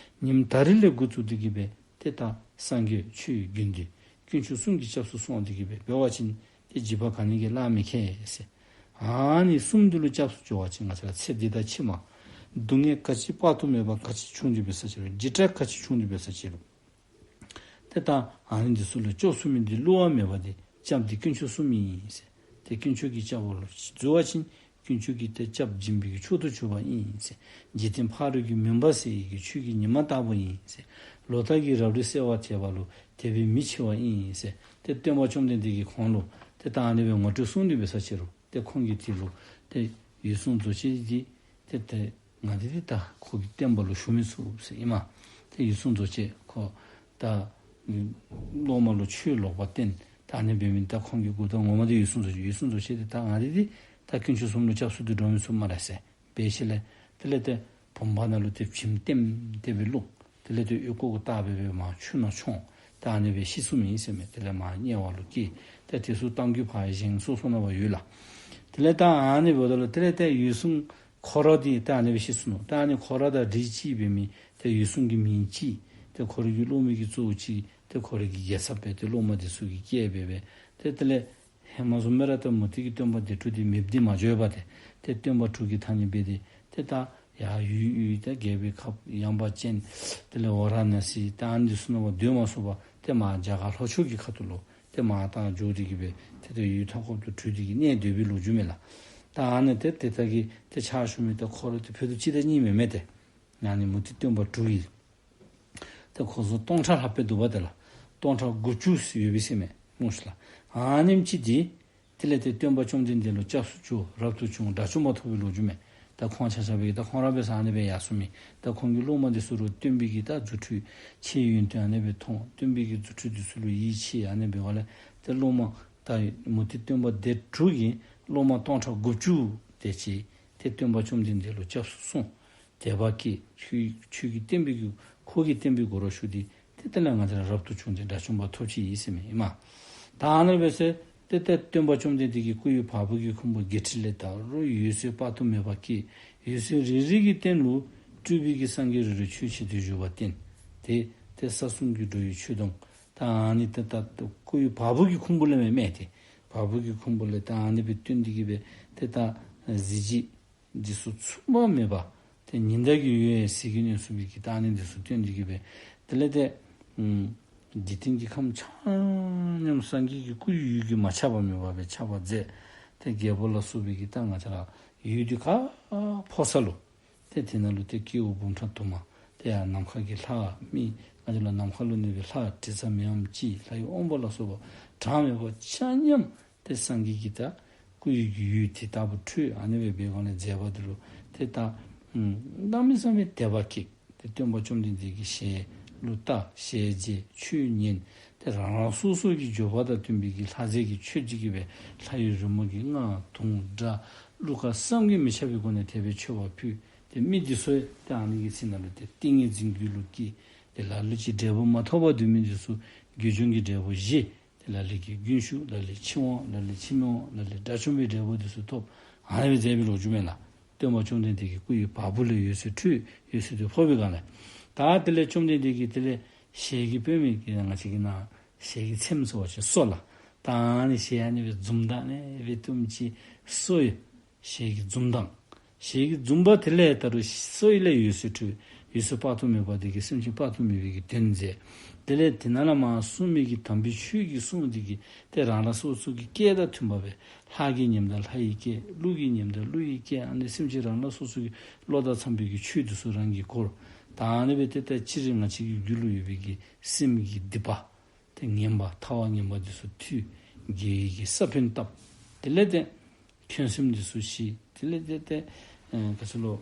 ཉིནམ་ད་རིས་ལས་འགོ་བཙུགས་ཏེ་གིས་སྦེ་ཏེ་ད་སངས་རྒྱས་ཆོས་ཀྱི་དགེ་འདུན་དཀོན་མཆོག་གསུམ་གྱི་སྐྱབས་སུ་སོང་སྟེ་གིས་སྦེ་འབད་བ་ཅིན་ཏེ་འཇིགས་པ་ག་ནི་གིས་གླགས་མི་ཁེལ་ཟེར། ཨ་ནི་གསུམ་འདི་ལུ་སྐྱབས་སུ་འགྱོ་བ་ཅིན་ང་བཅས་ར་ཚེ་འདི་དང་ཕྱི་མ་སྡུག་བསྔལ་ག་ཅི་དཔག་ཏུ་མེད་པ་ག་ཅི་བྱུང་སྟེ་འབད་ས་ཅི་རུང་འཇིགས་སྐྲག་ག་ཅི་བྱུང་སྟེ་འབད་ས་ཅི་རུང་ཏེ་ད་ཨ་ནི་འདི་ཚུ་ལུ་སྐྱབས་སུ་མི་འདི་བསླུ་བ་མེད་པ་འདི་སྐྱབས་འདི་དཀོན་མཆོག་གསུམ་ཨིན་ཟེར། ཏེ་དཀོན་མཆོག་གི་སྐྱབས་ལུ་འཛུལ་བ་ཅིན་དཀོན་མཆོག་གིས་ཏེ་སྐྱབས་སྦྱིན་པའི་གི་མཆོག་ཏུ་གྱུར་པ་ཨིན་ཟེར། འཇིག་རྟེན་ཕ་རོལ་གྱི་མུན་པ་སེལ་ནི་གི་ཆོས་ཀྱི་ཉི་མ་ལྟ་བུ་ཨིན་ཟེར། ལོ་ལྟར་གྱི་རབ་རིབ་བསལ་བར་བྱེད་པ་ལུ་དད་པའི་མེ་མཆེད་པ་ཨིན་ཟེར། ཏེ་སྟོན་པ་བཅོམ་ལྡན་འདས་ཀྱིས་ཁོང་ལུ་ཏེ་ད་ཨ་ནི་སྦེ་ངོ་སྤྲོད་གསུངས་ཏེ་འབད་ས་ཅི་རུང་ཏེ་ཁོང་གིས་དེ་ལུ་ཏེ་འོད་སྲུང་རྫོགས་བྱེད་འདི་ཏེ་ཏེ་ང་འདི་ཏེ་ད་ཁོ་གི་བསྟན་པ་ལུ་ཞུགས་མི་ཚུགས་ཟེར་ཨིན་མས། ཏེ་འོད་སྲུང་རྫོགས་བྱེད་ཁོ་ ད་སློབ་མ་ལུ་ཆོས་ལོག་པ་བསྟན། ད་ཨ་ནི་འབད་མི་ད་ཁོང་གི་འགོ་ད་ངོ་མ་འདི་འོད་སྲུང་རྫོགས་ཆེན། འོད་སྲུང་རྫོགས་ཆེན་འདི་ད་ང་འདི་འདི་ད་དཀོན་མཆོག་གསུམ་ལུ་སྐྱབས་སུ་འདི་འགྲོ་མི་ཚུགས་སྨ་རེ་ཟེར་འབད་ཞིནམ་ལས་དེ་ལས་ཏེ་བུམ་པ་ནང་ལུ་ཏེ་བྱེམ་ལྟེམ་ཏེ་སྦེ་བླུགས། དེ་ལས་ཏེ་ཨོལ་ལྐོག་གུ་བཏགས་སྦེ་སྦེ་མར་ཆུ་ནང་མཆོངས། ད་ཨ་ནི་སྦེ་ཤི་སོང་མི་ཨིན་ཟེར་མས། དེ་ལས་མར་དམྱལ་བ་ལུ་སྐྱེས། ད་དེ་ཚུ་གཏམ་རྒྱུད་ཕར་བཞེངས་སོ་སོ་ནང་ཕར་ཡོད་ལགས། དེ་ལས་ད་ཨ་ནི་འབདཝ་ད་ལུ་དེ་ལས་ཏེ་འོད་སྲུང་ཁོ་ར་འདི་ད་ཨ་ནི་སྦེ་ཤི་སོ་ནུག། ད་ཨ་ནི་ཁོ་ར་དང་འདྲིས་ཅིག་འབད་མི་ཏེ་འོད་སྲུང་གི་མིང་ཅིག་ཏེ་ཁོ་རའི་གི་སློབ་མའི་གི་གཙོ་བོ་ཅིག་ཏེ་ཁོ་རའི་གི་རྒྱལ་ཚབ་སྦེ་ཏེ་སློབ་མ་འདི་ཚུ་གི་སྐྱེས་སྦེ་སྦེ་ཏེ་དེ་ལས་ཧེ་མ་བཟུམ་སྦེ་ར་ཏེ་མུ་སྟེགས་ཀྱི་སྟོན་པ་སྡེ་དྲུག་འདི་མེདཔ་འདི་མ་འགྱོ་བར་ཏེ་ཏེ་སྟོན་པ་དྲུག་གི་ཐ་སྙད་འབད་དེ་ཏེ་ད་ཡར་ཡུལ་ཡུལ་ད་རྒྱལ་པོའི་ཁབ་ཡངས་པ་ཅན་དེ་ལས་ཝཱ་ར་ཎཱ་སི་ད་ཨ་ནི་འདི་ཚུ་ནང་ཕར་སྡོད་མ་ཚུགས་པར་ཏེ་མར་རྒྱ་གར་ལྷོ་ཕྱོགས་ཀྱི་ཁ་ཐུག་ལུ་ཏེ་མར་ད་འགྱོ་སྟེ་གི་སྦེ་ཏེ་ཏེ་ཡུལ་མཐའ་འཁོབ་ཏུ་བྲོས་ཏེ་གི་གནས་སྡོད་པའི་ལོ་རྒྱུས་མས་ལགས། ད་ཨ་ནི་ཏེ་ཏེ་ད་གི་ཏེ་ཕྱག་ཞུ་མི་ད་ཁོ་ར་ཏེ་ཕུད་རྡོག་གཅིག་དང་གཉིས་མེན་མས། ཏེ་ཨ་ནི་མུ་སྟེགས་སྟོན་པ་དྲུག་གི་ཏེ་ཁོང་ཚུ་སྟོང་ཕྲག་ལྷགཔ་སྦེ་འདུག་པ། ཏེ་ལགས་སྟོང་ཕྲག་དགུ་བཅུ་ཡོད་པས་ཟེར་མས་སྨོ་ཤིག་ལགས། ཨ་ནེམ་ཅིག་འདི་དེ་ལས་ཏེ་སྟོན་པ་བཅོམ་ལྡན་འདས་ལུ་སྐྱབས་སུ་འགྱོ་རབ་ཏུ་བྱུང་དགྲ་བཅོམ་པ་ཐོབ་པའི་ལོ་རྒྱུས་མས། ད་ཁོང་ཆ་ཁྱབ་སྦེ་ད་ཁོང་ར་འབད་ས་ཨ་ནི་སྦེ་ཡར་སོང་མི། ད་ཁོང་གི་སློབ་མ་འདི་ཚུ་ལུ་སྟོན་པའི་གི་ད་རྫུ་འཕྲུལ་ཆེ་ཡོན་ཏན་ཨ་ནི་སྦེ་མཐོང་། སྟོན་པའི་གི་རྫུ་འཕྲུལ་འདི་ཚུ་ལུ་ཡིད་ཆེས། ཨ་ནི་སྦེ་འབདཝ་ལས་ཏེ་སློབ་མ་ད་མུ་སྟེགས་སྟོན་པ་སྡེ་དྲུག་གི་སློབ་མ་སྟོང་ཕྲག་དགུ་བཅུ་དེ་ཅིག་ཏེ་སྟོན་པ་བཅོམ་ལྡན་འདས་ལུ་སྐྱབས་སུ་སོང་། དད་པ་སྐྱེས། ཁྱོད་ཁྱོད་ཀྱིས་བསྟན་པའི་གི་ཁོ་གིས་བསྟན་པའི་སྒོ་ར་ཞུགས་ཏེ་ཏེ་དེ་ལས་ང་བཅས་ར་རབ་ཏུ་བྱུང་སྟེ་དགྲ་བཅོམ་པ་ཐོབ་ཅི་ཨིན་ཟེར་མས་ཨིན་མས། ད་ཨ་ནི་སྦེ་ཟེར་ཏེ་ཏེ་སྟོན་པ་བཅོམ་ལྡན་འདས་ཀྱི་སྐུ་ཡི་བ་སྤུ་གི་ཁུང་བུ་བརྒྱད་ཁྲི་ལས་ད་རུང་འོད་ཟེར་དཔག་ཏུ་མེད་པ་སྐྱེས། འོད་ཟེར་རེ་རེ་གི་སྟེང་ལུ་སྤྲུལ་པའི་གི་སངས་རྒྱས་རེ་རེ་ཆོས་བྱེད་དུ་བཞུགས་པ་བསྟན། ཏེ་ཏེ་ས་གསུམ་གྱི་འགྲོ་བའི་ཆོས་དུང་ད་ཨ་ནི་ཏེ་ད་སྐུ་ཡི་བ་སྤུ་གི་ཁུང་བུ་ལས་མས་མས། ཏེ་བ་སྤུ་གི་ཁུང་བུ་ལས་ད་ཨ་ནི་སྦེ་བཏོན་ཏེ་གི་སྦེ་ཏེ་ད་གཟི་བརྗིད་འདི་ཚུ་མཚུངས་པ་མེད་པ། ཏེ་ཉི་ཟླ་གི་འོད་ཟེར་གྱིས་མནན་ཚུགས་པའི་གི་ད་ཨ་ནི་འདི་ཚུ་བཏོན་ཏེ་གི་སྦེ་དེ་ལས་ཏེ་ཨམ་འཇིག་རྟེན་གྱི་ཁམས་ཆ་མཉམ་སངས་རྒྱས་ཀྱི་སྐུ་ཡི་འོད་ཀྱིས་མ་ཁྱབ་པ་མེད་པ་སྦེ་ཁྱབ་པར་མཛད། ཏེ་རྒྱལ་པོ་ལ་སོགས་པའི་གི་ད་ང་བཅས་ར་ཡུལ་འདི་ག་ཕོག་ས་ལུ་ཏེ་དེ་ནང་ལུ་ཏེ་སྐྱེ་བོ་འབུམ་ཕྲག་དུ་མ། ཏེ་ཡང་ནམ་མཁའ་གི་ལྷ་མི་ང་བཅས་ལུ་ནམ་མཁའ་ལུ་གནས་པའི་ལྷ་དྲི་ཟ་མི་འམ་ཅི་ལྷ་ཡི་དབང་པོ་ལ་སོགས་པ་གྲངས་མེད་པ་ཆ་མཉམ་ཏེ་སངས་རྒྱས་ཀྱི་ད་སྐུ་ཡི་གི་འོད་དེ་ལྟ་བུ་འཕྲོས། ཨ་ནི་སྦེ་འབད་སྒང་ལས་མཛད་པ་འདི་ལུ་ཏེ་ད་ཨམ་གནམ་མེད་ས་མེད་དད་པ་སྐྱེས། ཏེ་སྟོན་པ་བཅོམ་ལྡན་འདས་ཀྱི་ཞལ་ལུ་བལྟ། ཞལ་མཇལ། ཆོས་ཉན། ཏེ་རང་རང་སོ་སོ་གི་འབྱོར་པ་དང་བསྟུན་པའི་གི་ལྷ་རྫས་ཀྱིས་མཆོད་དེ་གི་སྦེ་ལྷ་ཡི་རོལ་མོ་གི་རྔ་དུང་སྒྲ་གླུ་གར་བསམ་གྱིས་མི་ཁྱབ་པའི་སྒོ་ནས་དེ་སྦེ་མཆོད་པ་ཕུལ། ཏེ་མི་འདི་ཚུ་ཏེ་ཨ་ནི་གི་ཚེ་ནང་ལུ་ཏེ་ཏིང་ངེ་འཛིན་རྒྱུད་ལུ་སྐྱེས། ཏེ་ལ་ལུ་ཅིག་འབྲས་བུ་མ་ཐོབ་པར་སྡོད་མི་འདི་ཚུ་དགེ་སྦྱོང་གི་འབྲས་བུ་བཞེས། ཏེ་ལ་ལུ་གིས་རྒྱུན་ཞུགས། ལ་ལུ་ཕྱིར་འོང་། ལ་ལུ་ཕྱིར་མི་འོང་། ལ་ལུ་དགྲ་བཅོམ་པའི་འབྲས་བུ་འདི་ཚུ་ཐོབ། ཨ་ནི་སྦེ་མཛད་པའི་ལོ་རྒྱུས་མས་ལགས། སྟོན་པ་བཅོམ་ལྡན་འདས་ཀྱི་སྐུ་ཡི་བ་སྤུ་ལས་འོད་ཟེར་འཕྲོས། འོད་ཟེར་དེ་ཕོག་པའི་སྒང་ལས་ད་དེ་ལས་བཅོམ་ལྡན་འདས་ཀྱིས་དེ་ལས་ཞལ་གྱིས་དཔེ་མི་སྲིད་ང་བཅས་ཀྱི་ནང་ཞལ་གྱིས་ཚེམ་ཟེར་བ་ཅིན་སོ་ལགས། ད་ཨ་ནི་ཞལ་ཨ་ནི་སྦེ་འཛུམ་མདངས་ཨ་ནི་སྦེ་བཏུམ་ཅིག་སོ་ཡི་ཞལ་གྱི་འཛུམ་མདངས། ཞལ་གྱི་འཛུམ་པ་དེ་ལས་ད་རུང་སོ་ཡི་ལས་འོད་ཟེར་འཕྲོས། འོད་ཟེར་དཔག་ཏུ་མེད་པ་དེ་གིས་སེམས་ཅན་དཔག་ཏུ་མེད་པའི་གི་དོན་མཛད། དེ་ལས་དེ་ནང་ལས་མར་གསུངས་མི་གི་དམ་པའི་ཆོས་ཀྱི་གསུང་དེ་གིས་ཏེ་རང་རང་སོ་སོ་གི་སྐད་དང་མཐུན་པ་སྦེ་ལྷ་གི་ཉམས་དང་ལྷ་ཡི་སྐད། ཀླུ་གི་ཉམས་དང་ཀླུ་ཡི་སྐད། ཨ་ནི་སེམས་ཅན་རང་རང་སོ་སོ་གི་བློ་དང་འཚམས་པའི་གི་ཆོས་དེ་ཚུ་རང་གིས་གོ། ད་ཨ་ནི་སྦེ་ཏེ་ད་སྤྱིར་ང་བཅས་ཀྱི་རྒྱུད་ལུ་ཡོད་པའི་གི་སེམས་ཀྱི་སྡིག་པ་ཏེ་ངན་པ་ཐ་བ་ངན་པ་འདི་ཚུ་འཐུས། དགེ་བའི་གི་ས་བོན་བཏབ། དེ་ལས་ཏེ་འཁོན་སེམས་འདི་ཚུ་ཞི། དེ་ལས་ཏེ་ཏེ་ཨེ་ག་ཅི་ལོ་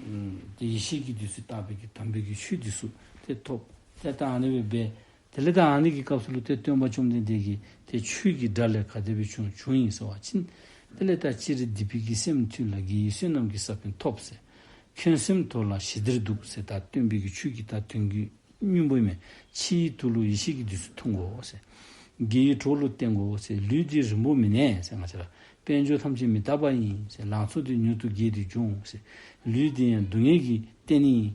ཨམ་ཏེ་ཡེ་ཤེས་ཀྱི་བདུད་རྩི་དག་པའི་གི་དམ་པའི་གི་ཆོས་འདི་ཚུ་ཏེ་ཐོབ། ཏེ་ད་ཨ་ནི་སྦེ་འབད། དེ་ལས་ད་ཨ་ནི་གི་སྐབས་སུ་ལུ་ཏེ་སྟོན་པ་བཅོམ་ལྡན་འདས་ཀྱིས་ཏེ་ཆོས་ཀྱི་སྒྲ་ལས་ག་དེ་སྦེ་བྱུང་བྱུང་ཡི་ཟེར་བ་ཅིན། དེ་ལས་ད་སྤྱིར་སྡིག་པའི་གི་སེམས་འཐུས་ལ་དགེ་བའི་བསོད་ནམས་ཀྱི་ས་བོན་ཐོབ་ཟེར། འཁོན་སེམས་དོར་ལ་ཞི་བདེར་འདུག་ཟེར། ད་སྟོན་པའི་གི་ཆོས་ཀྱི་ད་དོན་གྱི་སྙིང་པོ་མས། ཕྱིའི་དུག་ལུ་ཡེ་ཤེས་ཀྱི་བདུད་རྩི་འཐུང་དགོ་ཟེར། དགེ་བའི་གྲོགས་ལུ་བརྟེན་དགོ་ཟེར། ལུས་འདི་རིང་པོ་མིན་ནས་ཟེར། ང་བཅས་ར་དཔལ་འབྱོར་ཐམས་ཅད་མི་རྟག་པ་ཡིན་ཟེར། ལང་ཚོ་འདི་མྱུར་དུ་རྒས་ཏེ་འབྱུང་ཟེར། ལུས་འདི་ཡང་སྡུག་བསྔལ་གྱི་རྟེན་ཡིན།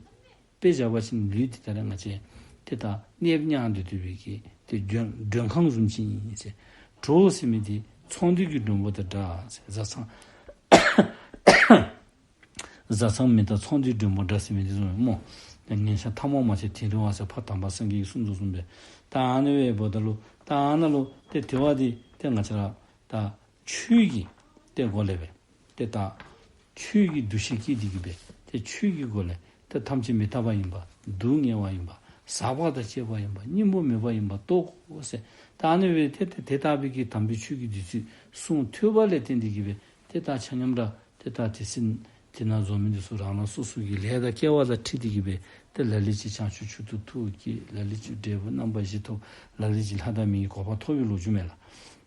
དཔེ་བཞག་པ་ཅིན་ལུས་འདི་ད་རེས་ང་བཅས་ཏེ་ད་གནས་མྱངས་ཏེ་སྡོད་པའི་གི་ཏེ་མགྲོན་མགྲོན་ཁང་བཟུམ་ཅིག་ཨིན་ཟེར། གྲོགས་ཟེར་མི་འདི་ཚོང་འདུས་ཀྱི་མགྲོན་པོ་དང་འདྲ་ཟེར། བཟའ་ཚང་བཟའ་ཚང་མི་དང་ཚོང་འདུས་མགྲོན་པོ་འདྲ་ཟེར་མི་འདི་བཟུམ་སྨོ། ཉིན་ཞག་ཐ་མ་མ་ཆད་དིང་རི་བ་ཟེར་ཕ་དམ་པ་སངས་རྒྱས་ཀྱིས་གསུངས་དོ་བཟུམ་སྦེ། ད་ཨ་ནི་སྦེ་འབདཝ་ད་ལུ་ད་ཨ་ནཱ་ལུ་ཏེ་དེ་བ་འདི་ཏེ་ང་བཅས་ར་ད་ཆོས་ཀྱི་ཏེ་སྒོ་ལས་སྦེ་ཏེ་ད་ཆོས་ཀྱི་འདུ་ཤེས་བསྐྱེད་དེ་གི་སྦེ་ཏེ་ཆོས་ཀྱི་སྒོ་ལས་ཏེ་ཐམས་ཅད་མི་རྟག་པ་ཡིན་པ། སྡུག་བསྔལ་བ་ཡིན་པ། ཟག་པ་དང་བཅས་པ་ཡིན་པ། སྙིང་པོ་མེད་པ་ཡིན་པ་རྟོགས་དགོ་ཟེར། ད་ཨ་ནི་སྦེ་ཏེ་ཏེ་དེ་ལྟ་བུའི་གི་དམ་པའི་ཆོས་ཀྱི་བདུད་རྩི་གསུང་ཐོས་པ་ལས་བརྟེན་ཏེ་གི་སྦེ་ཏེ་ད་ཆ་མཉམ་ར་ཏེ་ད་དེ་སྲིད་དེ་ནང་འཛོམས་མི་འདི་ཚུ་རང་རང་སོ་སོ་གི་ལས་དང་སྐལ་བ་དང་འཁྲིལ་ཏེ་གི་སྦེ་ ཏེ་ལ་ལུ་ཅིག་བྱང་ཆུབ་མཆོག་ཏུ་ཐུགས་བསྐྱེད། ལ་ལུ་ཅིག་འབྲས་བུ་རྣམ་པ་བཞི་ཐོབ། ལ་ལུ་ཅིག་ལྷ་དང་མིའི་གོ་འཕང་ཐོབ་པའི་ལོ་རྒྱུས་མས་ལགས།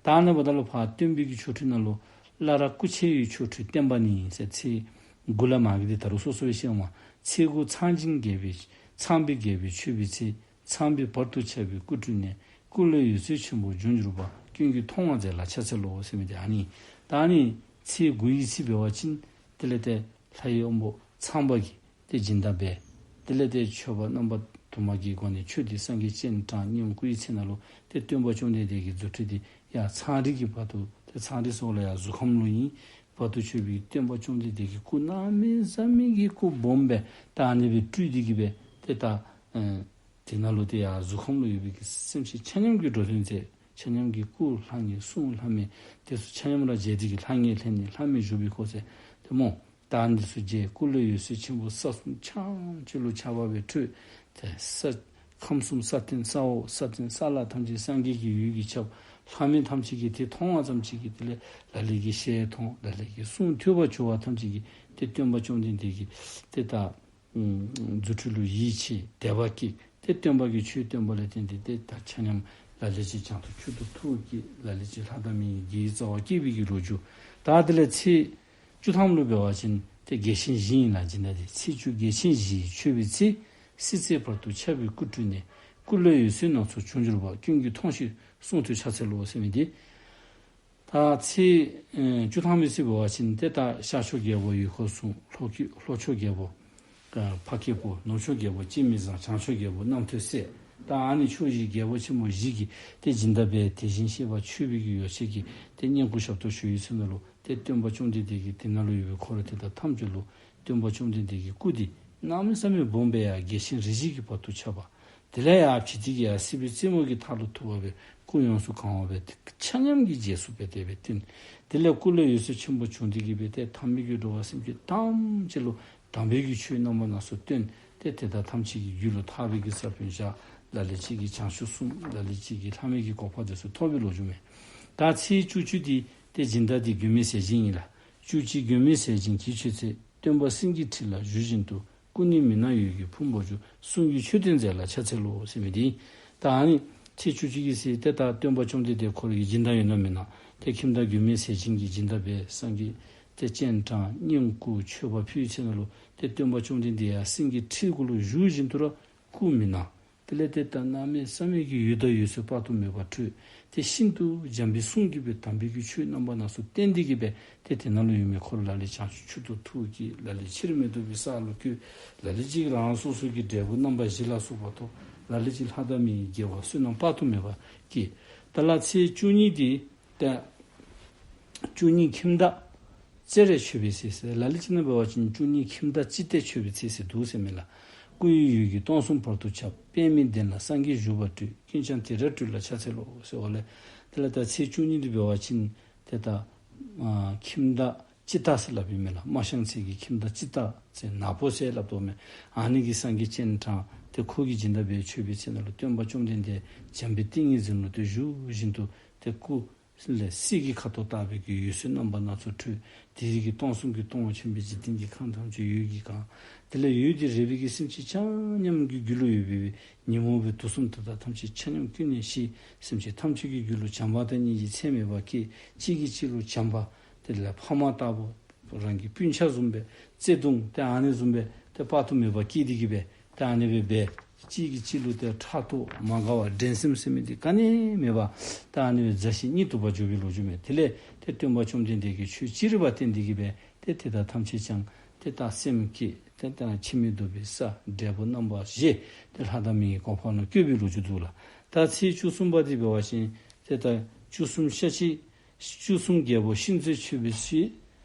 ད་ཨ་ནི་འབདཝ་ད་ལུ་ཕར་སྟོན་པའི་གི་ཆོ་འཕྲུལ་ནང་ལུ་བླ་རབས་སྐུ་ཆེ་བའི་ཆོ་འཕྲུལ་བསྟན་པ་ནི་ཟེར་ཚིག་དགུ་ལས་མར་གྱི་འདི་ད་རུང་སོ་སོ་སྦེ་བཤད་འོང་མས། ཚེ་དགུ་ཚངས་ཆེན་རྒྱལ་པོའི་ཚངས་པའི་རྒྱལ་པོའི་མཆོད་པའི་ཚེ། ཚངས་པའི་བར་དུ་ཁྱབ་པའི་སྐུ་སྤྲུལ་ནས། སྐུ་ལས་འོད་ཟེར་ཆེན་པོ་བྱུང་གྱུར་པ། ཀུན་གྱིས་མཐོང་བར་མཛད་ལ་ཕྱག་འཚལ་ལོ་ཟེར་མི་འདི་ཨ་ནི། ད་ཨ་ནི་ཚེས་དགུའི་ཚེ་འབད་བ་ཅིན་དེ་ལས་ཏེ་ལྷའི་དབང་པོ་ཚངས་པ་གིས་ཏེ་སྦྱིན་བདག་འབད། དེ་ལས་ཏེ་མཆོད་པ་རྣམ་པ་དུ་མ་གི་སྒོ་ནས་མཆོད་དེ་སངས་རྒྱས་སྤྱན་དྲངས་བསྙེན་བཀུར་བའི་ཚེ་ན་ལུ་ཏེ་སྟོན་པ་བཅོམ་ལྡན་འདས་ཀྱི་རྫུ་འཕྲུལ་འདི་ཡར་ཚངས་རིས་ཀྱི་བར་དུ་ཏེ་ཚངས་རིས་ཟེརཝ་ལས་ཡར་གཟུགས་ཁམས་ལུ་ཨིན། བར་དུ་ཆོད་པའི་སྟོན་པ་བཅོམ་ལྡན་འདས་ཀྱི་སྐུ་གནམ་མེད་ས་མེད་ཀྱི་སྐུ་སྦོམ་སྦེ་ད་ཨ་ནི་སྦེ་སྤྲུལ་ཏེ་གི་སྦེ་ཏེ་ད་ཨེ་དེ་ནང་ལུ་ཏེ་ཡར་གཟུགས་ཁམས་ལུ་ཡོད་པའི་གི་སེམས་ཅན་ཆ་མཉམ་གྱི་འགྲོ་དོན་མཛད། ཆ་མཉམ་གྱི་སྐུ་ལྷང་ངེ་གསུང་ལྷམ་མེ་དེ་ཚུ་ཆ་མཉམ་ར་མཇལ་ཏེ་གི་ལྷང་ངེ་ལྷན་ནེ་ལྷམ་མེ་བཞུགས་པའི་སྐོར་ཟེར་ཏེ་སྨོ། ད་འདི་ཚུ་མཇལ། སྐུ་ལས་འོད་ཟེར་ཆེན་པོ་ས་གསུམ་ཆ་མཉམ་ཅིག་ལུ་ཁྱབ་པ་སྦེ་འཕྲོས། ཏེ་ས་ཁམས་གསུམ་ས་སྟེང་ས་འོག་ས་སྟེང་ས་བླ་ཐམས་ཅད་སངས་རྒྱས་ཀྱི་འོད་ཀྱིས་ཁྱབ། ལྷ་མི་ཐམས་ཅད་ཀྱིས་དེ་མཐོང་བ་ཙམ་ཅིག་གིས་དེ་ལས་ལ་ལུ་གིས་ཞལ་མཐོང་། ལ་ལུ་གིས་གསུང་ཐོས་པར་གྱུར་པ་ཐམས་ཅད་ཀྱིས་ཏེ་སྟོན་པ་བཅོམ་ལྡན་འདས་ཀྱི་ཏེ་ད་ཨུམ་རྫུ་འཕྲུལ་ལུ་ཡིད་ཆེས་དད་པ་སྐྱེས། ཏེ་སྟོན་པ་གིས་ཆོས་སྟོན་པ་ལས་བརྟེན་ཏེ་ཏེ་ད་ཆ་མཉམ་ལ་ལུ་ཅིག་བྱང་ཆུབ་མཆོག་ཏུ་ཐུགས་བསྐྱེད། ལ་ལུ་ཅིག་ལྷ་དང་མིའི་དགེ་བའི་རྩ་བ་བསྐྱེད་པའི་གི་ལོ་རྒྱུས། ད་དེ་ལས་ཚེས་བཅུ་ཐམ་ལུ་འབད་བ་ཅིན་ཏེ་རྒྱལ་ཆེན་བཞི་ཨིན་ལགས། སྦྱིན་བདག་འདི་ཚེས་བཅུ་རྒྱལ་ཆེན་བཞིའི་མཆོད་པའི་ཚེ། སྲིད་རྩེའི་བར་དུ་ཁྱབ་པའི་སྐུ་སྤྲུལ་ནས། སྐུ་ལས་འོད་ཟེར་སྣ་ཚོགས་བྱུང་གྱུར་པ། ཀུན་གྱིས་མཐོང་ཞིང་གསུང་ཐོས་ཕྱག་འཚལ་ལོ་ཟེར་མི་འདི། ད་ཚེས་ཨེ་བཅུ་ཐམ་པའི་ཚེ་འབད་བ་ཅིན་ཏེ་ད་ཤར་ཕྱོགས་རྒྱལ་པོ་ཡུལ་འཁོར་སྲུང་། ལྷོ་ཕྱོགས་ལྷོ་ཕྱོགས་རྒྱལ་པོ་ཨ་འཕགས་སྐྱེས་པོ། ནུབ་ཕྱོགས་རྒྱལ་པོ་སྤྱན་མི་བཟང་། བྱང་ཕྱོགས་རྒྱལ་པོ་རྣམ་ཐོས་སྲས། ད་ཨ་ནི་ཕྱོགས་བཞིའི་རྒྱལ་པོ་ཆེན་པོ་བཞི་གིས་ཏེ་སྦྱིན་བདག་འབད། དེ་བཞིན་གཤེགས་པ་མཆོད་པའི་གི་ཡོ་བྱད་ཀྱིས་ཏེ་བསྙེན་བཀུར་ཞབས་ཏོག་ཞུ་བའི་ཚེ་ན་ལུ་ཏེ་སྟོན་པ་བཅོམ་ལྡན་འདས་ཀྱིས་དེ་ནང་ལུ་ཡོད་པའི་འཁོར་དེ་དག་ཐམས་ཅད་ལུ་སྟོན་པ་བཅོམ་ལྡན་འདས་ཀྱི་སྐུ་འདི་གནམ་མེད་ས་མེད་སྦོམ་སྦེ་ཡར་རྒྱལ་ཆེན་རིགས་བཞི་གི་བར་དུ་ཁྱབ་པ། དེ་ལས་ཡར་བྱེད་དེ་གི་ཡར་སྲིད་པའི་རྩེ་མོ་གི་མཐའ་ལུ་ཐུག་པ་སྦེ་སྐུ་ཡོངས་སུ་གང་བ་སྦེ་ཏེ་ཆ་མཉམ་གྱིས་རྒྱས་སུ་སྦེ་དེ་སྦེ་བསྟན། དེ་ལས་སྐུ་ལས་འོད་ཟེར་ཆེན་པོ་བྱུང་སྟེ་གི་སྦེ་ཏེ་དམ་པའི་གི་འགྲོ་བ་སེམས་ཅན་ཐམས་ཅད་ལུ་དམ་པའི་གི་ཆོས་རྣམ་པ་སྣ་ཚོགས་སྟོན། ཏེ་དེ་དག་ཐམས་ཅད་ཀྱི་རྒྱུད་ལུ་ཐར་པའི་གི་ས་བོན་བཞག། ལ་ལུ་ཅིག་གིས་བྱང་ཆུབ་གསུངས། ལ་ལུ་ཅིག་གིས་ལྷ་མི་གི་གོ་འཕང་དེ་ཚུ་ཐོབ་པའི་ལོ་རྒྱུས་མས། ད་ཚེས་བཅུ་གཅིག་འདི་ཏེ་སྦྱིན་བདག་འདི་མགོན་མེད་ཟས་སྦྱིན་ཨིན་ལགས། བཅུ་གཅིག་མགོན་མེད་ཟས་སྦྱིན་གྱི་མཆོད་ཚེ། སྟོན་པ་སེང་གེའི་ཁྲི་ལ་བཞུགས་བཞིན་དུ། སྐུ་ནི་མི་སྣང་འོད་ཀྱི་ཕུང་པོར་གྱུར། གསུང་གི་མཆོད་རྟེན་མཛད་ལ་ཕྱག་འཚལ་ལོ་ཟེར་མི་འདི། ད་ཨ་ནི་ཚེས་བཅུ་གཅིག་གི་ཚེ་ཏེ་ད་སྟོན་པ་བཅོམ་ལྡན་འདས་ཁོ་རའི་གི་སྦྱིན་བདག་ཡོད་ན་མེན་ན། ཏེ་ཁྱིམ་བདག་མགོན་མེད་ཟས་སྦྱིན་གྱིས་སྦྱིན་བདག་འབད་སངས་རྒྱས་ཏེ་སྤྱན་དྲངས་བསྙེན་བཀུར་མཆོད་པ་ཕུལ་བའི་ཚེ་ན་ལུ་ཏེ་སྟོན་པ་བཅོམ་ལྡན་འདས་ཡར་སེང་གེའི་ཁྲི་གུ་ལུ་བཞུགས་བཞིན་དུ་ར་སྐུ་མི་སྣང་། དེ་ལས་ཏེ་ད་གནམ་མེད་ས་མེད་ཀྱི་འོད་དང་འོད་ཟེར་དཔག་ཏུ་མེད་པ་འཕྲོས། ཏེ་ཤིན་ཏུ་འཇམ་པའི་གསུང་གིས་སྦེ་དམ་པའི་གི་ཆོས་རྣམ་པ་སྣ་ཚོགས་བསྟན་ཏེ་གི་སྦེ་ཏེ་དེ་ནང་ལུ་ཡོད་མི་འཁོར་ལ་ལུ་བྱང་ཆུབ་མཆོག་ཏུ་ཐུགས་བསྐྱེད། ལ་ལུ་ཕྱིར་མི་ལྡོག་པའི་ས་ལུ་བཀོད། ལ་ལུ་ཅིག་རང་སོ་སོ་གི་འབྲས་བུ་རྣམ་པ་བཞི་ལ་སོགས་པ་ཐོབ། ལ་ལུ་ཅིག་ལྷ་དང་མིའི་དགེ་བ་བསོད་ནམས་དཔག་ཏུ་མེད་པ་སྐྱེས། ད་ལ་ཚེས་བཅུ་གཉིས་འདི་ཏེ་བཅུ་གཉིས་ཁྱིམ་བདག་སྤྱན་རས་མཆོད་པའི་ཚེ་ཟེར། ལ་ལུ་ཅིག་ནང་འབད་བ་ཅིན་བཅུ་གཉིས་ཁྱིམ་བདག་སྤྱན་རས་མཆོད་པའི་ཚེ་ཟེར་འདུག་ཟེར་མས་ལགས། སྐུ་ཡི་འོད་ཀྱིས་སྟོང་གསུམ་བར་དུ་ཁྱབ། པདྨའི་གདན་ལ་སངས་རྒྱས་བཞུགས་པར་སྤྲུལ། ཀུན་ཀྱང་དེར་སྤྲུལ་ལ་ཕྱག་འཚལ་ལོ་ཟེར་བ་ལས། དེ་ལས་ད་ཚེས་བཅུ་གཉིས་འདི་འབད་བ་ཅིན་ཏེ་ད་ཨ་ཁྱིམ་བདག་སྤྱན་རས་ཟེར་སླབ་ཨིན་མས་ལགས། སྨར་ཤང་ཚལ་གྱི་ཁྱིམ་བདག་སྤྱན་རས་ཟེར་ནག་པོ་ཟེར་སླབ་དོ་མས། ཨ་ནི་གིས་སངས་རྒྱས་སྤྱན་དྲངས། ཏེ་ཁོ་གིས་སྦྱིན་བདག་འབད་མཆོད་པའི་ཚེ་ན་ལུ་སྟོན་པ་བཅོམ་ལྡན་འདས་འཇམ་པའི་ཏིང་ངེ་འཛིན་ལུ་ཏེ་བཞུགས་བཞིན་དུ་ཏེ་སྐུ་ལས་གསེར་གྱི་ཁ་དོག་ལྟ་བུའི་གི་འོད་ཟེར་རྣམ་པ་སྣ་ཚོགས་འཕྲོས། དེ་ཡི་གི་སྟོང་གསུམ་གྱི་སྟོང་པ་ཆེན་པོའི་འཇིག་རྟེན་གྱི་ཁམས་ཐམས་ཅད་འོད་ཀྱིས་གང་། དེ་ལས་འོད་དེ་རེག་པའི་གི་སེམས་ཅན་ཆ་མཉམ་གྱི་རྒྱུད་ལུ་ཡོད་པའི་ཉོན་མོངས་པའི་དུག་གསུམ་དེ་དག་ཐམས་ཅད་ཆ་མཉམ་ཀུན་ནས་ཞི། སེམས་ཅན་ཐམས་ཅད་ཀྱི་རྒྱུད་ལུ་བྱམས་པ་དང་སྙིང་རྗེ་ཚད་མེད་པ་སྐྱེས། གཅིག་གིས་གཅིག་ལུ་བྱམས་པ། དེ་ལས་ཕ་མ་ལྟ་བུ་རང་གི་སྤུན་ཆ་བཟུམ་སྦེ་བརྩེ་གདུང་ཏེ་ཨ་ནི་བཟུམ་སྦེ་ཏེ་དཔག་ཏུ་མེད་པ་སྐྱེས་ཏེ་གི་སྦེ་ཏེ་ཨ་ནི་སྦེ་འབད། གཅིག་གིས་གཅིག་ལུ་ཏེ་ཕྲག་དོག་མ་དགའ་བ་འགྲན་སེམས་ཟེར་མི་འདི་ག་ནི་མེད་པར་ཏེ་ཨ་ནི་སྦེ་མཛའ་བཤེས་གཉིས་འདུས་པར་གྱུར་པའི་ལོ་རྒྱུས་མས། དེ་ལས་ཏེ་སྟོན་པ་བཅོམ་ལྡན་འདས་ཀྱིས་ཆོས་ཅི་རིགས་པ་བསྟན་ཏེ་གི་སྦེ་ཏེ་དེ་དག་ཐམས་ཅད་ཀྱང་ཏེ་ད་སེམས་བསྐྱེད་ཏེ་ད་ཕྱིར་མི་ལྡོག་པའི་ས་འབྲས་བུ་རྣམ་པ་བཞི་ཏེ་ལྷ་དང་མིའི་གོ་འཕང་ལུ་བཀོད་པའི་ལོ་རྒྱུས་འདུག་ལགས། ད་ཚེས་བཅུ་གསུམ་པ་འདི་འབད་བ་ཅིན་ཏེ་ད་བཅུ་གསུམ་ཤ་ཆི་བཅུ་གསུམ་རྒྱལ་པོ་ཤིན་ཏུ་མཆོད་པའི་ཚེ།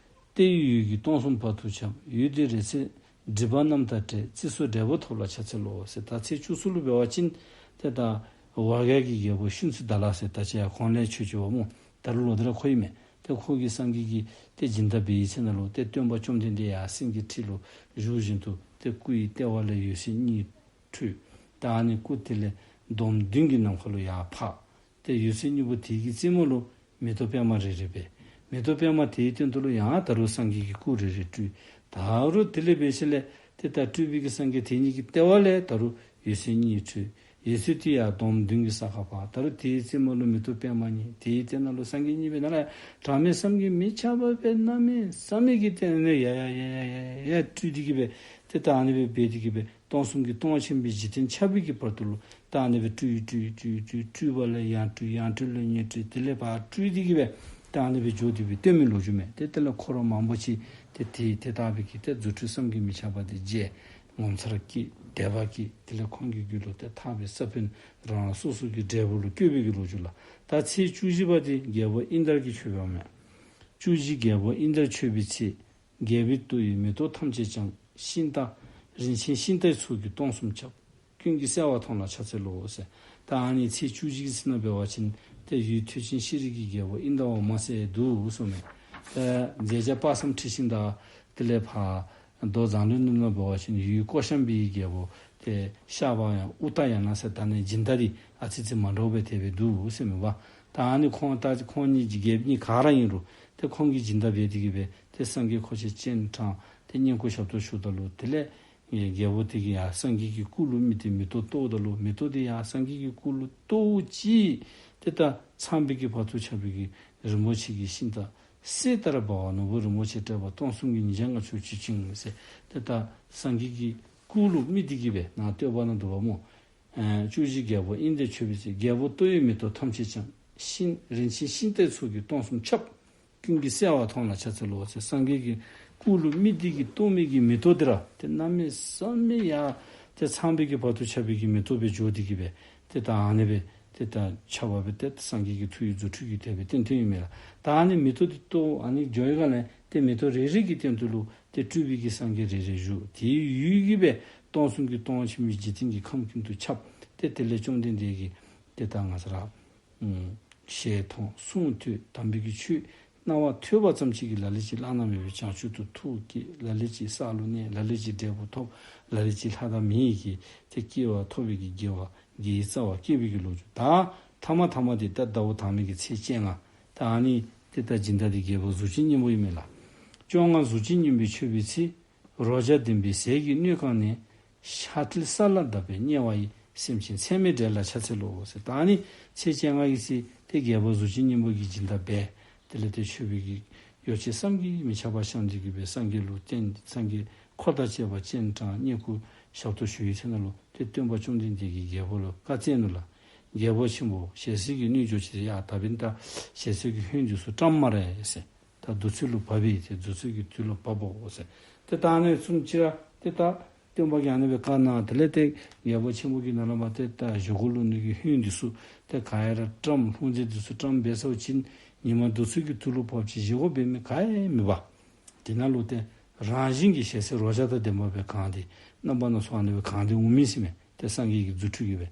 ཏེ་འོད་ཀྱིས་སྟོང་གསུམ་བར་དུ་ཁྱབ། འོད་དེ་རེག་ཚེ་སྒྲིབ་པ་རྣམས་དག་བྲལ། རྩིས་སུ་འབྲས་བུ་ཐོབ་ལ་ཕྱག་འཚལ་ལོ་ཟེར། ད་ཚེས་བཅུ་གསུམ་ལུ་འབད་བ་ཅིན་ཏེ་ད་བར་ག་གི་རྒྱལ་པོ་ཤིན་ཏུ་ད་ལ་ཟེར་ད་ཅི་ཡར་གོང་ལས་ཆོས་ཅི་བ་སྨོ། ད་རུང་ལོག་སྟེ་ར་ཁོ་ཨིན་མས། ཏེ་ཁོ་གིས་སངས་རྒྱས་ཀྱི་ཏེ་སྦྱིན་བདག་འབད་བའི་ཚེ་ན་ལུ་ཏེ་སྟོན་པ་བཅོམ་ལྡན་འདས་ཡར་སེང་གེའི་ཁྲི་ལུ་བཞུགས་བཞིན་དུ་ཏེ་སྐུ་ཡི་ལྟེ་བ་ལས་འོད་ཟེར་གཉིས་འཕྲོས། ད་ཨ་ནི་སྐུ་དེ་ལས་འདོམ་བདུན་གྱི་ནམ་མཁའ་ལུ་ཡར་འཕགས། ཏེ་འོད་ཟེར་གཉིས་པོ་དེ་གི་རྩེ་མོ་ལུ་མེ་ཏོག་པདྨ་རེ་རེ་སྦེ། མེ་ཏོག་པདྨ་དེའི་སྟེང་དུ་ལུ་ཡང་ད་རུང་སངས་རྒྱས་ཀྱི་སྐུ་རེ་རེ་སྤྲུལ། ད་རུང་དེ་ལས་འབད་ཞིནམ་ལས་ ཏེ་ད་སྤྲུལ་པའི་གི་སངས་རྒྱས་དེ་ཉིད་ཀྱི་ལྟེ་བ་ལས་ད་རུང་འོད་ཟེར་གཉིས་འཕྲོས། འོད་ཟེར་དེ་ཡང་སྡོམ་བདུན་གྱི་ས་ཁར་བབས། ད་རུང་དེའི་རྩེ་མོ་ལུ་མེ་ཏོག་པདྨ་གཉིས། དེའི་རྩེ་ནང་ལུ་སངས་རྒྱས་གཉིས་པོ་ནཱ་ལས་གྲངས་མེད་བསམ་གྱིས་མི་ཁྱབ་པ་སྦེ་གནམ་མེད་ས་མེད་ཀྱི་སྟེང་ནས་ཡར་ཡར་ཡར་ཡར་ཡར་ཡར་སྤྲུལ་ཏེ་གི་སྦེ་ཏེ་ད་ཨ་ནི་སྦེ་འབད་དེ་གི་སྦེ་སྟོང་གསུམ་གྱི་སྟོང་ཆེན་པོའི་འཇིག་རྟེན་ཁྱབ་པའི་གི་བར་དུ་ལུ་ད་ཨ་ནི་སྦེ་སྤྲུལ་སྤྲུལ་སྤྲུལ་སྤྲུལ་སྤྲུལ་པ་ལས་ཡང་སྤྲུལ་ཡང་སྤྲུལ་ལས་ཉེར་སྤྲུལ་དེ་ལས་ཕར་སྤྲུལ་ཏེ་གི་སྦེ་ད་ཨ་ནི་སྦེ་འགྱོ་སྟེ་སྦེ་སྟོན་མི་ལོ་རྒྱུས་མས། ཏེ་དེ་ལས་འཁོར་བ་མང་པོ་ཅིག་ཏེ་དེ་དེ་ལྟ་བུའི་གི་ཏེ་རྫུ་འཕྲུལ་བསམ་གྱིས་མི་ཁྱབ་པ་དེ་མཇལ། ངོ་མཚར་སྐྱེས། དད་པ་སྐྱེས། དེ་ལས་ཁོང་གི་རྒྱུད་ལུ་ཏེ་ཐར་པའི་ས་བོན་རང་རང་སོ་སོ་གི་འབྲས་བུ་ལུ་བཀོད་པའི་གི་ལོ་རྒྱུས་ལགས། ད་ཚེས་བཅུ་བཞི་པ་དེ་རྒྱལ་པོ་ཨིནྡྲ་གིས་མཆོད་པའི་མས། བཅུ་བཞི་རྒྱལ་པོ་ཨིནྡྲ་མཆོད་པའི་ཚེ། རྒྱལ་པོའི་ལྟོ་ཡི་མེ་ཏོག་ཐམས་ཅད་ཀྱང་། ཤིང་རྟ་རིན་ཆེན་ཤིང་རྟའི་ཚོགས་ཀྱིས་སྟོང་གསུམ་ཁྱབ། ཀུན་གྱིས་གསལ་བར་མཐོང་ལ་ཕྱག་འཚལ་ལོ་ཟེར། ད་ཨ་ནི་ཚེས་བཅུ་བཞི་གི་ཚེ་ནང་འབད་བ་ཅིན་ཏེ་ཡུལ་མཐོ་ཆེན་ཤྲཱི་གི་རྒྱལ་པོ་ཨིནྡྲ་བ་མ་ཟེར་འདུག་གསུངས་མས། ཏེ་མཛད་བརྒྱ་དཔག་བསམ་འཁྲི་ཤིང་དང་དེ་ལས་ཕར་མདོ་མཛངས་བླུན་ནང་འབད་བ་ཅིན་ཡུལ་ཀོ་ཤམ་བིའི་རྒྱལ་པོ་ཏེ་ཤ་བ་ཡང་ཨུ་ཏ་ཡ་ན་ཟེར་ད་ཨ་ནི་སྦྱིན་བདག་འདི་ཨ་ཙི་ཙི་མ་འདྲཝ་སྦེ་དེ་སྦེ་འདུག་ཟེར་མས་པ། ད་ཨ་ནི་ཁོང་ད་ཁོང་གཉིས་ཀྱི་རྒྱལཔོ་གཉིས་ག་ར་ཨིན་རུང་ཏེ་ཁོང་གིས་སྦྱིན་བདག་འབད་དེ་གི་སྦེ་ཏེ་སངས་རྒྱས་འཁོར་ཆེན་སྤྱན་དྲངས་ཏེ་བསྙེན་བཀུར་ཞབས་ཏོག་ཞུཝ་ད་ལུ་དེ་ལས་རྒྱལ་པོ་དེ་གིས་ཡར་སངས་རྒྱས་ཀྱི་སྐུ་ལུ་དམིགས་ཏེ་མེ་ཏོག་གཏོརཝ་ད་ལུ་མེ་ཏོག་དེ་ཡར་སངས་རྒྱས་ཀྱི་སྐུ་ལུ་གཏོརཝ་ཅིག་ཏེ་ད་ཚངས་པའི་གི་བར་དུ་ཁྱབ་པའི་གི་རིན་པོ་ཆེ་གི་ཤིང་རྟ་གསེར་ལྟར་འབར་བ་ནོར་བུ་རིན་པོ་ཆེ་བཀྲ་བ་སྟོང་གསུམ་གྱི་ཉིན་བྱེད་ལྔ་མཆོག་བྱེད་ཅིང་ཟེར། ཏེ་ད་སངས་རྒྱས་ཀྱི་སྐུ་ལུ་དམིགས་ཏེ་གི་སྦེ་ནཱ་བསྟོད་པ་ནང་འདུག་པ་སྨོ། ཨེ་བཅུ་བཞི་རྒྱལ་པོ་ཨིནྡྲ་མཆོད་པའི་ཚེ། རྒྱལ་པོའི་ལྟོ་ཡི་མེ་ཏོག་ཐམས་ཅད་ཀྱང་། ཤིང་རིན་ཆེན་ཤིང་རྟའི་ཚོགས་ཀྱིས་སྟོང་གསུམ་ཁྱབ། ཀུན་གྱིས་གསལ་བར་མཐོང་ལ་ཕྱག་འཚལ་ལོ་ཟེར། སངས་རྒྱས་ཀྱི་སྐུ་ལུ་དམིགས་ཏེ་གི་གཏོར་མི་གི་མེ་ཏོག་དེ་ར་ཏེ་གནམ་མེད་ས་མེད་ཡར་ཏེ་ཚངས་པའི་གི་བར་དུ་ཁྱབ་པའི་གི་མེ་ཏོག་སྦེ་འགྱུར་ཏེ་གི་སྦེ་ཏེ་ད་ཨ་ནི་སྦེ་ཏེ་ད་ཁྱབ་པ་སྦེ་ཏེ་སངས་རྒྱས་ཀྱི་ཐུགས་ཡོད་རྫུ་འཕྲུལ་གྱི་དེ་སྦེ་བསྟན་དོན་ཨིན་མས་ལགས། ད་ཨ་ནི་མེ་ཏོག་འདི་གཏོར་ཨ་ནི་འགྱོ་བའི་སྒང་ལས་ཏེ་མེ་ཏོག་རེ་རེ་གི་སྟེང་དུ་ལུ་ཏེ་སྤྲུལ་པའི་གི་སངས་རྒྱས་རེ་རེ་བཞུགས། དེའི་འོད་ཀྱིས་སྦེ་སྟོང་གསུམ་གྱི་སྟོང་ཆེན་པོའི་འཇིག་རྟེན་གྱི་ཁམས་ཀུན་ཏུ་ཁྱབ། ཏེ་དེ་ལས་བཅོམ་ལྡན་འདས་ཀྱིས་ཏེ་ད་ང་བཅས་ར་ཨུམ་ཞལ་མཐོང་གསུང་ཐོས་དམ་པའི་གི་ཆོས་རྣ་བར་ཐོས་པ་ཙམ་ཅིག་གིས་ལ་ལུ་ཅིག་བླ་ན་མེད་པའི་བྱང་ཆུབ་ཏུ་ཐུགས་བསྐྱེད། ལ་ལུ་ཅིག་ས་ལུ་གནས། ལ་ལུ་ཅིག་འབྲས་བུ་ཐོབ། ལ་ལུ་ཅིག་ལྷ་དང་མི་ཡི་གི་ཏེ་སྐྱེ་བ་ཐོབ་པའི་གི་དགེ་བ་དགེ་བའི་རྩ་བ་བསྐྱེད་པའི་གི་ལོ་རྒྱུས། ད་ཐ་མ་ཐ་མ་འདི་ད་ཟླཝ་དང་པའི་གི་ཚེས་བཅོ་ལྔ། ད་ཨ་ནི་ཏེ་ད་སྦྱིན་བདག་འདི་རྒྱལ་པོ་གཟུགས་ཅན་སྙིང་པོ་ཨིན་མས་ལགས། བཅོ་ལྔ་གཟུགས་ཅན་སྙིང་པོའི་མཆོད་པའི་ཚེ། རོ་བརྒྱ་ལྡན་པའི་ཟས་ཀྱི་སྣོད་གང་ནས། ཤ་མཐིལ་ས་ལ་བརྡབས་པས་མཉེ་བ་ཡིས། སེམས་ཅན་ཚད་མེད་བསྒྲལ་ལ་ཕྱག་འཚལ་ལོ་ཟེར། ད་ཨ་ནི་ཚེས་བཅོ་ལྔ་གི་ཚེ་ཏེ་རྒྱལ་པོ་གཟུགས་ཅན་སྙིང་པོ་གིས་སྦྱིན་བདག་འབད། དེ་ལས་ཏེ་མཆོད་པའི་གི་ཡོ་བྱད་བསམ་གྱིས་མི་ཁྱབ་པ་བཤམས་ཏེ་གི་སྦེ་སངས་རྒྱས་ལུ་བསྟན། སངས་རྒྱས་འཁོར་དང་བཅས་པ་སྤྱན་དྲངས་བསྙེན་བཀུར་ཞབས་ཏོག་ཞུ་བའི་ཚེ་ན་ལུ་ཏེ་སྟོན་པ་བཅོམ་ལྡན་འདས་ཀྱིས་རྒྱལ་པོ་ལུ་བཀའ་སྩལ་ནུག་ལགས། རྒྱལ་པོ་ཆེན་པོ་ཞལ་ཟས་ཀྱི་སྣོད་འཇོག་ཅིག་ཡ་ད་འབདན་ད་ཞལ་ཟས་ཀྱི་སྣོད་འདི་ཚུ་བཀྲམ་སྨ་རེ་ཟེར། ད་དུས་ཚོད་ལུ་བབ་པས། ཏེ་དུས་ཚོད་ཀྱི་དུས་ལུ་བབ་པའོ་ཟེར། ཏེ་ད་ཨ་ནི་བཟུམ་ཅིག་ར་ཏེ་ད་སྟོན་པ་གིས་ཨ་ནི་སྦེ་བཀའ་གནང་། དེ་ལས་ཏེ་རྒྱལ་པོ་ཆེན་པོ་གིས་ནཱ་ལས་མར་ཏེ་ད་བཞེས་སྒོ་ལུ་ནི་གི་སྣོད་འདི་ཚུ་ཏེ་ག་ཡ་ར་བཀྲམ། ལྷུང་བཟེད་འདི་ཚུ་བཀྲམ་འབད་ཚརཝ་ཅིག་ཉིན་མ་དུས་ཚོད་ཀྱི་དུས་ལུ་བབ་ཅིག་བཞེས་སྒོ་འབད་མི་ག་ཡང་མེད་པར་དེ་ནང་ལུ་ཏེ་རང་བཞིན་གྱིས་ཞལ་ཟས་རོ་བརྒྱ་དང་ལྡན་པ་སྦེ་གང་སྟེ་རྣམ་པ་སྣ་ཚོགས་ཨ་ནི་སྦེ་གང་སྟེ་འོང་མི་ཟེར་མས། ཏེ་སངས་རྒྱས་ཀྱི་རྫུ་འཕྲུལ་གྱིས་སྦེ།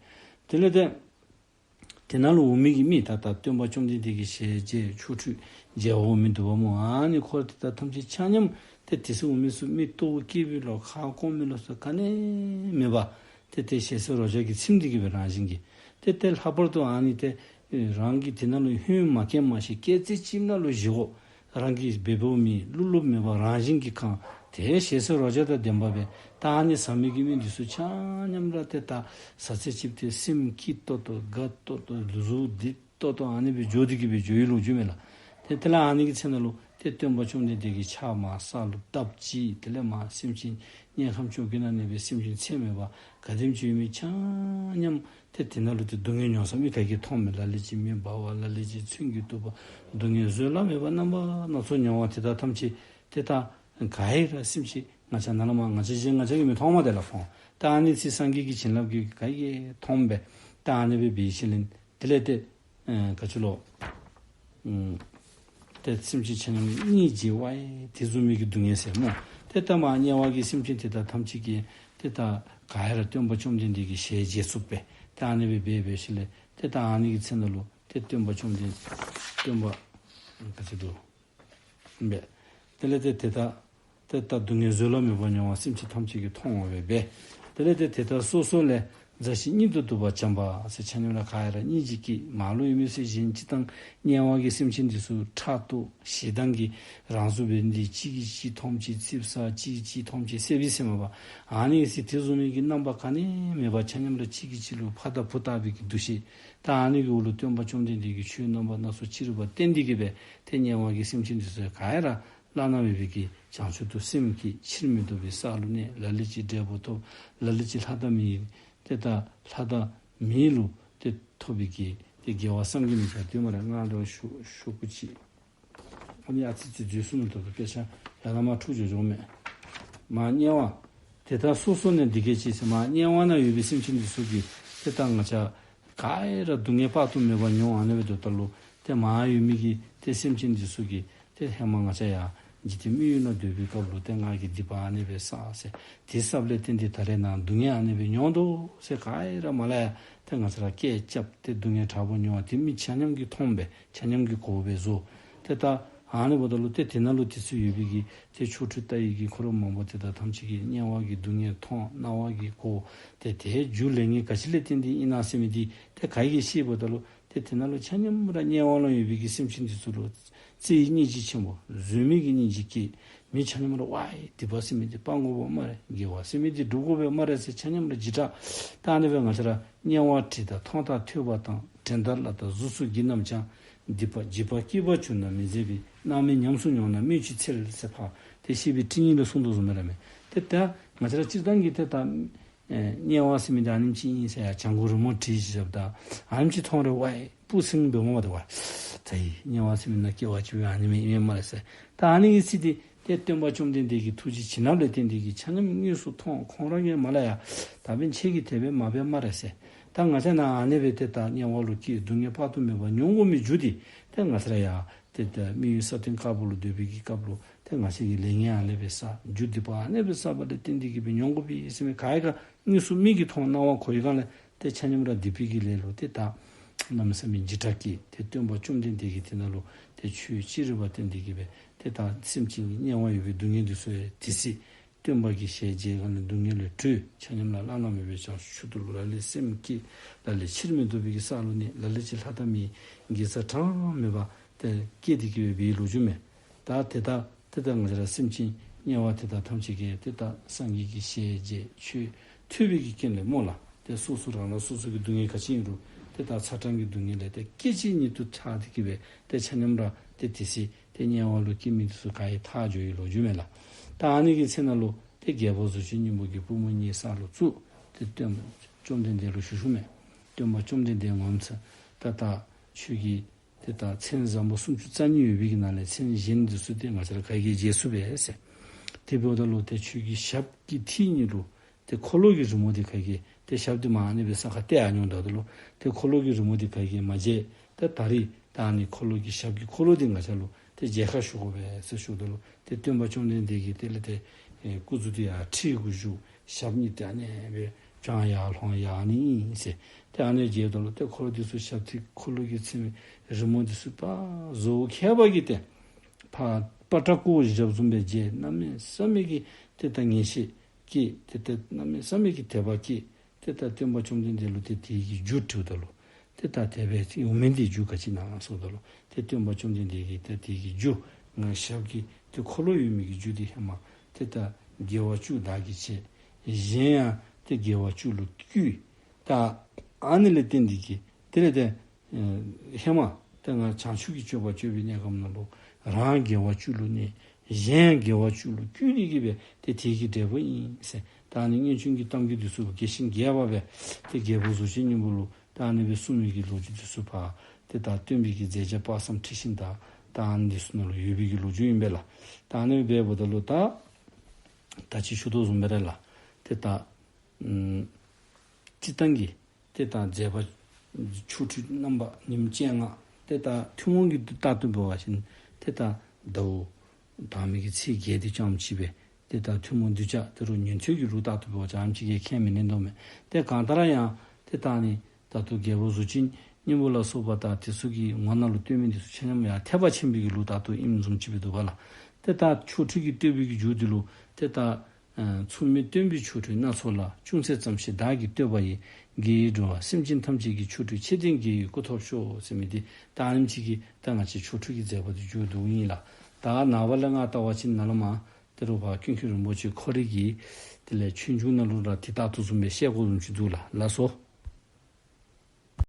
དེ་ལས་ཏེ་དེ་ནང་ལུ་འོང་མི་གི་མི་ད་ལྟ་སྟོན་པ་བཅོམ་ལྡན་འདས་ཀྱི་ཞལ་མཇལ་ཆོ་འཕྲུལ་མཇལ་བར་འོང་མི་འདུག་པ་སྨོ། ཨ་ནི་འཁོར་དེ་དག་ཐམས་ཅད་ཆ་མཉམ་ཏེ་དེ་ཚེ་འོང་མི་ཚུ་མིག་ཏོ་བཀྱེས་པའི་ལོག་ཁ་སྐོམ་མི་ལོག་ཚུ་ག་ནི་མེད་པར་ཏེ་ཏེ་ཞལ་ཟས་རོ་བརྒྱ་གིས་ཚིམས་ཏེ་གི་སྦེ་རང་བཞིན་གྱིས། ཏེ་ཏེ་ལྷག་པར་དུ་ཨ་ནི་ཏེ་རང་གིས་དེ་ནང་ལུ་ཧོནམ་མ་བཀལ་མ་ཤེས། སྐད་ཅིག་གཅིག་ནང་ལུ་བཞེས་སྒོ་རང་གིས་འབད་འབདཝ་མེད། བསླུ་བསླུ་མེད་པར་རང་བཞིན་གྱིས་གང་། ཏེ་ཞལ་ཟས་རོ་བརྒྱ་དང་ལྡན་པ་སྦེ། ད་ཨ་ནི་ཟ་མི་གི་མི་འདི་ཚུ་ཆ་མཉམ་ར་ཏེ་ད་ཟ་ཚད་ཅིག་ཏེ་སེམས་སྐྱིད་ཏོག་ཏོ་དགའ་ཏོག་ཏོ་གཟུགས་བདེ་ཏོག་ཏོ་ཨ་ནི་སྦེ་འགྱོ་སྟེ་གི་སྦེ་འགྱོ་བའི་ལོ་རྒྱུས་མས་ལགས། ཏེ་དེ་ལས་ཨ་ནི་གི་ཚེ་ན་ལུ་ཏེ་སྟོན་པ་བཅོམ་ལྡན་འདས་ཀྱིས་ཕྱག་མར་ས་ལུ་བརྡབ་ཅི། དེ་ལས་མར་སེམས་ཅན་དམྱལ་ཁམས་བཅོ་བརྒྱད་ནང་གནས་པའི་སེམས་ཅན་ཚད་མེད་པ་ག་དེམ་ཅིག་ཡོད་མི་ཆ་མཉམ་ཏེ་དེ་ནང་ལུ་ཏེ་སྡུག་བསྔལ་མྱོང་ས་མི་ག་གིས་མཐོང་མས། ལ་ལུ་ཅིག་མེ་འབར་བ། ལ་ལུ་ཅིག་མཚོན་གྱིས་གཏུབ་པ། སྡུག་བསྔལ་བཟོད་གླགས་མེད་པ་རྣམ་པ་སྣ་ཚོགས་མྱོང་བ་དེ་དག་ཐམས་ཅད་ཏེ་ད་ག་ཡ་ར་སེམས་ཅན་ང་བཅས་ནཱ་ལས་མར་ང་བཅས་གཞན་ང་བཅས་ཀྱིས་མི་མཐོང་མས། དེ་ལས་ཁོང་ད་ཨ་ནི་ཚེ་སངས་རྒྱས་ཀྱི་བྱིན་རླབས་ཀྱིས་ག་གིས་མཐོང་པས། ད་ཨ་ནི་སྦེ་འབད་ཞིནམ་ལས་དེ་ལས་ཏེ་ཨེ་ག་ཅི་ལོ། ཨུམ། ཏེ་སེམས་ཅན་ཆ་མཉམ་གཉིད་བྱེད་པ་ཡི་དེ་བཟུམ་མའི་གི་སྡུག་བསྔལ་ཟེར་སྨོ། ཏེ་ད་མར་དམྱལ་བ་གི་སེམས་ཅན་དེ་དག་ཐམས་ཅད་ཀྱིས་ཏེ་ད་ག་ཡ་ར་སྟོན་པ་བཅོམ་ལྡན་འདས་ཀྱི་ཞལ་མཇལ་ཚུགས་པས། ཏེ་ཨ་ནི་སྦེ་འབད་འབད་ཞིནམ་ལས་ཏེ་ད་ཨ་ནི་གི་ཚེ་ན་ལུ་ཏེ་སྟོན་པ་བཅོམ་ལྡན་སྟོན་པ་ག་ཅི་འདུག་པས། དེ་ལས་ཏེ་དེ་དག་ཏེ་ད་སྡུག་བསྔལ་བཟོད་གླགས་མེད་པ་མྱོང་བ་སེམས་ཅན་ཐམས་ཅད་ཀྱིས་མཐོང་བ་སྦེ་འབད། དེ་ལས་ཏེ་དེ་དག་སོ་སོ་ལས་ མཛའ་བཤེས་གཉེན་དུ་འདུག་པ་བྱམས་པ་ཟེར། ཆ་མཉམ་ར་ག་ར་སྙིང་རྗེ་སྐྱེས། མར་ལུ་ཡོད་མི་ཚུ་གཞན་སྤྱིར་བཏང་དམྱལ་བ་གི་སེམས་ཅན་འདི་ཚུ་ཕྲག་དོག་ཞེ་སྡང་གིས་རང་བཟོ་འབད་ནི་འདི་གཅིག་གིས་གཅིག་མཐོང་ཅིག་ཙིགཔ་ཟ། གཅིག་གིས་གཅིག་མཐོང་ཅིག་བསད་པས་ཟེར་མས་པ། ཨ་ནི་ཚུ་དེ་བཟུམ་མའི་གི་རྣམ་པ་ག་ནི་མེད་པར་ཆ་མཉམ་ར་གཅིག་གིས་གཅིག་ལུ་ཕ་དང་བུ་ལྟ་བུའི་གི་འདུ་ཤེས། ད་ཨ་ནི་གི་འོག་ལུ་སྟོན་པ་བཅོམ་ལྡན་འདས་ཀྱིས་ཆོས་རྣམ་པ་སྣ་ཚོགས་ཅིག་རིག་པ་བསྟན་ཏེ་གི་སྦེ་ཏེ་དམྱལ་བ་གི་སེམས་ཅན་འདི་ཚུ་ག་ར་བླ་ན་མེད་པའི་གི་བྱང་ཆུབ་ཏུ་སེམས་བསྐྱེད། ཕྱིར་མི་ལྡོག་པའི་ས་ལུ་གནས། ལ་ལུ་ཅིག་འབྲས་བུ་ཐོབ། ལ་ལུ་ཅིག་ལྷ་དང་མི་ཏེ་ད་ལྷ་དང་མི་ལུ་ཏེ་ཐོབ་པའི་གི་ཏེ་དགེ་བ་བསམ་གྱིས་མི་ཁྱབ་སྟེ་སྨ་རེ། ང་ལུ་ཤོ་ཤོག་གུ་ཅིག་ཨ་ནི་ཨ་ཙི་ཙི་འཛོལ་སོང་མི་འདུག། དཔེ་ཆ་ཡར་ལས་མར་འཁྲུག་འགྱོ་འགྱོཝ་མས། མར་དམྱལ་བ། དེ་ལྟར་སོ་སོ་ནས་འདི་སྐད་ཅེས་ཟེར། མར་དམྱལ་བ་ན་ཡོད་པའི་སེམས་ཅན་འདི་ཚུ་གིས་ཏེ་ད་ང་བཅས་ག་ར་སྡུག་བསྔལ་དཔག་ཏུ་མེད་པ་མྱོང་། ཨ་ནི་སྦེ་འདུག་ད་ལུ་ཏེ་མར་ཡོད་མི་གི་ཏེ་སེམས་ཅན་འདི་ཚུ་གིས་ཏེ་ཧེ་མ་ང་བཅས་ཡར་འཇིག་རྟེན་མི་ཡུལ་ན་སྡོད་པའི་སྐབས་ལུ་ཏེ་ང་གིས་སྡིག་པ་ཨ་ནི་སྦེ་བསགས་ཟེར། དེ་ས་ལས་བརྟེན་ཏེ་ད་རེས་ནཱ་སྡུག་བསྔལ་ཨ་ནི་སྦེ་མྱོང་དོ་ཟེར་ག་ར་མར་ལས་ཡར་ཏེ་ང་བཅས་ར་སྐད་རྐྱབ་སྟེ་སྡུག་བསྔལ་དྲག་པོ་མྱོང་བ་དེ་མི་ཆ་མཉམ་གྱིས་མཐོང་སྦེ་ཆ་མཉམ་གྱིས་གོ་སྦེ་བཟོ། ཏེ་ད་ཨ་ནི་འབདཝ་ད་ལུ་ཏེ་དེ་ནང་ལུ་དེ་ཚུ་ཡོད་པའི་གི་ཏེ་ཆོ་འཕྲུལ་ལྟ་བའི་གི་འཁོར་མང་པོ་དེ་དག་ཐམས་ཅད་ཀྱིས་དམྱལ་བ་གི་སྡུག་བསྔལ་མཐོང་རྣ་བ་གིས་གོ། ཏེ་དེའི་རྒྱུ་ལས་ངན་ག་ཅི་ལས་བརྟེན་ཏེ་ཨིན་ན་ཟེར་མི་འདི་ཏེ་ག་གིས་ཤེས་པ་ད་ལུ་ཏེ་དེ་ནང་ལུ་ཆ་མཉམ་ར་དམྱལ་བ་ལུ་ཡོད་པའི་གི་སེམས་ཅན་འདི་ཚུ་ལུ་བརྩེ་བའི་སྙིང་རྗེ་ཆེན་པོ་བཟོད་མེད་ཀྱི་སྙིང་རྗེ་སྐྱེས། མི་ཆ་མཉམ་ར་ཝའི་སྡིག་པ་ཟེར་མི་འདི་སྤང་དགོ་པས་སྨ་རེ། དགེ་བ་ཟེར་མི་འདི་སྒྲུབ་དགོ་པས་སྨ་རེ་ཟེར་ཆ་མཉམ་ར་འཇིགས་སྐྲག་ད་ཨ་ནི་སྦེ་ང་བཅས་ར་དམྱལ་བ་བྲིས་དང་མཐོང་དང་ཐོས་པ་དང་། དྲན་དང་སླབ་དང་གཟུགས་སུ་བགྱིས་རྣམས་ཀྱང་། སྡིག་པ་འཇིགས་པ་སྐྱེས་པར་གྱུར་ན་མི་བཟད་པའི། སྣང་མེད་ཉམས་སུ་མྱོང་ན་སྨོས་ཅི་འཚལ་ཟེར་ཕར་ཏེ་བཤེས་པའི་སྤྲིང་ཡིག་ལས་གསུངས་དོ་བཟུམ་སྦེ་ར་མས། ཏེ་ད་ང་བཅས་ར་སྤྱིར་བཏང་གི་ཏེ་ད་ཨེ་དམྱལ་བ་ཟེར་མི་འདི་ཨ་ནེམ་ཅིག་ཨིན་ཟེར་ཡར་བྱང་ཁོག་རི་མོ་བྲིས་ཅིག་བཞགཔ་ད་ཨ་ནེམ་ཅིག་མཐོང་རུང་ཝའི་སྤུ་ཟིང་འབད་མ་པ་དེ་བ། ད་ཨེ་དམྱལ་བ་ཟེར་མི་ནང་སྐྱེ་བ་བཅུ་པའི་ཨ་ནེམ་ཨིན་མས་སྨ་རེ་ཟེར། ད་ཨ་ནི་གི་ཚིག་འདི་ཏེ་སྟོན་པ་བཅོམ་ལྡན་འདས་ཀྱི་ཐུགས་རྗེ་བྱིན་རླབས་ལས་བརྟེན་ཏེ་གི་ཆ་མཉམ་དངོས་སུ་མཐོང་། ཁོང་ར་གིས་མར་ལས་ཡར་ད་འབདན་ཁྱེད་ཀྱིས་དེ་སྦེ་མ་འབད་སྨ་རེ་ཟེར། ད་ང་བཅས་ནཱ་ཨ་ནི་སྦེ་ཏེ་ད་དམྱལ་བ་ལུ་སྐྱེས་སྡུག་བསྔལ་དཔག་ཏུ་མེད་པ་མྱོང་དགོ་མི་རྒྱུ་འདི་ཏེ་ང་བཅས་ར་ཡར་ཏེ་ད་མི་ཡུལ་ས་སྟེང་དཀར་པོ་ལུ་སྡོད་པའི་གི་སྐབས་ལུ་ཏེ་ང་བཅས་ཀྱིས་ལས་ངན་ཨ་ནི་སྦེ་བསགས་རྒྱུ་སྡིག་པ་ཨ་ནི་སྦེ་བསགས་པ་ལས་བརྟེན་ཏེ་གི་སྦེ་མྱོང་དགོ་པས་ཟེར་མི་ག་ར་གིས་དངོས་སུ་མིག་གིས་མཐོང་རྣ་བས་གོ་བའི་སྒང་ལས་ཏེ་ཆ་མཉམ་ར་སྡིག་པའི་གི་ལས་ལུ་ཏེ་ད་གནམ་མེད་ས་མེད་འཇིགས་སྐྲག་སྐྱེས། ཏེ་སྟོན་པ་བཅོམ་ལྡན་འདས་ཀྱིས་དེ་ནང་ལུ་ཏེ་ཆོས་ཅི་རིགས་པ་བསྟན་ཏེ་གི་སྦེ་ཏེ་ད་སེམས་ཅན་གྱི་དམྱལ་བ་ཡོད་པའི་སྡུག་བསྔལ་འདི་ཚུ་ཡང་དེ་སྲིད་སྟོན་པ་གི་ཞལ་མཇལ་སྒང་ལས་སྡུག་བསྔལ་ལས་གྲོལ། ཆ་མཉམ་ར་བླ་ན་མེད་པའི་བྱང་ཆུབ་ཏུ་ལུ་ལ་ལུ་སེམས་བསྐྱེད། ལ་ལུ་ཕྱིར་མི་ལྡོག་པའི་གི་ས་ལུ་གནས། ལ་ལུ་ཅིག་ལྷ་དང་མིའི་དགེ་རྩ་གྲངས་མེད་པ་ཏེ་སྐྱེས་ཏེ་གི་སྦེ་འབད་བའི་ལོ་རྒྱུས་མས། ད་ཏེ་ད་ཏེ་ད་ང་བཅས་ར་སེམས་ཅན་དམྱལ་བ་དེ་དག་ཐམས་ཅད་ཀྱིས་ཏེ་ད་སངས་རྒྱས་ཀྱི་ཞལ་མཇལ་ཆོས་ཐོས་པའི་གི་རྐྱེན་ལས་སྨོ་ལགས། ཏེ་སོ་སོ་རང་རང་སོ་སོ་གི་སྡུག་བསྔལ་ག་ཅི་ཨིན་རུང་ཏེ་ད་ཚ་གྲང་གི་སྡུག་བསྔལ་ལས་ཏེ་སྐད་ཅིག་ཉིད་དུ་ཐར་ཏེ་གི་སྦེ་ཏེ་ཆ་མཉམ་ར་ཏེ་དེ་སྲིད་ཏེ་དམྱལ་བ་ལུ་སྐྱེ་མི་འདི་ཚུ་ག་ར་ཐར་འགྱོ་བའི་ལོ་རྒྱུས་མས་ལགས། ད་ཨ་ནི་གི་ཚེ་ནང་ལུ་ཏེ་རྒྱལ་པོ་གཟུགས་ཅན་སྙིང་པོ་གིས་པུས་མོ་གཉིས་ས་ལུ་བཙུགས། ཏེ་སྟོན་པ་བཅོམ་ལྡན་འདས་ལུ་ཞུ་ཞུཝ་མས། སྟོན་པ་བཅོམ་ལྡན་འདས་ངོ་མཚར་ད་ད་ཁྱོད་ཀྱིས་ཏེ་ད་མཚན་བཟང་པོ་སུམ་ཅུ་རྩ་གཉིས་ཡོད་པའི་གི་ནང་ལས་མཚན་གཞན་འདི་ཚུ་ཏེ་ང་བཅས་ར་ག་གིས་བརྗེད་ཚུགས་པས་ཟེར། དེ་འབདཝ་ད་ལུ་ཏེ་ཁྱོད་ཀྱི་ཞབས་ཀྱི་མཐིལ་གཉིས་ལུ་ཏེ་འཁོར་ལོ་གི་རི་མོ་འདི་ག་གིས་ཏེ་ཞབས་འདི་མར་ཨ་ནི་སྦེ་ས་ཁར་གཏད་ཨ་ནི་འོང་ད་ལུ་ཏེ་འཁོར་ལོ་གི་རི་མོ་འདི་ག་གིས་མ་མཇལ། ཏེ་ད་རིས་ད་ཨ་ནི་འཁོར་ལོ་གི་ཞབས་ཀྱི་འཁོར་ལོ་འདི་ང་བཅས་ལུ་ཏེ་མཇལ་ཁ་ཞུ་དགོ་པས་ཟེར་ཞུཝ་ད་ལུ་ཏེ་སྟོན་པ་བཅོམ་ལྡན་འདས་ཀྱིས་དེ་ལས་ཏེ་ཨེ་སྐུ་གཟུགས་འདི་ཡར་ཁྲི་གུ་བཞུགས། ཞབས་གཉིས་ཏེ་ཨ་ནི་སྦེ་བརྐྱང་ཡར་ལྷོང་ཡར་ཨ་ནི་ཨིན་ཟེར། ཏེ་ཨ་ནི་མཇལཝ་ད་ལུ་ཏེ་འཁོར་ལོ་འདི་ཚུ་ཞབས་མཐིལ་འཁོར་ལོ་གི་མཚན་མའི་རི་མོ་འདི་ཚུ་ཕར་གཟུགས་ཁྱད་པར་གྱི་ཏེ་ཕར་པ་ཏྲ་ཀོ་བཞགཔ་བཟུམ་སྦེ་མཇལ། གནམ་མེད་ས་མེད་ཀྱི་ཏེ་ད་ངེས་ཤེས་སྐྱེས། ཏེ་ད་གནམ་མེད་ས་མེད་ཀྱི་དད་པ་སྐྱེས། ཏེ་ད་སྟོན་པ་བཅོམ་ལྡན་འདས་ལུ་ཏེ་དེ་གི་རྒྱུ་དྲིཝ་ད་ལུ་ཏེ་ད་དེ་སྦེ་འོང་མི་འདི་རྒྱུ་ག་ཅི་ཨིན་ན་ཟེརཝ་ད་ལུ་ཏེ་སྟོན་པ་བཅོམ་ལྡན་འདས་ཀྱིས་ཏེ་དེ་གི་རྒྱུ་ང་ཞབས་ཀྱི་ཏེ་འཁོར་ལོ་ཡོད་མི་གི་རྒྱུ་འདི་ཧེ་མ་ཏེ་ད་དགེ་བ་བཅུ་བདག་གིས་བྱས། གཞན་ཡང་ཏེ་དགེ་བ་བཅུ་ལུ་བསྐུལ། ད་ཨ་ནི་ལས་བརྟེན་ཏེ་གི་དེ་ལས་ཏེ་ཨེ་ཧེ་མ་ཏེ་ང་བྱང་ཆུབ་ཀྱི་སྤྱོད་པ་སྤྱོད་པའི་གནས་སྐབས་ནང་ལུ་རང་དགེ་བ་བཅུ་ལུ་གནས། གཞན་ཡང་དགེ་བ་བཅུ་ལུ་བསྐུལ་ཏེ་གི་སྦེ་ཏེ་དེ་གི་འབྲས་བུ་ཨིན་ཟེར། ད་ཨ་ནི་སྔོན་བྱོན་གྱི་གཏམ་རྒྱུད་འདི་ཚུ་རྒྱས་ཤིང་རྒྱས་པ་སྦེ་ཏེ་རྒྱལ་པོ་གཟུགས་ཅན་སྙིང་པོ་ལུ་ད་ཨ་ནི་སྦེ་གསུངས་མི་གི་ལོ་རྒྱུས་འདི་ཚུ་ཕར་ཏེ་ད་སྟོན་པའི་གི་མཛད་བརྒྱ་དཔག་བསམ་འཁྲི་ཤིང་དང་ད་ཨ་ནི་འདི་ཚུ་ནང་ལུ་ཡོད་པའི་གི་ལོ་རྒྱུས་ཨིན་པས་ལགས། ད་ཨ་ནི་སྦེ་འབདཝ་ད་ལུ་ད་ད་ཅི་ཞུ་དོ་བཟུམ་སྦེ་ར་ལགས། ཏེ་ད་ཨམ་སྤྱིར་བཏང་གི་ཏེ་ད་མཛད་པ་ཆོ་འཕྲུལ་རྣམ་པ་ཉིནམ་བཅོ་ལྔ། ཏེ་ད་ཐུན་མོང་གི་རྟགས་ཏུ་འབད་བ་ཅིན་ཏེ་ད་ཟླཝ་དང་པའི་གི་ཚེས་བརྒྱད་དེ་ཙམ་ཅིག་སྦེ་ཏེ་ད་ཐུན་མོང་གདུལ་བྱ་དེ་རུང་ཉན་ཐོས་ཀྱི་ལུགས་རྟགས་ཏུ་འབད་བ་ཅིན་ཨ་ནེམ་ཅིག་གིས་ཁས་མི་ལེན་དོ་མས། ཏེ་གང་ལྟར་ཡང་ཏེ་ད་ནི་ད་ལྟོ་རྒྱལ་པོ་གཟུགས་ཅན་སྙིང་པོ་ལ་སོགས་པ་དང་དེ་ཚུ་གི་ངོ་ནང་ལུ་སྟོན་མི་འདི་ཚུ་ཆ་མཉམ་ཡང་ཐེག་པ་ཆེན་པོའི་གི་ལུགས་རྟགས་ཏུ་ཨིནམ་བཟུམ་ཅིག་སྦེ་འདུག་པ་ལགས། ཏེ་ད་ཆོ་འཕྲུལ་གྱིས་བསྟོད་པའི་གི་མཇུག་འདི་ལུ་ཏེ་ད་ ཨ་མཚུངས་མེད་སྟོན་པའི་ཆོ་འཕྲུལ་སྣ་ཚོགས་ལ། ཅུང་ཟད་ཙམ་ཞིག་བདག་གིས་བསྟོད་པ་ཡིས། དགེ་བའི་འགྲོ་བ་སེམས་ཅན་ཐམས་ཅད་ཀྱི། ཆོ་འཕྲུལ་ཆེ་ལྡན་དགེ་བའི་སྐུ་ཐོབ་ཤོག། ཟེར་མི་འདི་ད་ཨ་ནེམ་ཅིག་གིས་ད་ང་བཅས་ཆོ་འཕྲུལ་གྱི་མཛད་པ་འདི་མཇུག་བསྡུཝ་ཨིན་ལགས། ད་ནངས་པ་ལས་ང་ལྟ་བ་ཅིན་ནཱ་ལས་མར་ཏེ་རོགས་ཕར་ཀུན་མཁྱེན་རིན་པོ་ཆེ་ཁོ་རའི་གི་དེ་ལས་ཆོས་འབྱུང་ནང་ལུ་ར་དེ་ལྟར་དུ་བཟུམ་སྦེ་བཤད་དགོ་བཟུམ་ཅིག་འདུག་ལགས། ལགས་སོ།